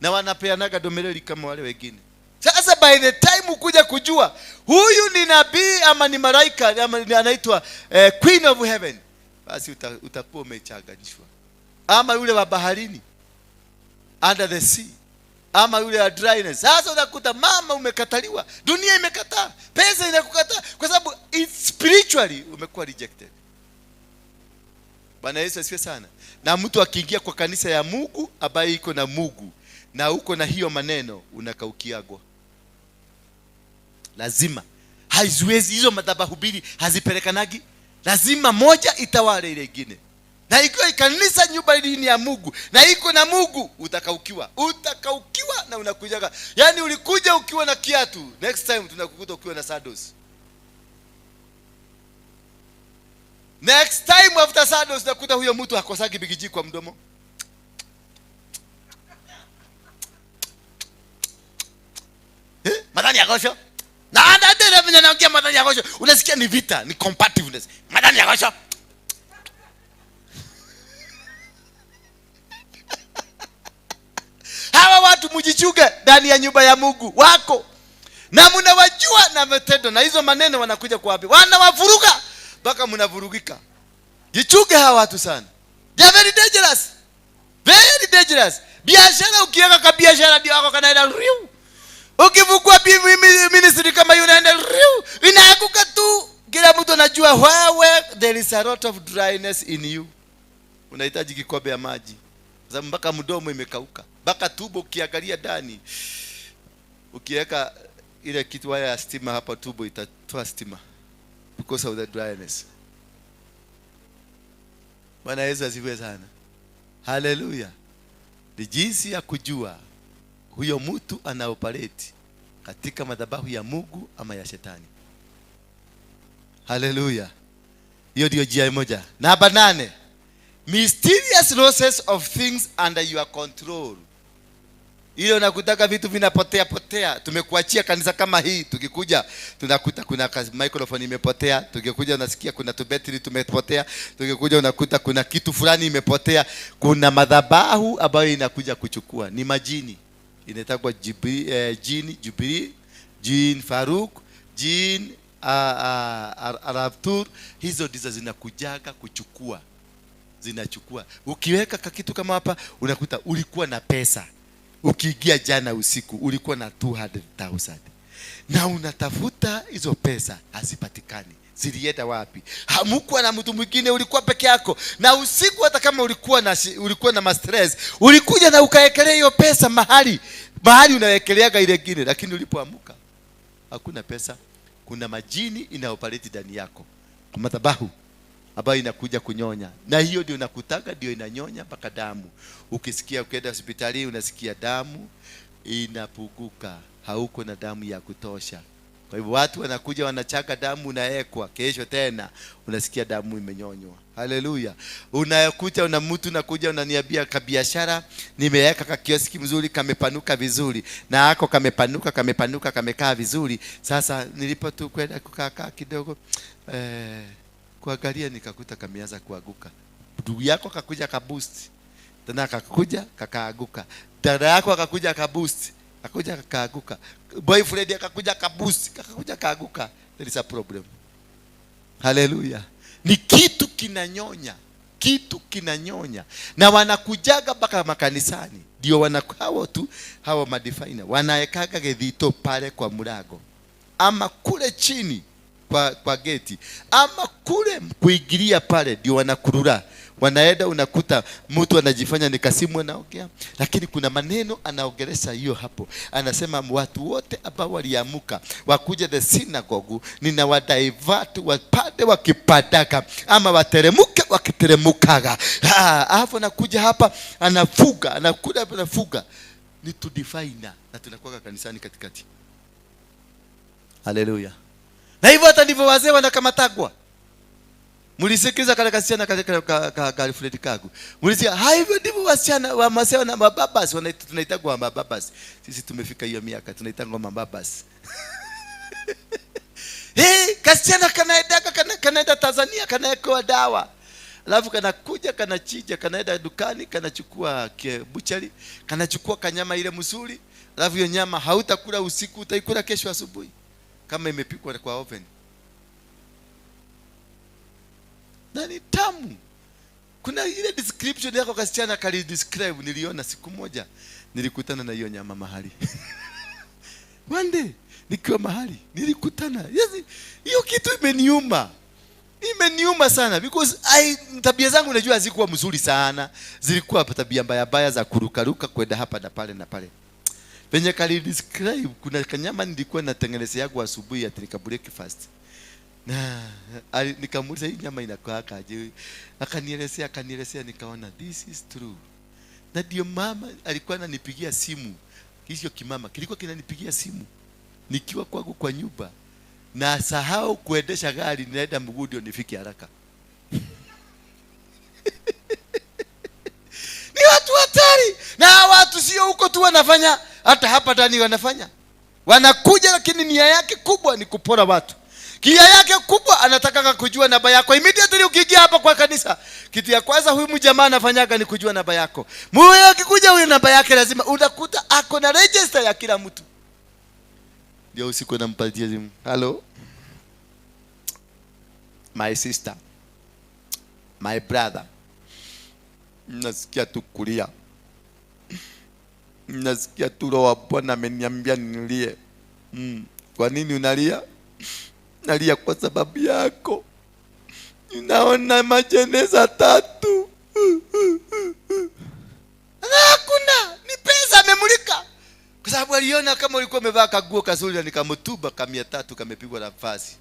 S5: na wanapeanaga domeleli kama wale wengine. Sasa by the time ukuja kujua huyu ni nabii ama ni malaika ama anaitwa Queen of Heaven, basi utakuwa umechanganyishwa. Ama yule wa baharini, under the sea, ama yule wa dryness. Sasa unakuta mama umekataliwa, dunia imekataa, pesa inakukataa, kwa sababu it's spiritually umekuwa rejected. Bwana Yesu asifiwe sana. Na mtu akiingia kwa kanisa ya Mungu ambaye iko na Mungu na uko na hiyo maneno, unakaukiagwa. Lazima haiziwezi hizo madhabahu mbili hazipelekanagi, lazima moja itawale ile ingine. Na ikiwa kanisa nyumba hii ni ya Mungu na iko na Mungu, utakaukiwa, utakaukiwa. Na unakujaga, yani ulikuja ukiwa na kiatu, next time tunakukuta ukiwa na sandals. Next time after sandals unakuta huyo mtu hakosagi bigiji kwa mdomo. Madhani ya gosho. Na hata vile naongea madhani ya gosho, unasikia ni vita, ni competitiveness. Madhani ya gosho. Hawa watu mjichuge ndani ya nyumba ya Mungu wako. Na mnawajua na matendo, na hizo maneno wanakuja kuwaambia. Wanawavuruga mpaka mnavurugika. Jichuge hawa watu sana. They are very dangerous. Very dangerous. Biashara ukiweka kwa biashara ndio wako kanaenda riu. Ukivukua ministry kama hiyo unaenda riu, inaanguka tu. Kila mtu anajua wewe there is a lot of dryness in you. Unahitaji kikombe ya maji. Sababu mpaka mdomo imekauka. Mpaka tumbo ukiangalia ndani. Ukiweka ile kitu waya ya stima hapa tumbo itatoa stima. Because of the dryness. Bwana Yesu asifiwe sana. Hallelujah. Ni jinsi ya kujua huyo mtu anaoperate katika madhabahu ya Mungu ama ya shetani. Hallelujah. Hiyo ndio njia moja. Namba 8. Mysterious losses of things under your control. Ile unakutaka vitu vinapotea potea. Tumekuachia kanisa kama hii, tukikuja tunakuta kuna microphone imepotea, tukikuja unasikia kuna tubetri tumepotea, tukikuja unakuta kuna kitu fulani imepotea. Kuna madhabahu ambayo inakuja kuchukua, ni majini. Inaitwa jini Jubilee, jini Faruk, jini Arabtur. Hizo ndizo zinakujaga kuchukua. Zinachukua. Ukiweka kitu kama hapa unakuta ulikuwa na pesa. Ukiingia jana usiku ulikuwa na 200,000. Na unatafuta hizo pesa hazipatikani. Zilienda wapi? Hamkuwa na mtu mwingine, ulikuwa peke yako. Na usiku hata kama ulikuwa na stress, ulikuja na ukaekelea hiyo pesa mahali. Mahali unawekeleaga ile nyingine, lakini ulipoamka hakuna pesa. Kuna majini inaoperate ndani yako. Kwa madhabahu ambayo inakuja kunyonya. Na hiyo ndio nakutaka, ndio inanyonya mpaka damu. Ukisikia ukienda hospitali unasikia damu inapunguka, hauko na damu ya kutosha. Kwa hivyo watu wanakuja wanachaka damu, unaekwa, kesho tena unasikia damu imenyonywa. Haleluya. Unakuja una mtu unakuja unaniambia kabiashara nimeweka ka kioski mzuri kamepanuka vizuri, na hako kamepanuka kamepanuka kamekaa vizuri. Sasa nilipo tu kwenda kukaa kidogo kuangalia nikakuta kameanza kuanguka. Ndugu yako akakuja akaboost. Tena akakuja kakaaguka. Dada yako akakuja akaboost, akakuja kakaaguka. Boyfriend akakuja akaboost, akakuja kaaguka. There is a problem. Hallelujah. Ni kitu kinanyonya, kitu kinanyonya. Na wanakujaga mpaka makanisani. Ndio wanakao tu hawa madefiner. Wanaekaga gethito pale kwa mlango. Ama kule chini kwa geti, ama kule kuingilia pale ndio wanakurura. Wanaenda unakuta mtu anajifanya ni kasimu anaongea, lakini kuna maneno anaongelesha hiyo hapo. Anasema watu wote ambao waliamuka wakuja the synagogue, ninawadivert wapande wakipadaka ama wateremuke wakiteremukaga. Hapo anakuja hapa anafuga, anakuja anafuga. Ni to define, na tunakuwa kanisani katikati. Haleluya. Na hivyo hata ndivyo wazee wanakamatagwa. Mlisikiza kale kasichana kale ka girlfriend kangu. Mlisikia hivyo ndivyo wasichana wa maseo na mababas tunaitagwa mababas. Sisi tumefika hiyo miaka tunaitagwa mababas. Hey, kasichana kanaenda Tanzania kanaekewa dawa. Alafu kanakuja kanachija, kanaenda dukani, kanachukua buchari, kanachukua kanyama ile mzuri. Alafu hiyo nyama hautakula usiku, utaikula kesho asubuhi kama imepikwa kwa oven. Na ni tamu. Kuna ile description yako kasichana kali describe, niliona siku moja nilikutana na hiyo nyama mahali. One day nikiwa mahali nilikutana. Yes, hiyo kitu imeniuma. Imeniuma sana because tabia zangu najua hazikuwa mzuri sana. Zilikuwa tabia mbaya mbaya za kurukaruka kwenda hapa na pale na pale. Penye kali describe kuna kanyama nilikuwa natengenezea yangu asubuhi ati nika breakfast. Na nikamuuliza hii nyama inakaa aje? Akanielezea nikaona this is true. Na ndio mama alikuwa ananipigia simu. Hicho kimama kilikuwa kinanipigia simu nikiwa kwangu kwa nyumba. Na sahau kuendesha gari, ninaenda mguu ndio nifike haraka. Ni watu hatari. Na watu sio huko tu wanafanya, hata hapa ndani wanafanya. Wanakuja lakini nia yake kubwa ni kupora watu. Kia yake kubwa anataka kujua namba yako. Immediately ukiingia hapa kwa kanisa, kitu ya kwanza huyu mjamaa anafanyaga ni kujua namba yako. Mwe akikuja huyu namba yake lazima utakuta ako na register ya kila mtu. Ndio usiku nampatia simu. Hello. My sister. My brother. Nasikia tu kulia. Nasikia tu roho wa Bwana ameniambia nilie. Kwa nini unalia? Nalia kwa sababu yako. Ninaona majeneza 3. Na hakuna, ni pesa amemulika. Kwa sababu aliona kama ulikuwa umevaa kaguo kazuri na nikamtuba ka 300 kamepigwa nafasi.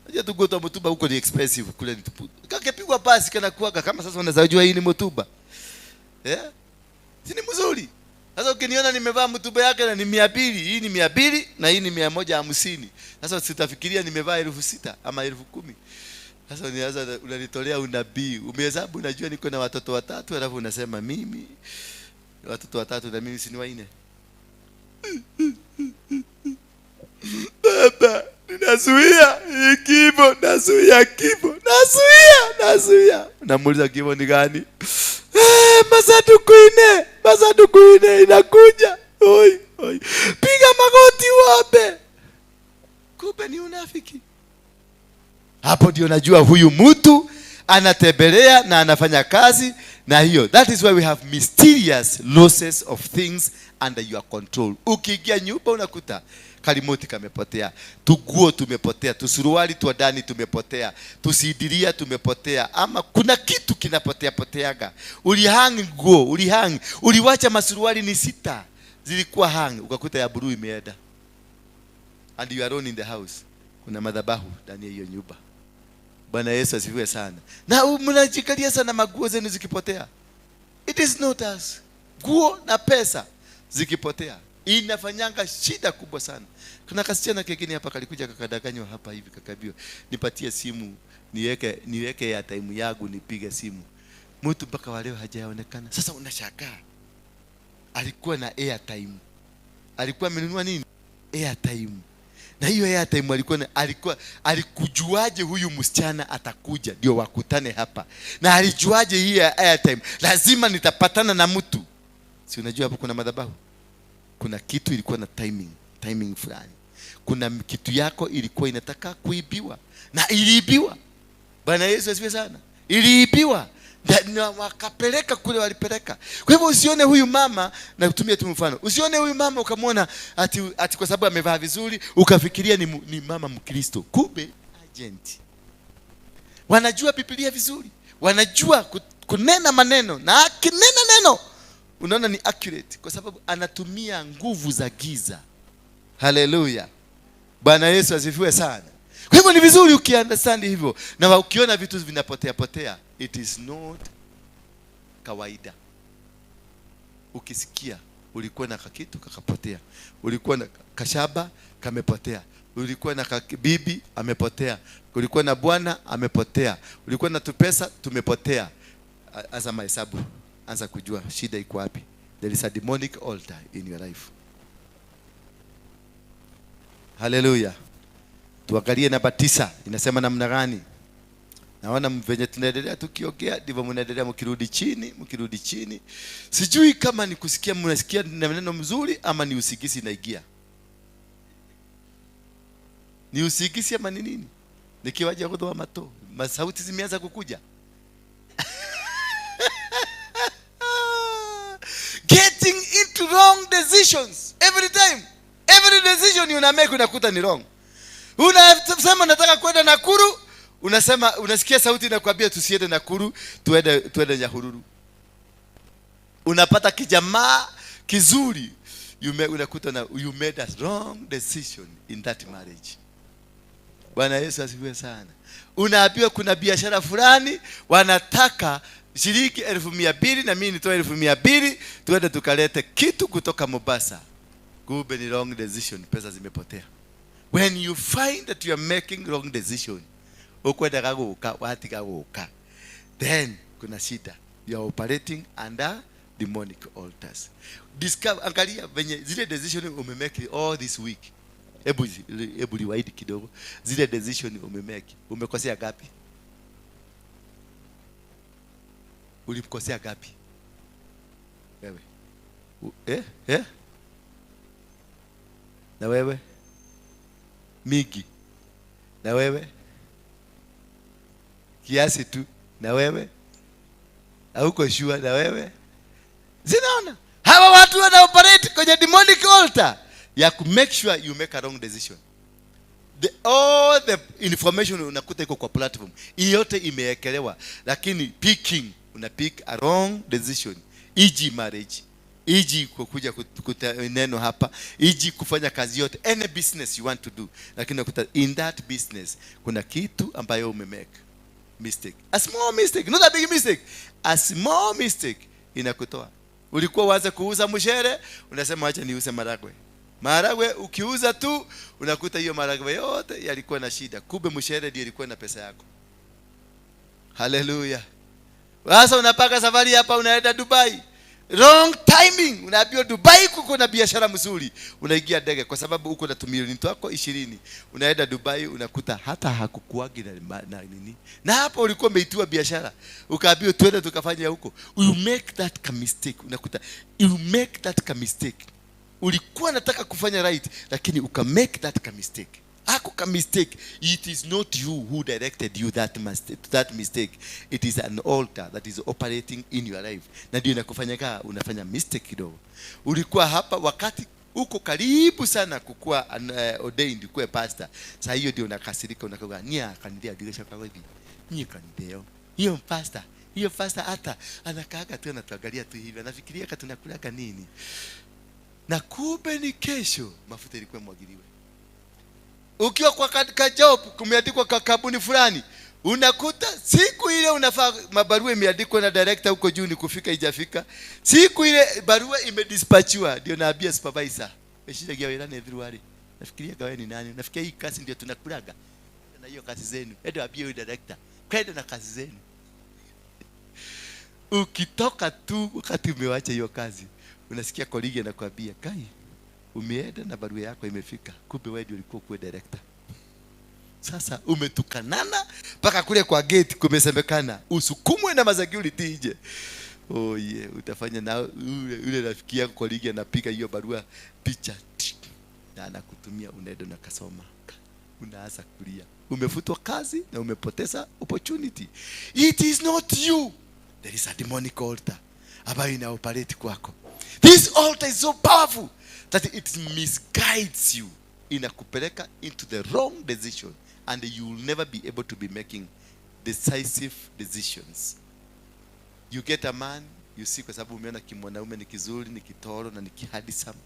S5: Unajua tuguo tu mtuba huko ni expensive kule ni tupu. Kakepigwa pasi kana kuaga kama sasa unaweza hii ni mtuba. Yeah? Si ni mzuri. Sasa ukiniona nimevaa mtuba yake na ni 200, hii ni 200 na hii ni 150. Sasa sitafikiria nimevaa 6,000 ama 10,000. Sasa unianza unanitolea unabii. Umehesabu unajua niko na watoto watatu alafu unasema mimi watoto watatu na mimi si ni wanne. Baba, ninazuia kifo, nazuia kifo, nazuia. Namuuliza kifo ni gani? Masanduku ine inakuja. Oi, oi. Piga magoti uombe. Kumbe ni unafiki. Hapo ndio najua huyu mtu anatembelea na anafanya kazi na hiyo. That is why we have mysterious losses of things under your control. Ukiingia nyumba unakuta kalimoti kamepotea, tuguo tumepotea, tusuruali twa ndani tumepotea, tusidiria tumepotea, ama kuna kitu kinapotea poteaga. Ulihang nguo, ulihang, uliwacha masuruali ni 6 zilikuwa hang, ukakuta ya blue imeenda. And you are alone in the house. Kuna madhabahu ndani ya hiyo nyumba. Bwana Yesu asifiwe sana. Na mnajikalia sana maguo zenu zikipotea. It is not us. Guo na pesa zikipotea inafanyanga shida kubwa sana. Kuna kasichana kingine hapa kalikuja kakadanganywa hapa hivi, kakaambiwa nipatie simu niweke ya time yangu nipige simu. Mtu mpaka wa leo hajaonekana. Sasa unashangaa. Alikuwa na airtime. Alikuwa amenunua nini? Airtime. Na hiyo airtime alikuwa alikujuaje huyu msichana atakuja ndio wakutane hapa? Na alijuaje hii airtime? Lazima nitapatana na mtu. Si unajua hapo kuna madhabahu? Kuna kitu ilikuwa na timing fulani. Kuna kitu yako ilikuwa inataka kuibiwa na iliibiwa. Bwana Yesu asifiwe sana. Iliibiwa na wakapeleka kule walipeleka. Kwa hivyo usione huyu mama, na kutumia tu mfano. Usione huyu mama ukamwona ati kwa sababu amevaa vizuri ukafikiria ni mama Mkristo. Kumbe agent. Wanajua Biblia vizuri. Wanajua kunena maneno, na akinena neno unaona ni accurate kwa sababu anatumia nguvu za giza. Haleluya. Bwana Yesu asifiwe sana. Kwa hivyo ni vizuri ukiunderstand hivyo, na ukiona vitu vinapotea potea, it is not kawaida. Ukisikia ulikuwa na kakitu kakapotea, ulikuwa na kashaba kamepotea, Ulikuwa na bibi amepotea, ulikuwa na bwana amepotea, ulikuwa na tupesa tumepotea. Anza mahesabu, anza kujua shida iko wapi. There is a demonic altar in your life. Haleluya. Tuangalie namba 9 inasema namna gani. Naona venye tunaendelea tukiongea ndivyo mnaendelea mkirudi chini, mkirudi chini. Sijui kama ni kusikia mnasikia neno mzuri ama ni usingizi inaingia. Ni usingizi ama ni nini? Nikiwaje kutoa mato, masauti zimeanza kukuja. Getting into wrong decisions every time. Every decision you make unakuta ni wrong. Unasema nataka kwenda Nakuru, unasema unasikia sauti inakwambia tusiende Nakuru, tuende Nyahururu. Unapata kijamaa kizuri, unakuta na you made a wrong decision in that marriage. Bwana Yesu asifiwe sana. Unaambiwa kuna biashara fulani wanataka shilingi 200,000 na mimi nitoe 200,000 tuende tukalete kitu kutoka Mombasa. Kumbe ni wrong decision, pesa zimepotea. When you find that you are making wrong decision, ukwendaga guka watiga guka, then kuna shida. You are operating under demonic altars. Discover, angalia venye zile decision umemake all this week. Hebu rewind kidogo. Zile decision umemake, umekosea gapi? Ulikosea gapi? Wewe. Na wewe? Mingi. Na wewe? Kiasi tu. Na wewe? Hauko sure. Na wewe? Zinaona? Hawa watu wana operate kwenye demonic altar ya ku make sure you make a wrong decision. All the information unakuta iko kwa platform. Hii yote imewekelewa, lakini picking, una pick a wrong decision. E.g. marriage, e.g. kukuja neno hapa, e.g. kufanya kazi yote, any business you want to do, lakini unakuta in that business kuna kitu ambayo umemake mistake. A small mistake, not a big mistake. A small mistake inakutoa. Ulikuwa uanze kuuza mshere, unasema acha niuze maragwe. Maragwe ukiuza tu unakuta hiyo maragwe yote yalikuwa na shida. Kumbe mshere ndio ilikuwa na pesa yako. Haleluya. Sasa unapaka safari hapa unaenda Dubai. Wrong timing. Unaambiwa Dubai kuko na biashara mzuri. Unaingia ndege kwa sababu uko na milioni twako 20. Unaenda Dubai unakuta hata hakukuagi na nini. Na hapo ulikuwa umeitiwa biashara. Ukaambiwa twende tukafanya huko. You make that mistake. Unakuta you make that mistake. Ulikuwa unataka kufanya right lakini uka make that mistake. Ako mistake. It is not you who directed you that mistake. It is an altar that is operating in your life. Na ndio inakufanya kaa unafanya mistake kidogo. Ulikuwa hapa wakati uko karibu sana kukua ordained kuwa pastor. Sasa hiyo ndio unakasirika, unakoga nia kanidia dirisha kwa hivi. Nia kanidio. Hiyo pastor, hiyo pastor hata anakaaga tu anatuangalia tu hivi, anafikiria kama tunakulaga nini. Na kumbe ni kesho mafuta ilikuwa mwagiliwe. Ukiwa kwa ka job kumeandikwa kwa kampuni fulani, unakuta siku ile unafaa mabarua imeandikwa na director huko juu ni kufika ijafika. Siku ile barua imedispatchiwa, ndio naambia supervisor, "Meshida gia wela everywhere. Nafikiria gawe ni nani? Nafikiria hii kazi ndio tunakulaga. Na hiyo kazi zenu. Endo ambie huyo director, kwenda na kazi zenu." Ukitoka tu wakati umewacha hiyo kazi, unasikia colleague anakuambia, "Kai, umeenda na barua yako imefika. Kumbe wewe ndio ulikuwa kuwa director." Sasa umetukanana mpaka kule kwa gate kumesemekana usukumwe na security nje. Oh yeah, utafanya na ule rafiki yako colleague anapiga hiyo barua picha na anakutumia, unaenda na kasoma. Unaanza kulia. Umefutwa kazi na umepoteza opportunity. It is not you. There is a demonic altar ambayo ina operate kwako. This altar is so powerful that it misguides you, inakupeleka into the wrong decision, and you will never be able to be making decisive decisions. You get a man, you see, kwa sababu umeona kimwanaume ni kizuri, ni kitoro na ni kihandsome.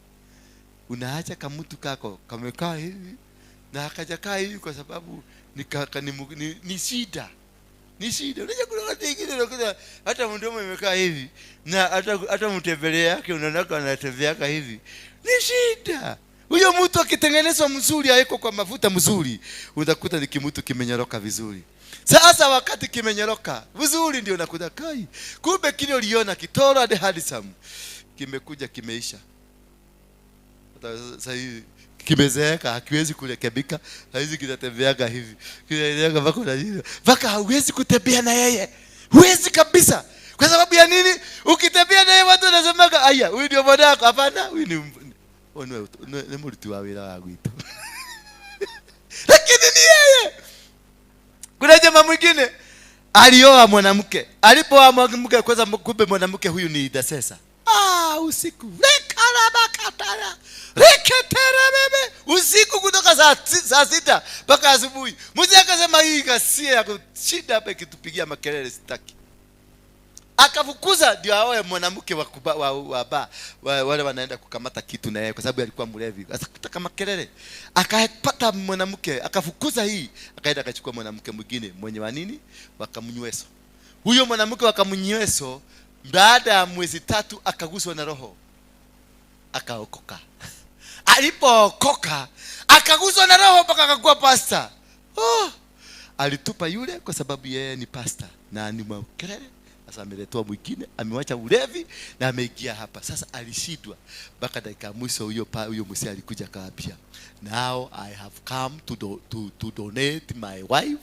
S5: Unaacha kamutu kako kamekaa hivi na akajakaa hivi kwa sababu ni shida. Ni shida. Unajua kuna watu wengine unakuta hata mdomo imekaa hivi na hata mtembelea yake unaona anatembea hivi. Ni shida. Huyo mtu akitengenezwa mzuri, awekwa kwa mafuta mzuri, utakuta ni kimutu kimenyoroka vizuri. Sasa wakati kimenyoroka vizuri, ndio nakuta kai, kumbe kile uliona kitoro and handsome kimekuja kimeisha. Hata sasa hivi kimezeeka, hakiwezi kurekebika. Haizi kinatembeaga hivi, kinaendelea mpaka unajua mpaka hauwezi kutembea na yeye, huwezi kabisa. Kwa sababu ya nini? Ukitembea na yeye watu wanasemaga, aya, huyu ndio bwana wako. Hapana, huyu ni muruti wa wira wa gwitu. Lakini ni yeye. Kuna jamaa mwingine alioa mwanamke. Alipooa mwanamke kwanza, kumbe mwanamke huyu ni intercessor. Usiku rekarabakatara reketera bebe, usiku kutoka saa 6 mpaka asubuhi. Mzee akasema hii ghasia ya kushinda hapa ikitupigia makelele sitaki. Akafukuza ndio aoe mwanamke wa, kuba, wa ba wa, wale wanaenda kukamata kitu na yeye, kwa sababu alikuwa mlevi. Sasa kutaka makelele, akapata mwanamke, akafukuza hii, akaenda akachukua mwanamke mwingine mwenye wa nini, wakamnyweso. Huyo mwanamke wakamnyweso, baada ya mwezi 3 akaguswa na roho, akaokoka. Alipookoka akaguswa na roho mpaka akakuwa pastor. Oh, alitupa yule kwa sababu yeye ni pastor na ni makelele. Sasa ameletewa mwingine, amewacha ulevi na ameingia hapa. Sasa alishindwa mpaka dakika ya mwisho, huyo mzee alikuja akawaambia, now I have come to donate my wife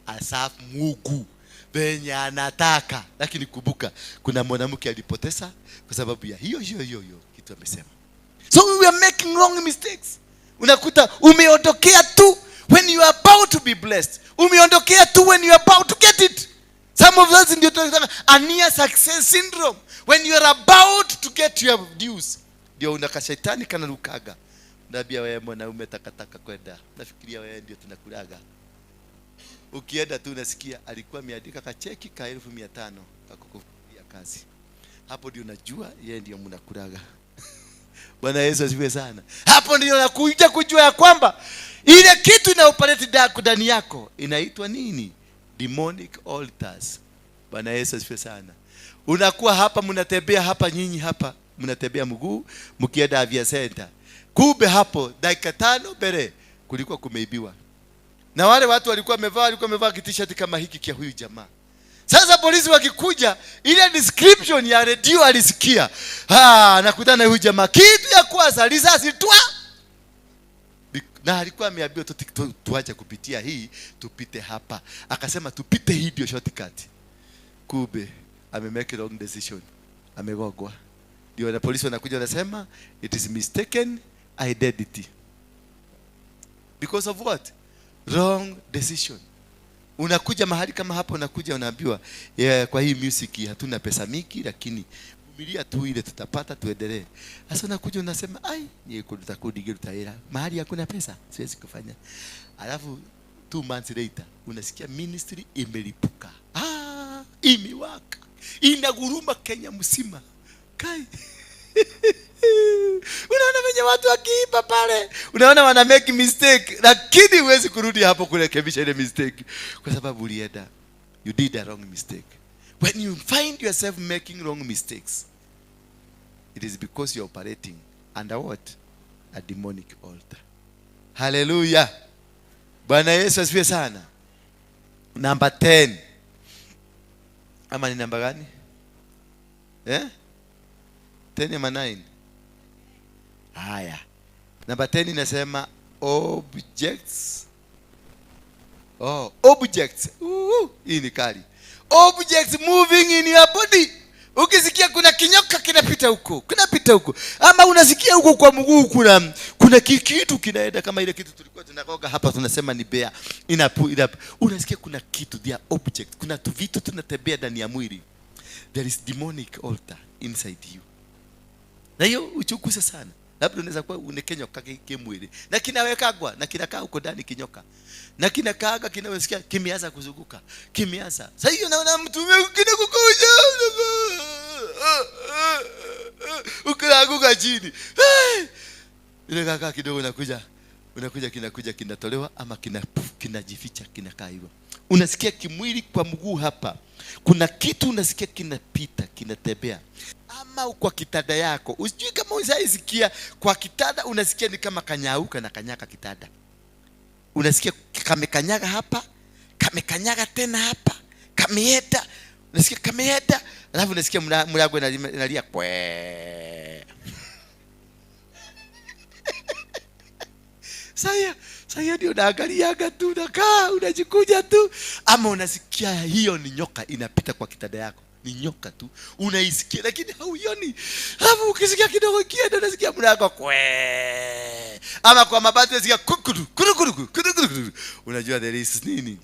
S5: aserve Mungu venye anataka. Lakini kumbuka kuna mwanamke alipoteza kwa sababu ya hiyo hiyo hiyo hiyo kitu amesema. So we are making wrong mistakes. Unakuta umeondokea tu when you are about to be blessed. Umeondokea tu when you are about to get it. Some of us ndio tunasema a near success syndrome. When you are about to get your dues, ndio unaka shetani kanarukaga. Naambia wewe mwanaume takataka kwenda. Nafikiria wewe ndio tunakulaga. Ukienda tu unasikia alikuwa ameandika kacheki ka 500,000 kakukufuria kazi. Hapo ndio unajua yeye ndio mnakulaga. Bwana Yesu asifiwe sana. Hapo ndio nakuja kujua ya kwamba ile kitu ina operate ndani yako inaitwa nini? Demonic altars. Bwana Yesu asifiwe sana. Unakuwa hapa, mnatembea hapa, nyinyi hapa mnatembea mguu mkienda Afya Center. Kumbe hapo dakika 5 mbele kulikuwa kumeibiwa. Na wale watu walikuwa wamevaa t-shirt kama hiki kia huyu jamaa. Sasa polisi wakikuja, ile description ya redio alisikia. Ah, nakutana na huyu jamaa. Kitu ya kwanza risasi twa. Na alikuwa ameambiwa tuache kupitia hii, tupite hapa. Akasema tupite hii ndio shortcut. Kumbe ame make wrong decision. Amegogwa. Ndio na polisi wanakuja wanasema it is mistaken identity. Because of what? Wrong decision. Unakuja mahali kama hapo, unakuja unaambiwa, yeah, kwa hii music hatuna pesa mingi, lakini vumilia tu ile tutapata, tuendelee. Sasa unakuja unasema, ai, ni kuruta taira. Mahali hakuna pesa, siwezi kufanya. Alafu 2 months later unasikia ministry imelipuka. Ah, imewaka. Inaguruma Kenya mzima. Kai. Unaona venye watu wakiimba pale, unaona wana make mistake, lakini huwezi kurudi hapo kurekebisha ile mistake kwa sababu ulienda, you did a wrong mistake. When you find yourself making wrong mistakes, it is because you're operating under what? A demonic altar. Hallelujah. Bwana Yesu asifiwe sana. Number 10. Ama ni namba gani? Eh? 10 ama 9? Haya. Namba 10 inasema objects. Oh, objects. Hii ni kali. Objects moving in your body. Ukisikia kuna kinyoka kinapita huko, kinapita huko. Ama unasikia huko kwa mguu kuna kitu kinaenda kama ile kitu tulikuwa tunakoga hapa tunasema ni bea. Unasikia kuna kitu, there are objects. Kuna tu vitu tunatembea ndani ya mwili. There is demonic altar inside you. Na hiyo uchukuse sana. Labda unaweza kuwa unekenyoka kimwili. Na kinawekagwa, na kinakaa huko ndani kinyoka. Na kinakaaga, kinawesikia kimeanza kuzunguka. Kimeanza. Sasa hiyo naona mtu mwingine kukuja. Ukianguka chini. Hey! Ile kaka kidogo unakuja. Unakuja kinakuja kinatolewa ama kinajificha kinakaa hivyo. Unasikia kimwili kwa mguu hapa. Kuna kitu unasikia kinapita, kinatembea. Ama kwa kitanda yako. Usijui kama ushaisikia kwa kitanda, unasikia ni kama kanyauka na kanyaka kitanda. Unasikia kamekanyaga hapa, kamekanyaga tena hapa, kameenda. Unasikia kameenda, alafu unasikia mlango inalia kwe. Sasa ndio unaangaliaga tu, unakaa, unajikuja tu. Ama unasikia hiyo ni nyoka inapita kwa kitanda yako. Ni nyoka tu. Unaisikia lakini hauioni. Alafu ukisikia kidogo ikienda unasikia mlango kwe. Ama kwa mabati unasikia kukudu, kudu, kudu, kudu, kudu. Unajua there is nini?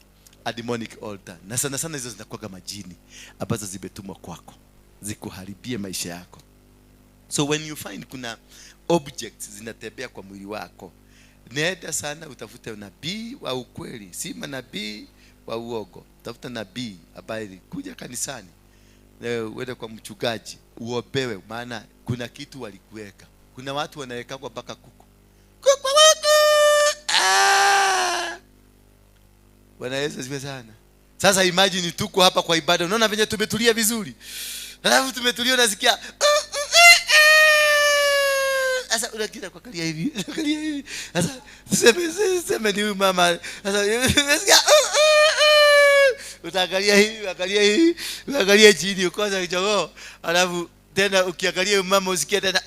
S5: A demonic altar. Na sana sana hizo zinakuwa kama jini ambazo zimetumwa kwako zikuharibie maisha yako. So when you find kuna objects zinatembea kwa mwili wako, nenda sana utafute nabii wa ukweli, si manabii wa uongo. Tafuta nabii ambaye kuja kanisani, uende kwa mchungaji uombewe, maana kuna kitu walikuweka. Kuna watu wanaweka kwa mpaka kuku. Kuku, kuku. Bwana Yesu asifiwe sana. Sasa imagine tuko hapa kwa ibada, unaona venye tumetulia vizuri. Alafu tumetulia unasikia sasa unakia kuangalia hivi, unaangalia hivi. Sasa tuseme ni huyu mama. Sasa unasikia utaangalia hivi, angalia hivi, uangalie chini ukosa kichogoo. Alafu tena ukiangalia huyu mama usikie tena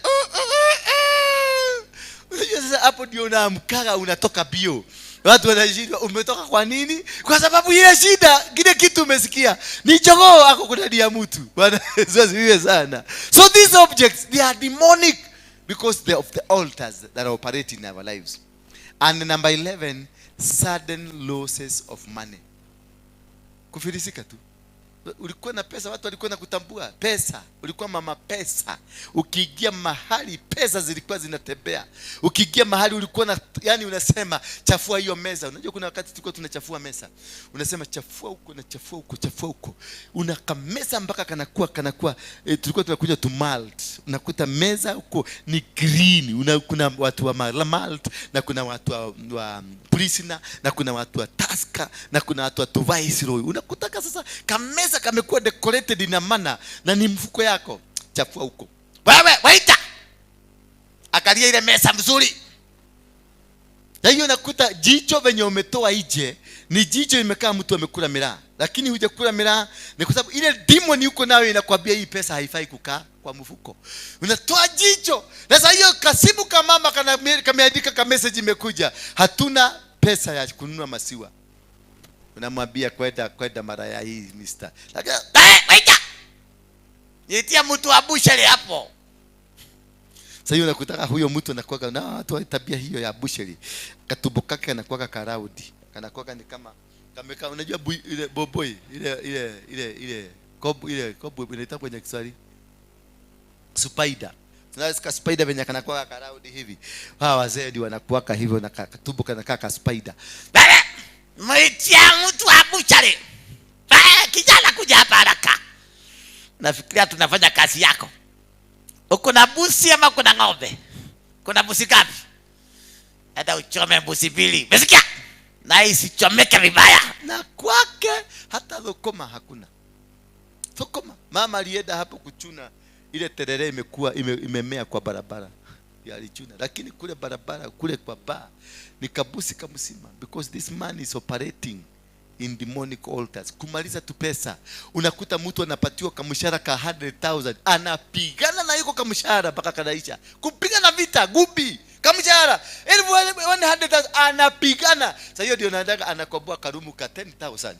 S5: Unajua sasa hapo ndio unaamkaga unatoka bio. Watu wanashindwa umetoka kwa nini? Kwa sababu ile shida, kile kitu umesikia ni jogoo ako kuna ya mtu. Bwana Yesu asifiwe sana. So these objects, they are demonic because they are of the altars that are operating in our lives. And number 11, sudden losses of money. Kufilisika tu. Ulikuwa na pesa, watu walikuwa nakutambua. Pesa, ulikuwa mama pesa. Ukiingia mahali pesa zilikuwa zinatembea. Ukiingia mahali ulikuwa na, yani unasema chafua hiyo meza. Unajua kuna wakati tulikuwa tunachafua meza. Unasema chafua huko na chafua huko, chafua huko. Unakameza mpaka kanakuwa tulikuwa tunakunywa tu malt. Unakuta meza huko ni green. Kuna watu wa malt na kuna watu wa Prisna na kuna watu wa Tusker na kuna watu wa Viceroy. Unakutaka sasa kameza kamekuwa decorated na mana na ni mfuko yako. Chafua huko. Wewe waita. Angalia ile meza mzuri. Na hiyo nakuta jicho venye umetoa nje ni jicho imekaa mtu amekula miraa. Lakini hujakula miraa ni kwa sababu ile demon yuko nayo inakwambia hii pesa haifai kukaa kwa mfuko. Unatoa jicho. Na sasa hiyo kasimu kama mama kameandika ka message imekuja. Hatuna pesa ya kununua masiwa. Unamwambia kwenda mara ya hii mister. Lakini waita. Nitia mtu wa busheri hapo. Sasa hiyo unakutaka huyo mtu anakuwa na watu wa tabia hiyo ya busheri. Katumbo kake kanakuwa karaudi. Kanakuwa ni kama kameka, unajua ile boboi ile ile ile ile kobu, ile kobu inaitwa kwenye Kiswahili spider. Tunaweza spider venye kanakuwa karaudi hivi. Hawa wazee ndio wanakuwa hivyo na katumbo kanakaa ka spider.
S6: Baba, mwitia mtu wa buchari. Kijana kuja hapa haraka. Nafikiria tunafanya kazi yako. Uko na busi ama kuna ng'ombe? Kuna busi ngapi? Hata uchome busi mbili. Umesikia? Na isichomeke vibaya.
S5: Na kwake hata thokoma hakuna. Thokoma. Mama alienda hapo kuchuna ile terere imekuwa imemea kwa barabara. Ya alichuna. Lakini kule barabara, kule kwa bar ni kabusi kamsima because this man is operating in demonic altars. Kumaliza tu pesa. Unakuta mtu anapatiwa kamshahara ka 100,000, anapigana na yuko kamshahara mpaka kanaisha. Kupigana vita gubi kamshahara 100,000 anapigana. Sasa hiyo ndio nataka anakomboa karumu ka 10,000.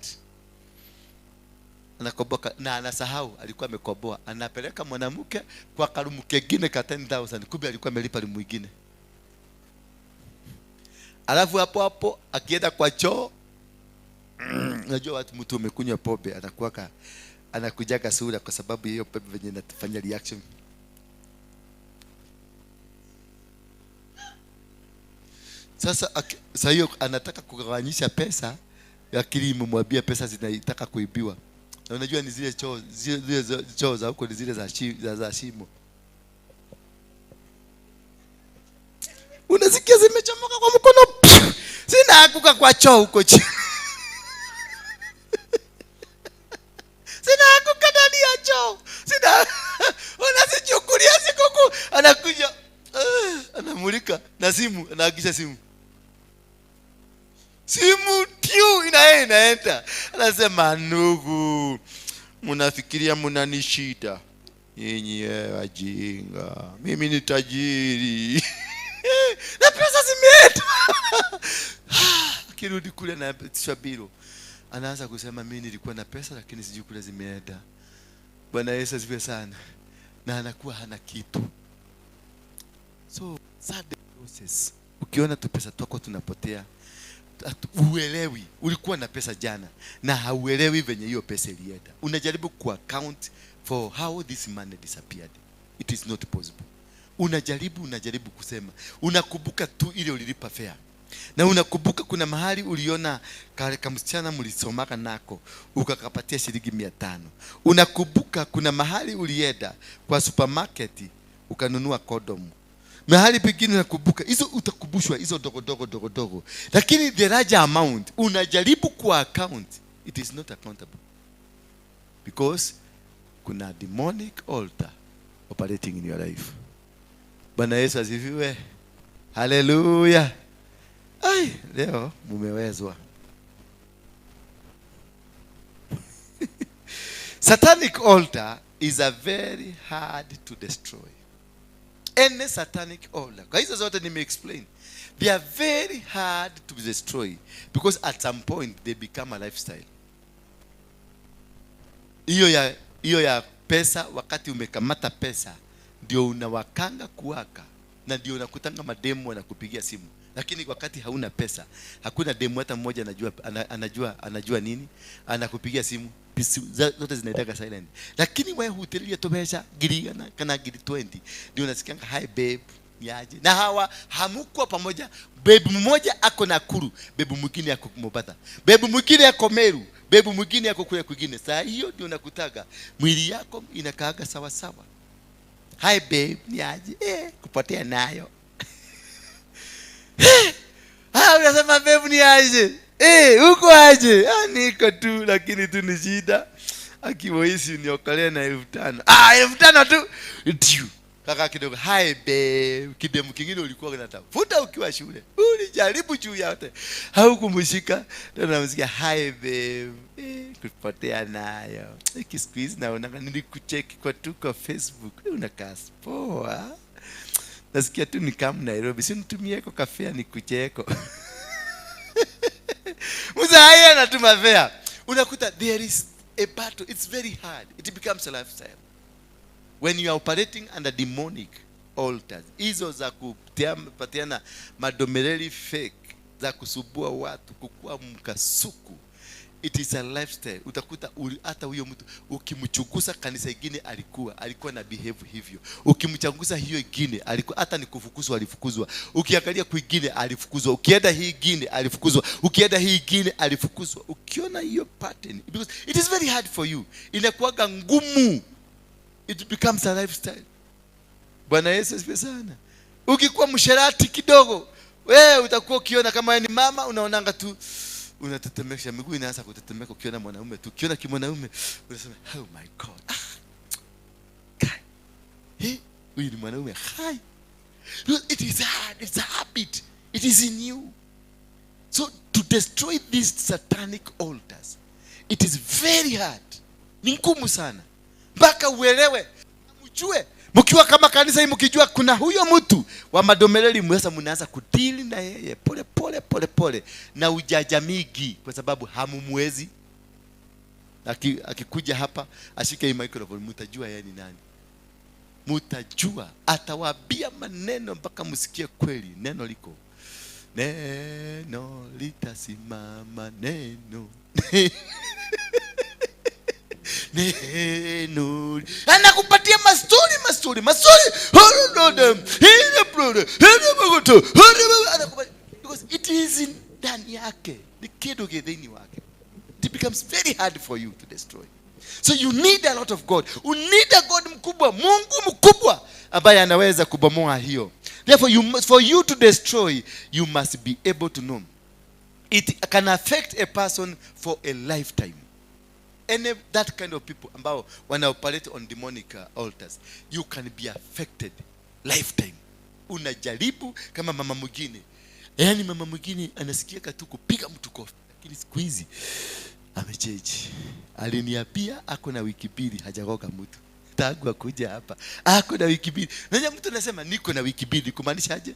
S5: Anakomboa na anasahau alikuwa amekomboa. Anapeleka mwanamke kwa karumu kengine ka 10,000, kumbe alikuwa amelipa rumu nyingine. Alafu hapo hapo akienda kwa choo, unajua watu mtu umekunywa pombe anakuwa anakujaga sura kwa sababu hiyo pombe venye inafanya reaction. Sasa hiyo anataka kugawanyisha pesa, akili imemwambia pesa zinataka kuibiwa. Na unajua ni zile choo, zile choo za huko ni zile za shimo. Unasikia zimechomoka kwa mkono, zinaanguka kwa choo huko chini. Anamulika na simu, anaakisha simu. Simu tiu inaenda. Anasema, ndugu, mnafikiria mnanishida. Nyinyi wajinga. Mimi ni tajiri. Na pesa zimeenda. Akirudi kule na bilo, anaanza kusema mimi nilikuwa na pesa lakini sijui kule zimeenda. Bwana Yesu asifiwe sana. Na anakuwa hana kitu. So sad process. Ukiona tu pesa twako tunapotea, uelewi ulikuwa na pesa jana na hauelewi venye hiyo pesa ilienda. Unajaribu ku account for how this money disappeared. It is not possible. Unajaribu kusema. Unakumbuka tu ile ulilipa fare. Na unakumbuka kuna mahali uliona kale kamsichana mlisomaka nako ukakapatia shilingi 500. Unakumbuka kuna mahali ulienda kwa supermarket ukanunua kondomu. Mahali pengine unakumbuka hizo, utakumbushwa hizo dogo dogo dogo dogo. Lakini the larger amount unajaribu kwa account, it is not accountable. Because kuna demonic altar operating in your life. Bwana Yesu asifiwe. Hallelujah. Ai, leo mumewezwa. Satanic altar is a very hard to destroy. Any satanic altar. Kwa hizo zote nime explain. They are very hard to destroy because at some point they become a lifestyle. Hiyo ya pesa, wakati umekamata pesa ndio unawakanga kuwaka na ndio unakutanga mademu wanakupigia simu. Lakini wakati hauna pesa, hakuna demu hata mmoja anajua nini, anakupigia simu, zote zinaitaka silent. Lakini wewe hutelilia tu pesa ngiri kana ngiri 20, ndio unasikianga hi babe, niaje. Na hawa hamkuwa pamoja. Babe mmoja ako Nakuru, babe mwingine ako Mombasa, babe mwingine ako Meru, babe mwingine ako kule kwingine. Saa hiyo ndio unakutaga mwili yako inakaaga sawa sawa. Hi babe, niaje? Kupotea nayo. Unasema babe ni aje? Uko aje? Niko tu lakini tu ni shida. Akivoisi niokolee na 5,000. 5,000 tu. Tiu. Kaka kidogo, hi babe. Kidemu kingine ulikuwa unatafuta ukiwa shule. Ulijaribu juu yote. Haukumshika. Tena unamsikia hi babe. Kupotea nayo. Squeeze naona nilikucheki kwa tu kwa Facebook. Unakaa poa. Nasikia tu ni kama Nairobi. Si nitumie kwa kafea nikucheko. Mzee anatuma fare. Unakuta there is a battle. It's very hard. It becomes a lifestyle. When you are operating under demonic altars, hizo za kupatiana madomeleli fake, za kusubua watu, kukua mkasuku, it is a lifestyle. Utakuta hata huyo mtu ukimchunguza kanisa ingine alikuwa na behave hivyo. Ukimchunguza hiyo ingine alikuwa hata ni kufukuzwa alifukuzwa. Ukiangalia kwingine alifukuzwa. Ukienda hii ingine alifukuzwa. Ukienda hii ingine alifukuzwa. Ukiona hiyo pattern, because it is very hard for you. Inakuwaga ngumu. It becomes a lifestyle. Bwana Yesu asifiwe sana. Ukikuwa msherati kidogo, wewe utakuwa ukiona kama ni mama unaonanga tu unatetemesha miguu inaanza kutetemeka ukiona mwanaume tu. Ukiona kimwanaume unasema oh my God. Hey, huyu ni mwanaume. Hi. It is hard, it's a habit. It is in you. So to destroy these satanic altars, it is very hard. Ni ngumu sana. Mpaka uelewe, mjue. Mkiwa kama kanisa hii mkijua kuna huyo mtu wa madomeleli, sasa mnaanza kudili na yeye pole pole pole pole na ujajamigi, kwa sababu hamumwezi. Akikuja hapa ashike hii microphone, mtajua yeye ni nani. Mtajua, atawaambia maneno mpaka msikie kweli neno liko. Neno litasimama, neno. Neno. Anakupatia mastori. Because it is in ndani yake. Ni kitu kidhini wake. It becomes very hard for you to destroy. So you need a lot of God. You need a God mkubwa, Mungu mkubwa ambaye anaweza kubomoa hiyo. Therefore for you to destroy, you must be able to know. It can affect a person for a lifetime. Any that kind of people ambao wana operate on demonic altars, you can be affected lifetime. Unajaribu kama mama mwingine. Yaani mama mwingine anasikiaka tu kupiga mtu kofi, lakini siku hizi amecheji. Aliniambia ako na wiki mbili hajagoga mtu tangu akuja hapa, ako na wiki mbili. Unajua mtu anasema niko na wiki mbili, kumaanisha aje?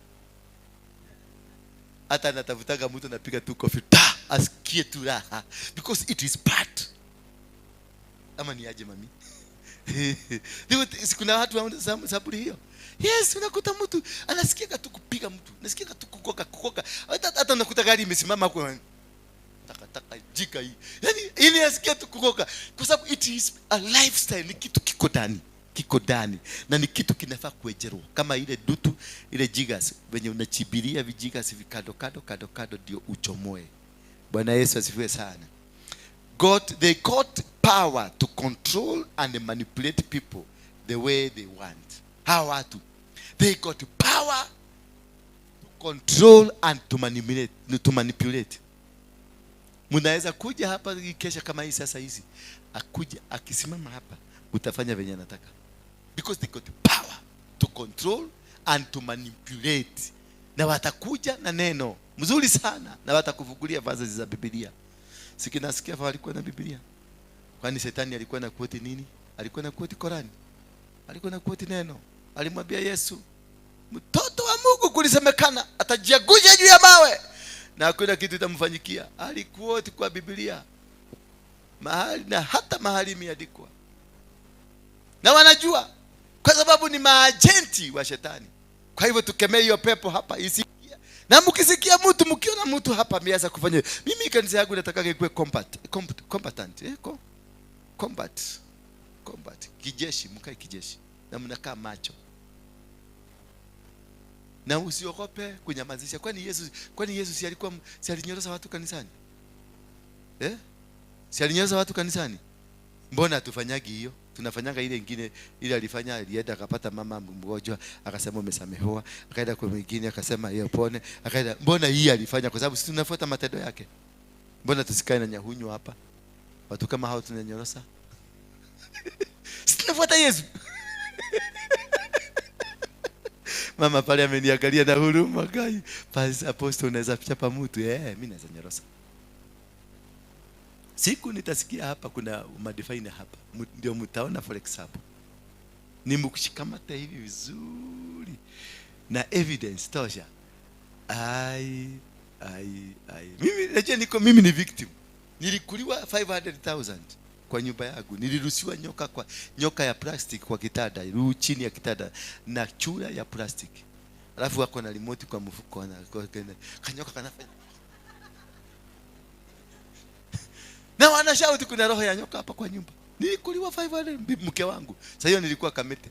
S5: Hata anatafutaga mtu anapiga tu kofi ta, asikie tu raha, because it is part. Ama ni aje mami? Kuna watu wana saburi hiyo. Yes, unakuta mtu anasikia tu kupiga mtu, anasikia tu kukoka kukoka. Hata unakuta gari imesimama hapo, takataka jika hii. Yaani ili asikia tu kukoka, kwa sababu it is a lifestyle, ni kitu kiko ndani, kiko ndani na ni kitu kinafaa kuejerwa, kama ile dutu ile jigas venye unachibiria vijigas vikado kado kado kado ndio uchomoe. Bwana Yesu asifiwe sana. God, they got power to control and manipulate people the way they want. Hawa watu, they got power to control and to manipulate, to manipulate. Mnaweza kuja hapa kesha kama hii sasa hizi, akuja akisimama hapa, utafanya venye anataka, because they got power to control and to manipulate. Na watakuja na neno mzuri sana, na watakufungulia verses za Biblia. Sikinasikia walikuwa na Biblia. Kwani shetani alikuwa na quote nini? Alikuwa na quote Korani. Alikuwa na quote neno. Alimwambia Yesu, mtoto wa Mungu kulisemekana atajiangusha juu ya mawe na hakuna kitu itamfanyikia. Alikuoti kwa Biblia mahali, na hata mahali imeandikwa, na wanajua kwa sababu ni maajenti wa shetani. Kwa hivyo tukemee hiyo pepo hapa isikie. Na mkisikia mtu, mkiona mtu hapa ameanza kufanya, mimi kanisa yangu nataka ikuwe combatant, combat, combat, kijeshi, mkae kijeshi na mnakaa macho. Na usiogope kunyamazisha. Kwani Yesu si alikuwa, si alinyorosa watu kanisani? Si alinyorosa watu kanisani? Mbona hatufanyagi hiyo? Tunafanyaga ile ingine, ile alifanya, alienda akapata mama mgonjwa, akasema umesamehewa, akaenda kwa mwingine akasema yeye pone, akaenda. Mbona hii alifanya? Kwa sababu sisi tunafuata matendo yake. Mbona tusikae na nyahunyu hapa? Watu kama hao tunanyorosa. Sisi tunafuata Yesu. Mama pale ameniangalia na huruma kai. Pastor Apostle, unaweza chapa mtu? Mimi naweza nyorosa. Siku nitasikia hapa kuna madefine hapa, ndio mtaona for example. Ni mkushikamata hivi vizuri na evidence tosha. Ai ai ai. Mimi najua niko, mimi ni victim. Nilikuliwa 500,000 kwa nyumba yangu. Niliruhusiwa nyoka kwa nyoka ya plastic kwa kitanda, chini ya kitanda na chura ya plastic. Alafu wako na remote kwa mfuko na kanyoka kanafanya. Na wanashauti kuna roho ya nyoka hapa kwa nyumba. Nilikuliwa 500 mke wangu. Sasa hiyo nilikuwa Kamete.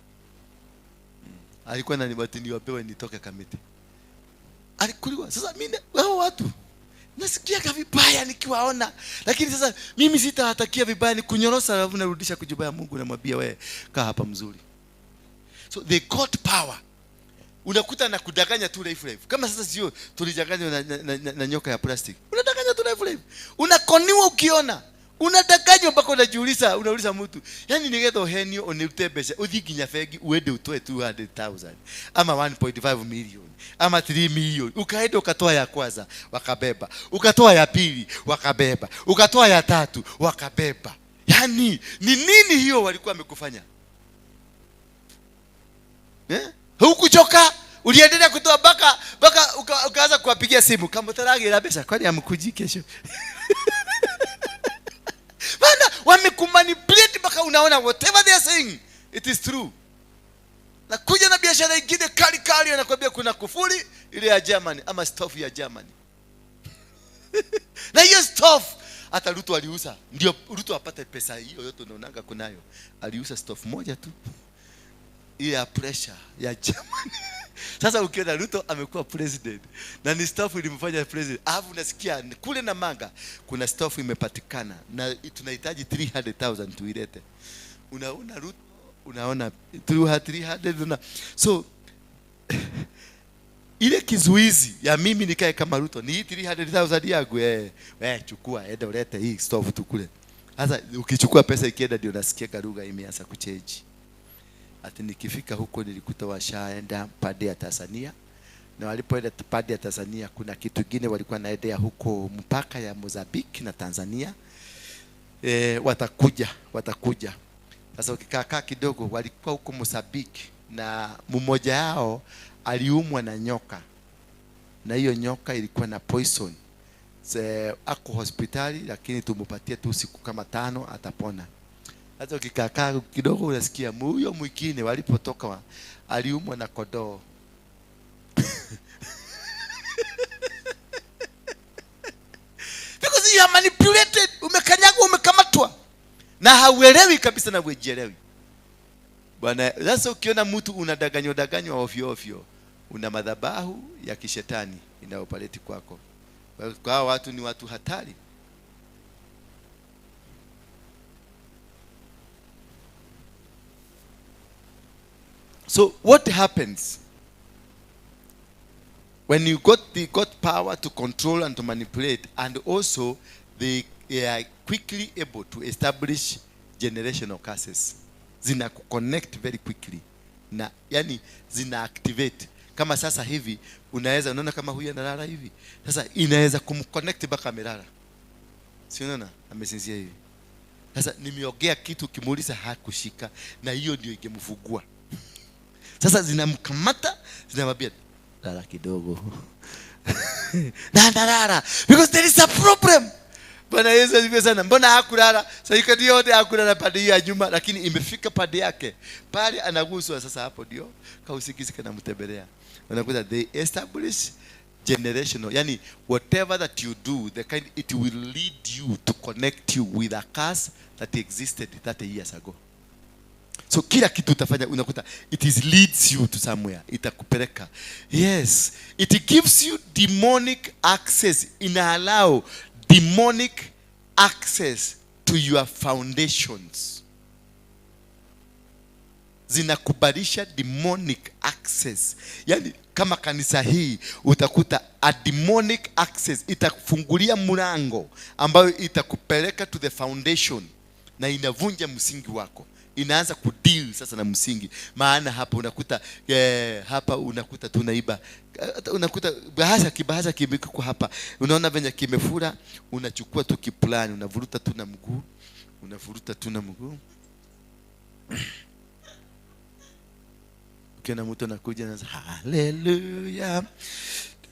S5: Alikuwa ananibati niwapewe nitoke Kamete. Alikuliwa. Sasa mimi hao watu nasikia vibaya nikiwaona. Lakini sasa mimi sitawatakia vibaya, ni kunyorosa alafu narudisha kujuba ya Mungu, namwambia wewe kaa hapa mzuri. So they got power. Unakuta na kudanganya tu life life. Kama sasa sio tulijanganywa na nyoka ya plastic. Unadanganya tu life life. Unakoniwa ukiona. Unadanganywa mpaka unajiuliza, unauliza mtu. Yaani nigetho henio onirute mbeca, uthi nginya bengi uende utoe 200,000 ama 1.5 million ama 3 million. Ukaenda ukatoa ya kwanza, wakabeba. Ukatoa ya pili, wakabeba. Ukatoa ya tatu, wakabeba. Yaani ni nini hiyo walikuwa wamekufanya? Hukuchoka, uliendelea kutoa mpaka ukaanza kuwapigia simu kama utaragira pesa, kwani amkuji kesho? Bana wamekumanipulate mpaka unaona whatever they are saying it is true. Na kuja na biashara nyingine kali kali, anakuambia kuna kufuri ile ya Germany ama stove ya Germany. Na hiyo stove hata Ruto aliuza, ndio Ruto apate pesa hiyo yote unaonaga kunayo. Aliuza stove moja tu ile ya pressure ya Germany. Sasa ukiona Ruto amekuwa president na ni staff ilimfanya president, alafu unasikia kule na manga kuna staff imepatikana na tunahitaji 300,000 tuilete. Unaona Ruto, unaona 300 una. So ile kizuizi ya mimi nikae kama Ruto ni hii 300,000 yangu, chukua enda ulete hii stove tukule. Sasa ukichukua pesa ikienda ndio unasikia lugha imeanza kuchange. Ati nikifika huko nilikuta washaenda pande ya Tanzania, na walipoenda pande ya Tanzania kuna kitu kingine walikuwa naendea huko mpaka ya Mozambique na Tanzania. Watakuja. Sasa ukikaa kidogo, walikuwa huko Mozambique na mmoja yao aliumwa na nyoka, na hiyo nyoka ilikuwa na poison. Ako hospitali, lakini tumupatie tu siku kama 5 atapona. Sasa ukikaa kidogo unasikia huyo mwingine walipotoka aliumwa na kondoo. Because you are manipulated, umekanyagwa, umekamatwa na hauelewi kabisa na hujielewi. Bwana, sasa ukiona mtu unadanganywa danganywa ovyo ovyo, una madhabahu ya kishetani inayopaleti kwako. Kwa watu ni watu hatari. So what happens when you got power to control and to manipulate, and also they are quickly able to establish generational curses. Zina connect very quickly. Na yani zina activate. Kama sasa hivi unaweza unaona kama huyu analala hivi. Sasa inaweza kumconnect mpaka amelala. Si unaona amesinzia hivi. Sasa nimeongea kitu kimuuliza hakushika, na hiyo ndio ingemfugua. Sasa zinamkamata, zinamwambia lala kidogo. Na lala because there is a problem. Bwana Yesu asifiwe sana. Mbona hakulala? Sasa ikati yote hakulala pande ya nyuma, lakini imefika pande yake. Pale anaguswa sasa, hapo ndio kausingizi kanamtembelea. Unakuta they establish generational, yani whatever that you do, the kind it will lead you to connect you with a curse that existed 30 years ago. So kila kitu utafanya unakuta it is leads you to somewhere, itakupeleka. Yes, it gives you demonic access, ina allow demonic access to your foundations. Zinakubalisha demonic access. Yani kama kanisa hii utakuta a demonic access itakufungulia mlango ambayo itakupeleka to the foundation na inavunja msingi wako. Inaanza kudeal sasa na msingi. Maana hapa unakuta hapa unakuta tunaiba. Unakuta bahasha kimekuwa hapa. Unaona venye kimefura, unachukua tu kiplani, unavuruta tu na mguu, unavuruta tu na mguu. Ukiona mtu anakuja anaanza haleluya.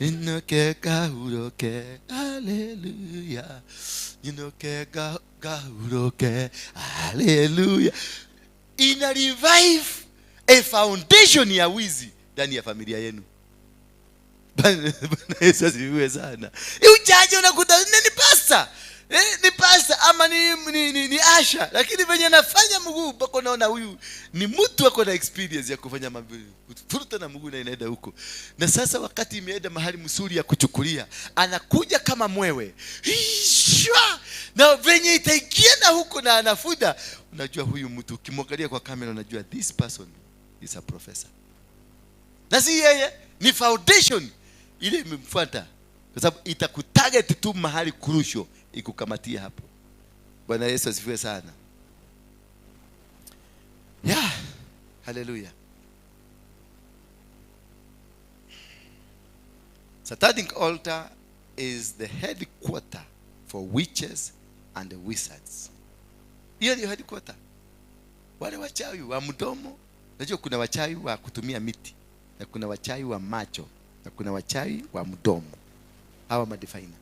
S5: Ninoke gahuroke, haleluya. Ninoke gahuroke, haleluya. Ina revive a foundation ya wizi ndani ya familia yenu. Bwana Yesu asifiwe sana. Uchaje unakuta ni pastor. Ni pastor ama ni asha, lakini venye anafanya mguu mpaka unaona huyu ni mtu ako na experience ya kufanya mambo. Furuta na mguu na inaenda huko. Na sasa wakati imeenda mahali msuri ya kuchukulia, anakuja kama mwewe. Shwa! Na venye itaingia na huko na anafuda, unajua huyu mtu ukimwangalia kwa kamera unajua this person is a professor. Na si yeye, ni foundation ile imemfuata. Kwa sababu itakutarget tu mahali kurusho ikukamatia hapo. Bwana Yesu asifiwe sana. Yeah, hallelujah. Satanic altar is the headquarter for witches and the wizards. Hiyo ndio headquarter. Wale wachawi wa mdomo, unajua kuna wachawi wa kutumia miti, na kuna wachawi wa macho, na kuna wachawi wa mdomo. Hawa madefiner.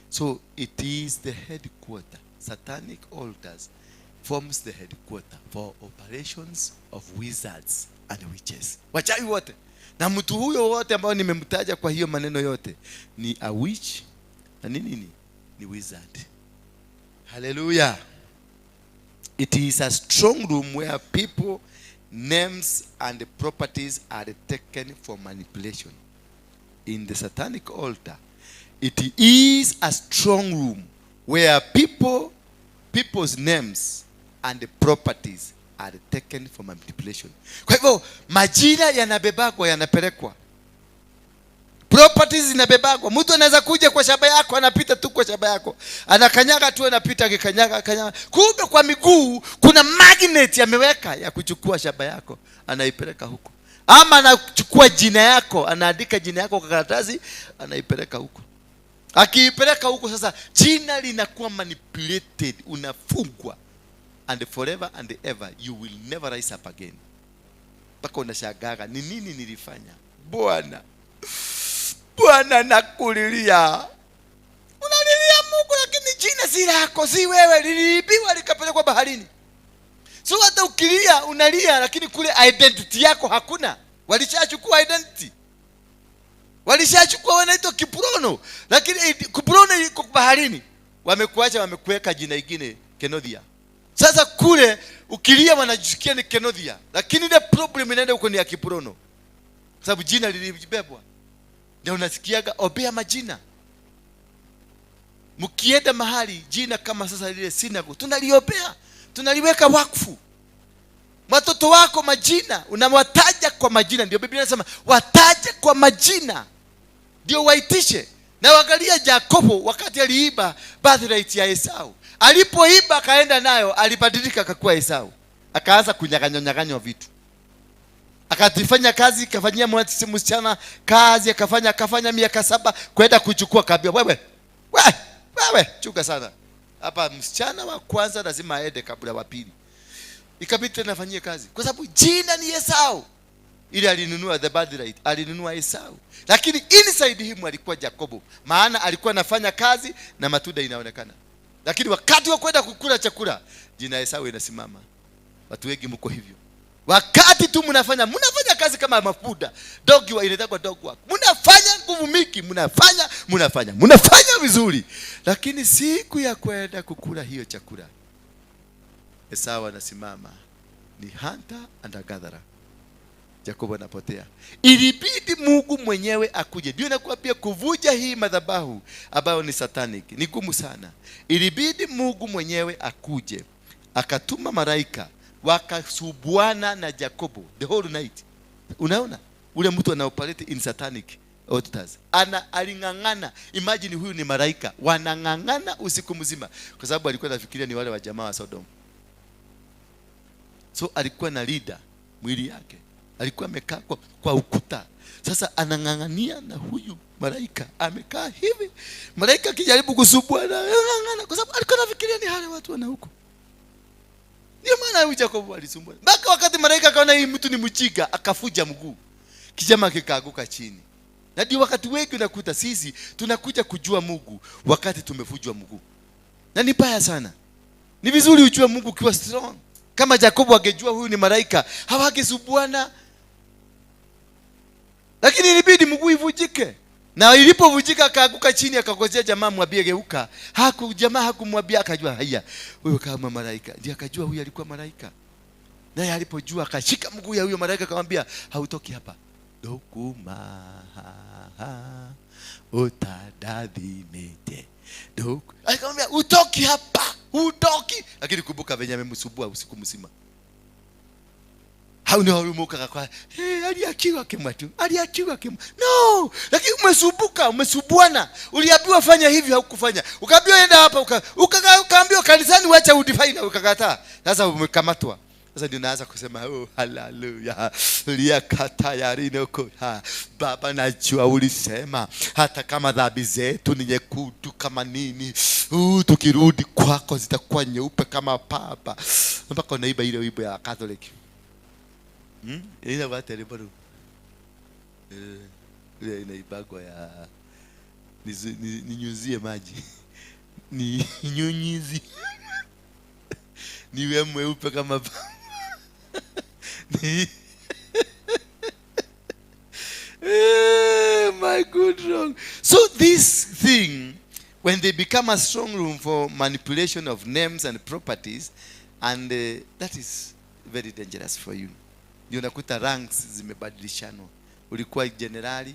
S5: So it is the headquarter. Satanic altars forms the headquarter for operations of wizards and witches. Wachawi wote. Na mtu huyo wote ambao nimemtaja kwa hiyo maneno yote ni a witch na nini? Ni wizard. Hallelujah. It is a strong room where people, names and properties are taken for manipulation. In the satanic altar, it is a strong room where people's names and properties are taken for manipulation. Kwa hivyo majina yanabebagwa, yanapelekwa. Properties zinabebagwa. Mtu anaweza kuja kwa shamba yako, anapita tu kwa shamba yako, anakanyaga tu, anapita akikanyaga kanyaga, kumbe kwa miguu kuna magnet ameweka ya kuchukua shamba yako, anaipeleka huko. Ama anachukua jina yako, anaandika jina yako kwa karatasi, anaipeleka huko. Akiipeleka huko sasa, jina linakuwa manipulated, unafungwa, and forever and ever you will never rise up again. Mpaka unashangaa ni nini nilifanya. Bwana, Bwana, nakulilia. Unalilia Mungu, lakini jina si lako, si wewe, liliibiwa likapelekwa baharini. So hata ukilia unalia, lakini kule identity yako hakuna. Walishachukua identity, walishachukua, wanaitwa Kiprono, lakini Kiprono iko baharini, wamekuacha, wamekuweka jina ingine Kenodia. Sasa kule ukilia wanajisikia ni Kenodia, lakini ile problem inaenda huko ni ya Kiprono, kwa sababu jina lilibebwa. Ndio unasikiaga obea majina. Mkienda mahali jina kama sasa lile synagogue tunaliobea, tunaliweka wakfu. Watoto wako majina unawataja kwa majina, ndio Biblia inasema wataje kwa majina ndio waitishe. Na wangalia Yakobo wakati aliiba birthright ya Esau, alipoiba akaenda nayo, alibadilika akakuwa Esau, akaanza kunyang'anywa vitu, akafanya kazi, akafanyia msichana kazi, akafanya miaka 7 kwenda kuchukua, kaambia wewe, wewe, wewe chunga sana hapa, msichana wa kwanza lazima aende kabla wa pili. Ikabidi tena afanyie kazi kwa sababu jina ni Esau. Ile alinunua the birthright, alinunua Esau, lakini inside him alikuwa Jakobo, maana alikuwa anafanya kazi na matunda inaonekana. Lakini wakati wa kwenda kukula chakula, jina Esau inasimama. Watu wengi mko hivyo. Wakati tu mnafanya kazi kama mafuda, dog wa inaitwa dog work. Mnafanya nguvu mingi, mnafanya vizuri. Lakini siku ya kwenda kukula hiyo chakula, Esau anasimama, ni hunter and a gatherer. Yakobo anapotea. Ilibidi Mungu mwenyewe akuje. Ndio nakuambia kuvuja hii madhabahu ambayo ni satanic ni gumu sana. Ilibidi Mungu mwenyewe akuje. Akatuma malaika wakasubuana na Yakobo the whole night. Unaona? Ule mtu ana operate in satanic altars. Ana aling'ang'ana. Imagine huyu ni malaika, wanang'ang'ana usiku mzima kwa sababu alikuwa anafikiria ni wale wa jamaa wa Sodom. So alikuwa na leader mwili yake. Alikuwa amekaa kwa ukuta. Sasa anang'ang'ania na huyu malaika amekaa hivi. Malaika akijaribu kusumbua anang'ang'ana kwa sababu alikuwa anafikiria ni wale watu wana huko. Ndio maana huyu Yakobo alisumbua. Mpaka wakati malaika akaona hii mtu ni mjinga, akafuja mguu. Kijama kikaanguka chini. Na ndio wakati wengi unakuta sisi tunakuja kujua Mungu wakati tumefujwa mguu. Na ni baya sana. Ni vizuri ujue Mungu ukiwa strong. Kama Yakobo angejua huyu ni malaika, hawangesumbuana. Lakini ilibidi mguu ivujike. Na ilipovujika akaanguka chini, akakosea jamaa mwambie geuka. Jamaa hakumwambia, akajua haya huyu kama malaika. Ndiye akajua huyu alikuwa malaika. Naye alipojua akashika mguu ya huyo malaika akamwambia hautoki hapa. Dokuma utadadhimete. Dok. Akamwambia utoki hapa, utoki. Lakini kumbuka venye amemsumbua usiku mzima. Hao ndio walimuka kwa, hey, aliachiwa kimwa tu. Aliachiwa kimwa. No, lakini umesumbuka, umesubuana. Uliambiwa fanya hivi haukufanya. Ukaambiwa enda hapa, ukaambiwa kanisani wacha udefine ukakataa. Sasa umekamatwa. Sasa ndio naanza kusema oh haleluya. Liakata yarinoko. Baba najua ulisema hata kama dhambi zetu ni nyekundu kama nini, tukirudi kwako zitakuwa nyeupe kama papa. Mpaka unaiba ile wimbo ya Catholic. Ile watu walibaro. Ile inaibagwa ya ninyuzie maji. Ni nyunyizi. Niwe mweupe kama papa. My good wrong. So this thing, when they become a strong room for manipulation of names and properties, and that is very dangerous for you. Ndio unakuta ranks zimebadilishanwa. Ulikuwa generali,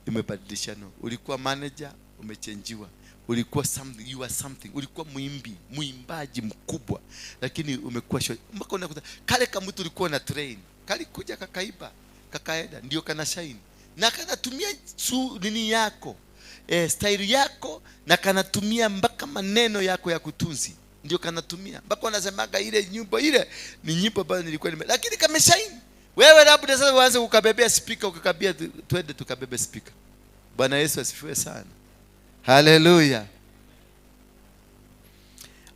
S5: imebadilishanwa. Ulikuwa manager, umechenjiwa. Ulikuwa something, you are something. Ulikuwa muimbaji mkubwa, lakini umekuwa short. Mpaka unakuta kale kama mtu ulikuwa na train, kalikuja kakaiba, kakaenda, ndio kana shine. Na kanatumia nini yako, style yako, na kanatumia mpaka maneno yako ya kutunzi. Ndio kanatumia. Mpaka wanasemaga ile nyimbo ile ni nyimbo ambayo nilikuwa nime, lakini kameshaini. Wewe labda sasa uanze kukabebea speaker, ukakabia twende tukabebe speaker. Bwana Yesu asifiwe sana. Hallelujah.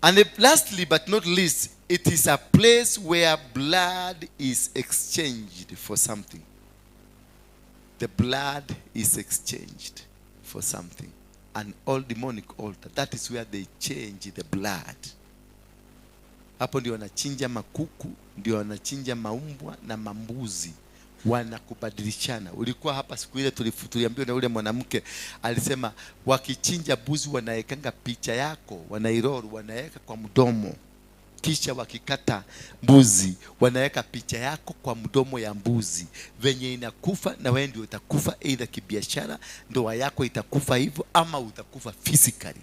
S5: And lastly but not least, it is a place where blood is exchanged for something. The blood is exchanged for something. An old demonic altar. That is where they change the blood. Hapo ndio wanachinja makuku, ndio wanachinja maumbwa na mambuzi. Wanakubadilishana. Ulikuwa hapa siku ile tuliambiwa na ule mwanamke, alisema wakichinja mbuzi wanaekanga picha yako, wanairoru, wanaeka kwa mdomo. Kisha wakikata mbuzi wanaweka picha yako kwa mdomo ya mbuzi. Venye inakufa na wewe ndio utakufa, either kibiashara, ndoa yako itakufa hivyo, ama utakufa physically.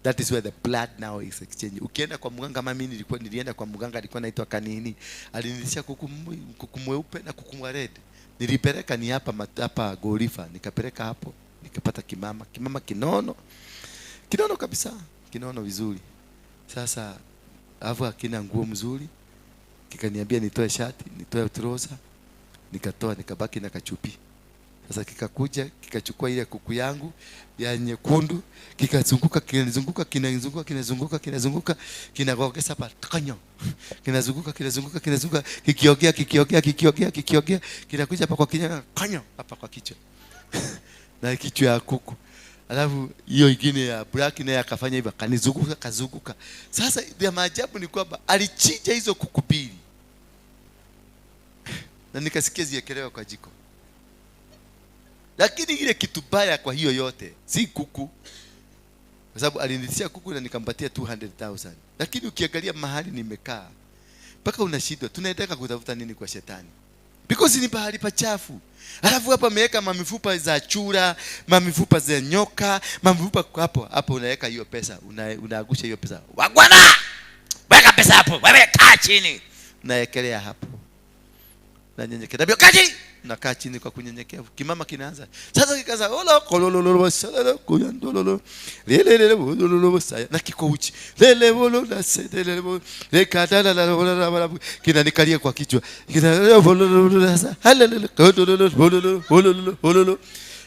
S5: That is where the blood now is exchanged. Ukienda kwa mganga, kama mimi nilienda kwa mganga, alikuwa anaitwa Kanini. Alinilisha kuku mweupe na kuku wa red. Nilipeleka ni hapa Gorifa, nikapeleka hapo, nikapata kimama, kimama kinono. Kinono kabisa, kinono vizuri. Sasa hapo hakina nguo mzuri. Kikaniambia nitoe shati, nitoe trouser. Nikatoa, nikabaki na kachupi. Sasa kikakuja, kikachukua ile kuku yangu ya nyekundu, kikazunguka, kinazunguka, kinazunguka, kinazunguka, kinazunguka, kinagogesa hapa, kanyo. Kinazunguka, kinazunguka, kinazunguka, kikiogea, kikiogea, kikiogea, kikiogea, kinakuja hapa kwa kinywa, kanyo, hapa kwa kichwa. Na kichwa ya kuku. Alafu hiyo ingine ya black naye akafanya hivyo, akanizunguka, kazunguka. Sasa ya maajabu ni kwamba alichinja hizo kuku mbili. Na nikasikia ziekelewa kwa jiko. Lakini ile kitu baya kwa hiyo yote si kuku. Kwa sababu alinitia kuku na nikampatia 200,000. Lakini ukiangalia mahali nimekaa mpaka unashindwa tunaendeka kutafuta nini kwa shetani. Because ni pahali pachafu. Alafu hapa ameweka mamifupa za chura, mamifupa za nyoka, mamifupa hapo, hapo unaweka hiyo pesa, unaagusha hiyo pesa.
S6: Wagwana! Weka pesa hapo, wewe kaa chini.
S5: Naekelea hapo. Na nyenyekea. Ndio kaa chini. Nakaa chini kwa kunyenyekea. Kimama kinaanza. Sasa kikaanza ola kolololo salala kuyandololo. Lele lele bololo saya na kiko uchi. Lele bolo la sedele bolo. Lekata la la la la kinanikalia kwa kichwa. Kina bololo la sa. Halele kolololo bololo bololo bololo.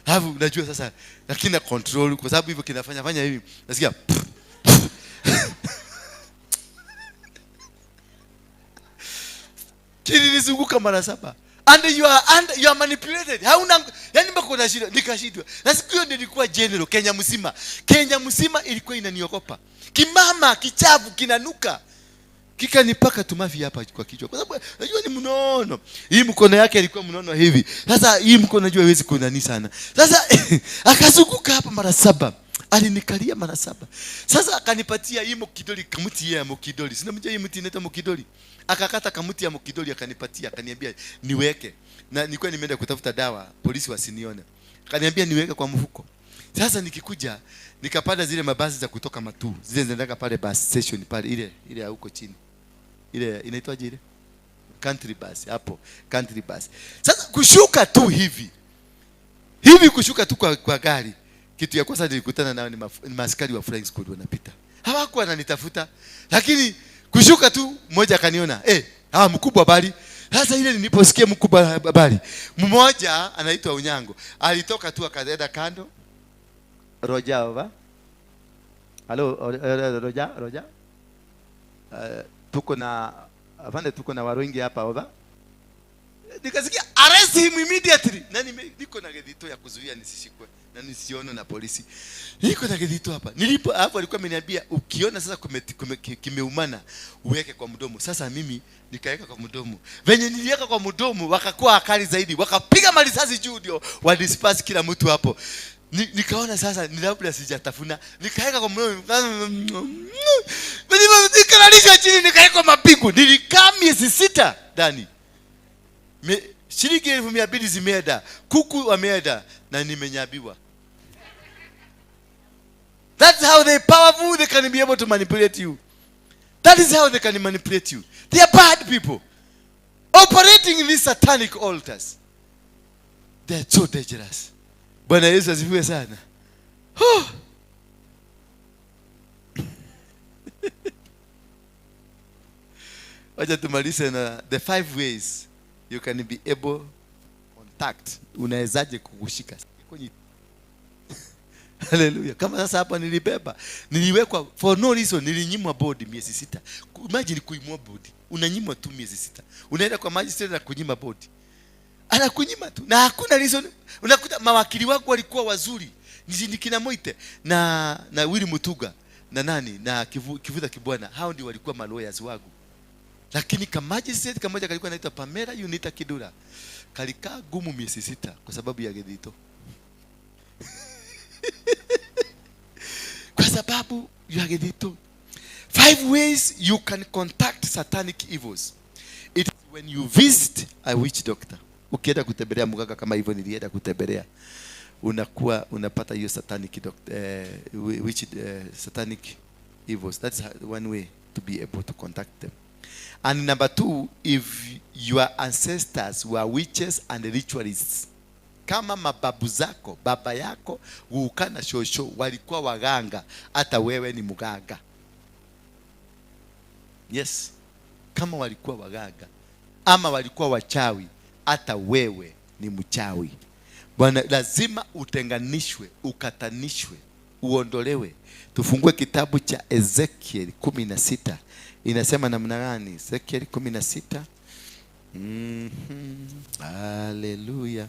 S5: Hapo unajua sasa lakini na control kwa sababu hivyo kinafanya fanya hivi. Nasikia kilinizunguka mara 7. And you are manipulated. Hauna, yani mpaka unashindwa, nikashindwa. Na siku hiyo nilikuwa general Kenya mzima. Kenya mzima ilikuwa inaniogopa. Kimama kichafu kinanuka. Kikanipaka tumavi hapa kwa kichwa. Kwa sababu najua ni mnono. Hii mkono yake ilikuwa mnono hivi. Sasa hii mkono najua haiwezi kunani sana. Sasa akazunguka hapa mara 7. Alinikalia mara 7. Sasa akanipatia hii mokidoli, kamuti ya mokidoli. Sina mjua hii mti inaitwa mokidoli. Akakata kamuti ya mokidoli akanipatia, akaniambia niweke. Na nilikuwa nimeenda kutafuta dawa, polisi wasinione. Akaniambia niweke kwa mfuko. Sasa nikikuja nikapanda zile mabasi za kutoka Matuu, zile zinaenda pale bus station pale, ile ya huko chini. Ile inaitwaje ile? Country bus hapo, country bus. Sasa kushuka tu hivi. Hivi kushuka tu kwa gari. Kitu ya kwanza nilikutana nao ni maaskari wa flying squad wanapita. Hawakuwa wananitafuta, lakini kushuka tu mmoja akaniona, hawa mkubwa habari. Sasa ile niliposikia mkubwa habari, mmoja anaitwa Unyango, alitoka tu akaenda kando. Roja over. Halo Roja, Roja. Tuko na afande, tuko na warongi hapa over. Nikasikia arrest him immediately. Na niko na gedito ya kuzuia nisishikwe na nisione na polisi. Niko na gedito hapa. Nilipo hapo alikuwa ameniambia ukiona sasa kimeumana uweke kwa mdomo. Sasa mimi nikaweka kwa mdomo. Venye niliweka kwa mdomo wakakuwa akali zaidi. Wakapiga marisasi juu ndio wa disperse kila mtu hapo. Nikaona sasa ni labda sijatafuna. Nikaweka kwa mdomo. Nikalalisha chini nikaweka mapigo. Nilikaa miezi 6 ndani. Shilingi 200,000 zimeenda, kuku wameenda na nimenyabiwa. That's how they powerful, they can be able to manipulate you. That is how they can manipulate you. They are bad people operating in these satanic altars. They're so dangerous. Bwana Yesu asifiwe sana. Oh. Wacha tumalize na the 5 ways you can be able contact. Unawezaje kukushika? Hallelujah. Kama sasa hapa nilibeba, niliwekwa for no reason, nilinyimwa bodi miezi 6. Imagine kuimwa bodi. Unanyimwa tu miezi 6. Unaenda kwa magistrate na kunyima bodi. Anakunyima tu na hakuna reason. Unakuta mawakili wako walikuwa wazuri. Ni kina Moite na Willy Mutuga na nani na Kivutha Kibwana. Hao ndio walikuwa ma lawyers wangu. Lakini kama magistrate kamoja kalikuwa anaitwa Pamela Unita Kidura. Kalikaa gumu miezi 6 kwa sababu ya Githito. Kwa sababu ya Githito. 5 ways you can contact satanic evils. It is when you visit a witch doctor. Ukienda kutembelea mganga kama hivyo nilienda kutembelea, unakuwa unapata hiyo satanic doctor, witch, satanic evils. That's one way to be able to contact them. And number 2, if your ancestors were witches and ritualists, kama mababu zako, baba yako, guka na shosho walikuwa waganga, hata wewe ni mganga. Yes, kama walikuwa waganga ama walikuwa wachawi, hata wewe ni mchawi. Bwana, lazima utenganishwe, ukatanishwe, uondolewe. Tufungue kitabu cha Ezekiel 16. Inasema namna gani? Ezekiel 16. Hallelujah.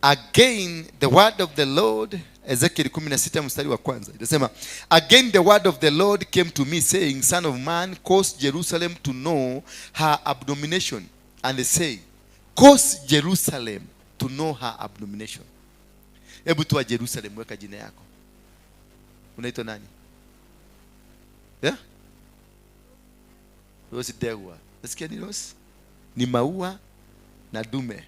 S5: Again the word of the Lord, Ezekiel 16 mstari wa kwanza. Inasema, again the word of the Lord came to me saying, son of man, cause Jerusalem to know her abomination, and say, cause Jerusalem to know her abomination. Hebu toa Jerusalem, weka jina yako. Unaitwa nani? Yeah? Rose Degwa. Nasikia ni Rose? Ni maua na dume.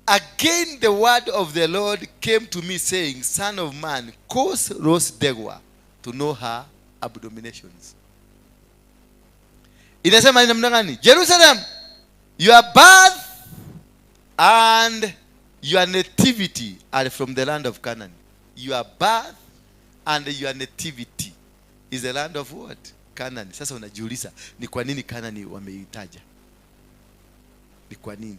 S5: Again the word of the Lord came to me saying, son of man, cause Rose Degwa to know her abominations. Inasema ni namna gani? Jerusalem, your birth and your nativity are from the land of Canaan. Your birth and your nativity is the land of what? Canaan. Sasa unajiuliza ni kwa nini Canaan wameitaja? Ni kwa nini?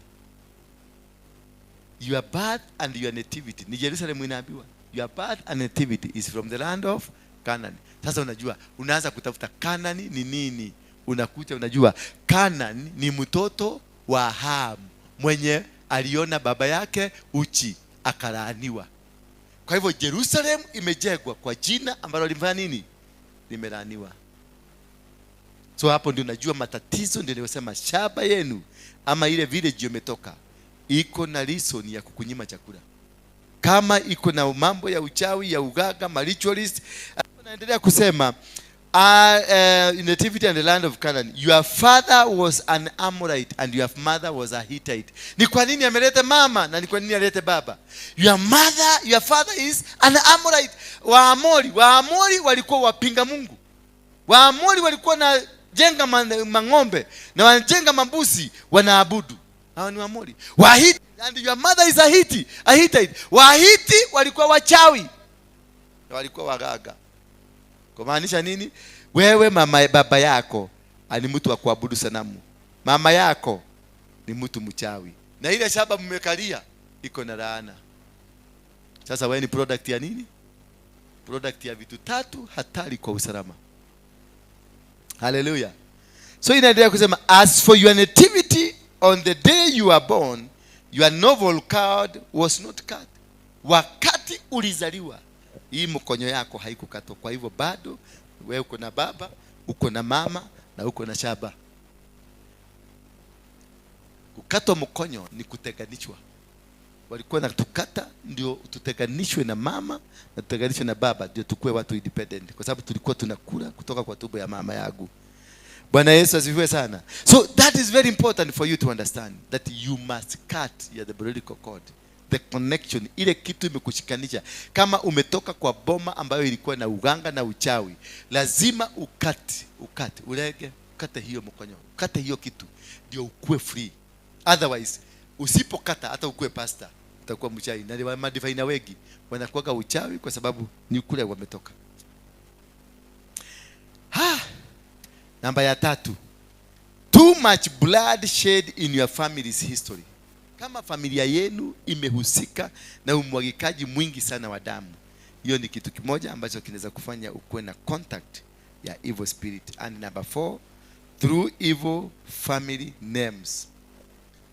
S5: Your birth and your nativity. Ni Jerusalem inaambiwa. Your birth and nativity is from the land of Canaan. Sasa unajua, unaanza kutafuta Canaan ni nini? Unakuta unajua Canaan ni mtoto wa Ham mwenye aliona baba yake uchi akalaaniwa. Kwa hivyo Jerusalem imejengwa kwa jina ambalo limefanya nini? Limelaaniwa. So hapo ndio unajua matatizo, ndio niliyosema shaba yenu ama ile village umetoka iko na reason ya kukunyima chakula. Kama iko na mambo ya uchawi, ya ugaga, ritualist. Naendelea kusema nativity and the land of Canaan. Your father was an Amorite and your mother was a Hittite. Ni kwa nini ameleta mama na ni kwa nini alete baba? Your mother, your father is an Amorite. Waamori walikuwa wapinga Mungu. Waamori walikuwa na jenga mang'ombe na wanajenga mambuzi, wanaabudu. Hao ni Waamori. Wahiti, and your mother is a Hittite. A Hittite. Wahiti walikuwa wachawi na walikuwa waganga. Kumaanisha nini? Wewe mama, baba yako ni mtu wa kuabudu sanamu. Mama yako ni mtu mchawi. Na ile shaba mmekalia iko na laana. Sasa wewe ni product ya nini? Product ya vitu tatu hatari kwa usalama. Hallelujah. So inaendelea kusema, as for your nativity on the day you were born, your novel card was not cut. Wakati ulizaliwa, hii mkonyo yako haikukatwa. Kwa hivyo bado wewe uko na baba, uko na mama na uko na shaba. Kukatwa mkonyo ni kutenganishwa. Walikuwa natukata ndio tutenganishwe na mama na tutenganishwe na baba, ndio tukue watu independent, kwa sababu tulikuwa tunakula kutoka kwa tumbo ya mama yangu. Bwana Yesu asifiwe sana. So that is very important for you to understand that you must cut the umbilical cord, the connection, ile kitu imekushikanisha. Kama umetoka kwa boma ambayo ilikuwa na uganga na uchawi, lazima ukate, ulege. Ukate hiyo mkonyo, ukate hiyo kitu ndio ukue free. Otherwise usipokata, hata ukue pastor utakuwa mchawi. Na madivaina wengi wanakuwaga uchawi kwa sababu ni kule wametoka. Ha! Namba ya 3, too much blood shed in your family's history. Kama familia yenu imehusika na umwagikaji mwingi sana wa damu, hiyo ni kitu kimoja ambacho kinaweza kufanya ukuwe na contact ya evil spirit. And number 4, through evil family names.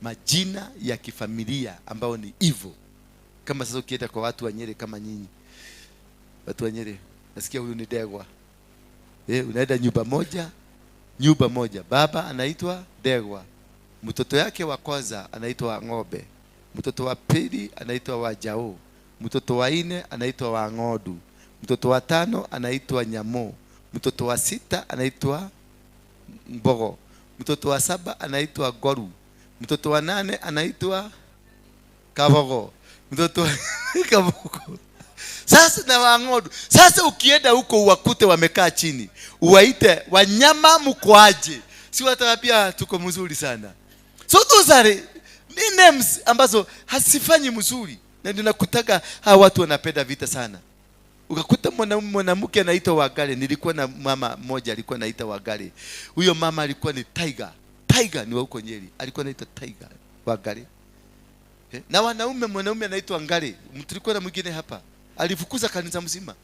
S5: Majina ya kifamilia ambao ni evil. Kama sasa ukienda kwa watu wa Nyeri kama nyinyi, watu wa Nyeri, nasikia huyu ni Degwa. Unaenda nyumba moja, baba anaitwa Degwa, mtoto yake wa kwanza anaitwa Ng'ombe, mtoto wa pili anaitwa Wajao, mtoto wa 4 anaitwa Wang'odu, mtoto wa 5 anaitwa Nyamo, mtoto wa 6 anaitwa Mbogo, mtoto wa 7 anaitwa Goru, mtoto wa 8 anaitwa Kabogo, mtoto wa Kabogo. Sasa na Wang'odu. Sasa ukienda huko uwakute wamekaa chini, uwaite wanyama mkoaje, si watawambia tuko mzuri sana. So those are names ambazo hasifanyi mzuri, na ndio nakutaga hawa watu wanapenda vita sana. Ukakuta mwanamke anaitwa Wagale. Nilikuwa na mama mmoja alikuwa anaitwa Wagale. Huyo mama alikuwa ni Tiger. Tiger ni wa huko Nyeri. Alikuwa anaitwa Tiger Wagale. Na wanaume, mwanaume anaitwa Ngale. Tulikuwa na mwingine hapa. Alifukuza kanisa mzima.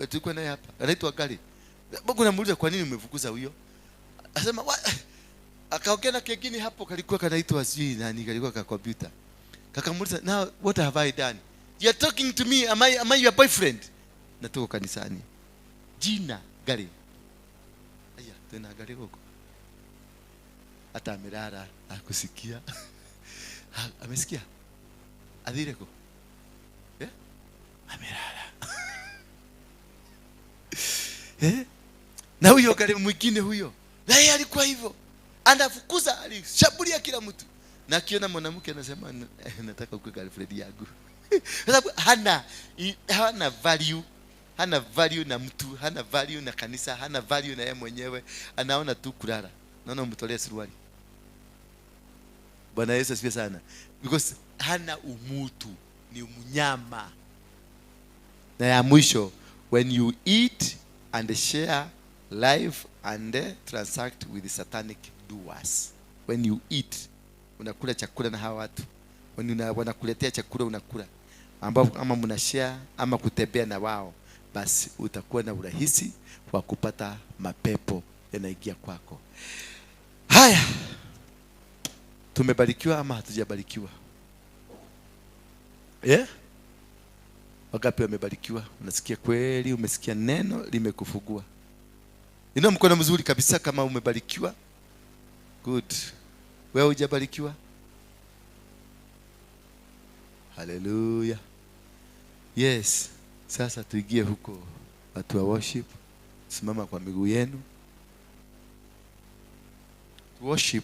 S5: Tulikuwa naye hapa. Anaitwa Ngale. Mungu namuuliza kwa nini umefukuza huyo? Akasema akaongea na kingine hapo kalikuwa kanaitwa sijui nani, kalikuwa ka computer. Kakamuuliza, now what have I done? You are talking to me, am I your boyfriend? Na tuko kanisani. Jina Gari. Aya, tena Gari huko. Hata amelala, hakusikia. Amesikia? Adhireko. Eh? Amelala. Eh? Na huyo Gari mwingine huyo. Na yeye alikuwa hivyo. Anafukuza, alishambulia kila mtu. Na akiona mwanamke anasema nataka ukuwe girlfriend yangu. Kwa sababu hana value. Hana value na mtu, hana value na kanisa, hana value na yeye mwenyewe. Anaona tu kulala. Naona umtolee suruali. Bwana Yesu asifiwe sana. Because hana umutu, ni mnyama. Na ya mwisho, when you eat and share life and transact with the satanic doers. When you eat, unakula chakula na hawa watu. When wanakuletea chakula unakula. Ambapo ama mnashare ama kutembea na wao, basi utakuwa na urahisi wa kupata mapepo yanaingia kwako. Haya, tumebarikiwa ama hatujabarikiwa? Yeah? Wangapi wamebarikiwa? Unasikia kweli, umesikia neno limekufungua. Inua mkono mzuri kabisa kama umebarikiwa. Good. Wewe hujabarikiwa? Hallelujah. Yes. Sasa tuingie huko watu wa worship. Simama kwa miguu yenu. Worship.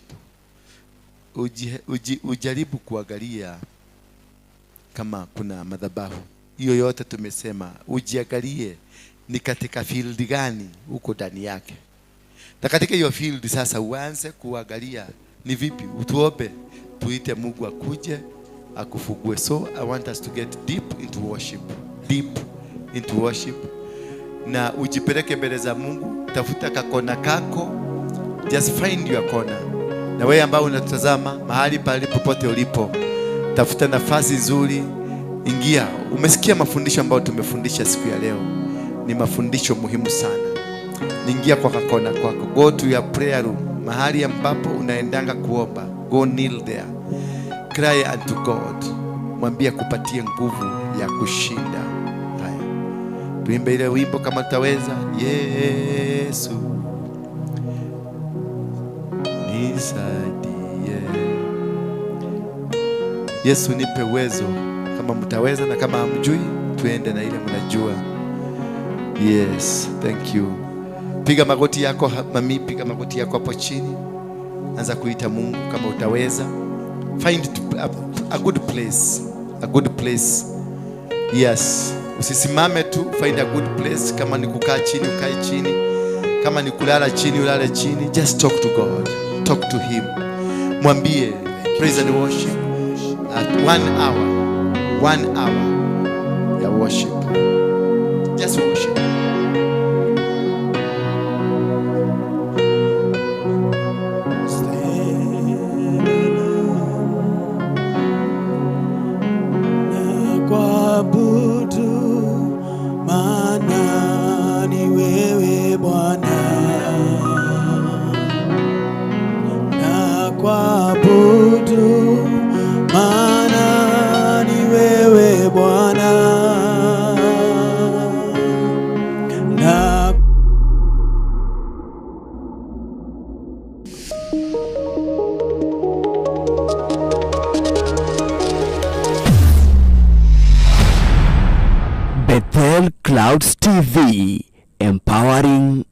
S5: Ujaribu kuangalia kama kuna madhabahu. Hiyo yote tumesema, ujiangalie ni katika field gani uko ndani yake. Na katika hiyo field sasa uanze kuangalia ni vipi utuombe, tuite Mungu akuje akufugue. So I want us to get deep into worship. Deep into worship. Na ujipeleke mbele za Mungu, tafuta kakona kako. Just find your corner. Na wewe ambao unatazama mahali pale popote ulipo, tafuta nafasi nzuri, ingia. Umesikia mafundisho ambayo tumefundisha siku ya leo. Ni mafundisho muhimu sana. Ingia kwa kakona kwako. Go to your prayer room, mahali ambapo unaendanga kuomba. Go kneel there. Cry unto God. Mwambie kupatie nguvu ya kushinda. Haya. Tuimbe ile wimbo kama tutaweza. Yesu nisaidie. Yesu nipe uwezo. Kama mtaweza na kama hamjui, tuende na ile mnajua. Yes, thank you. Piga magoti yako mami, piga magoti yako hapo chini. Anza kuita Mungu kama utaweza. Find a good place. A good place. Yes. Usisimame tu, find a good place. Kama ni kukaa chini, ukae chini. Kama ni kulala chini, ulale chini. Just talk to God, talk to Him. Mwambie praise and worship at one hour, one hour ya worship, just worship.
S2: Kuabudu, maana ni wewe Bwana, na kuabudu, maana ni wewe Bwana, na
S1: Bethel Clouds TV, empowering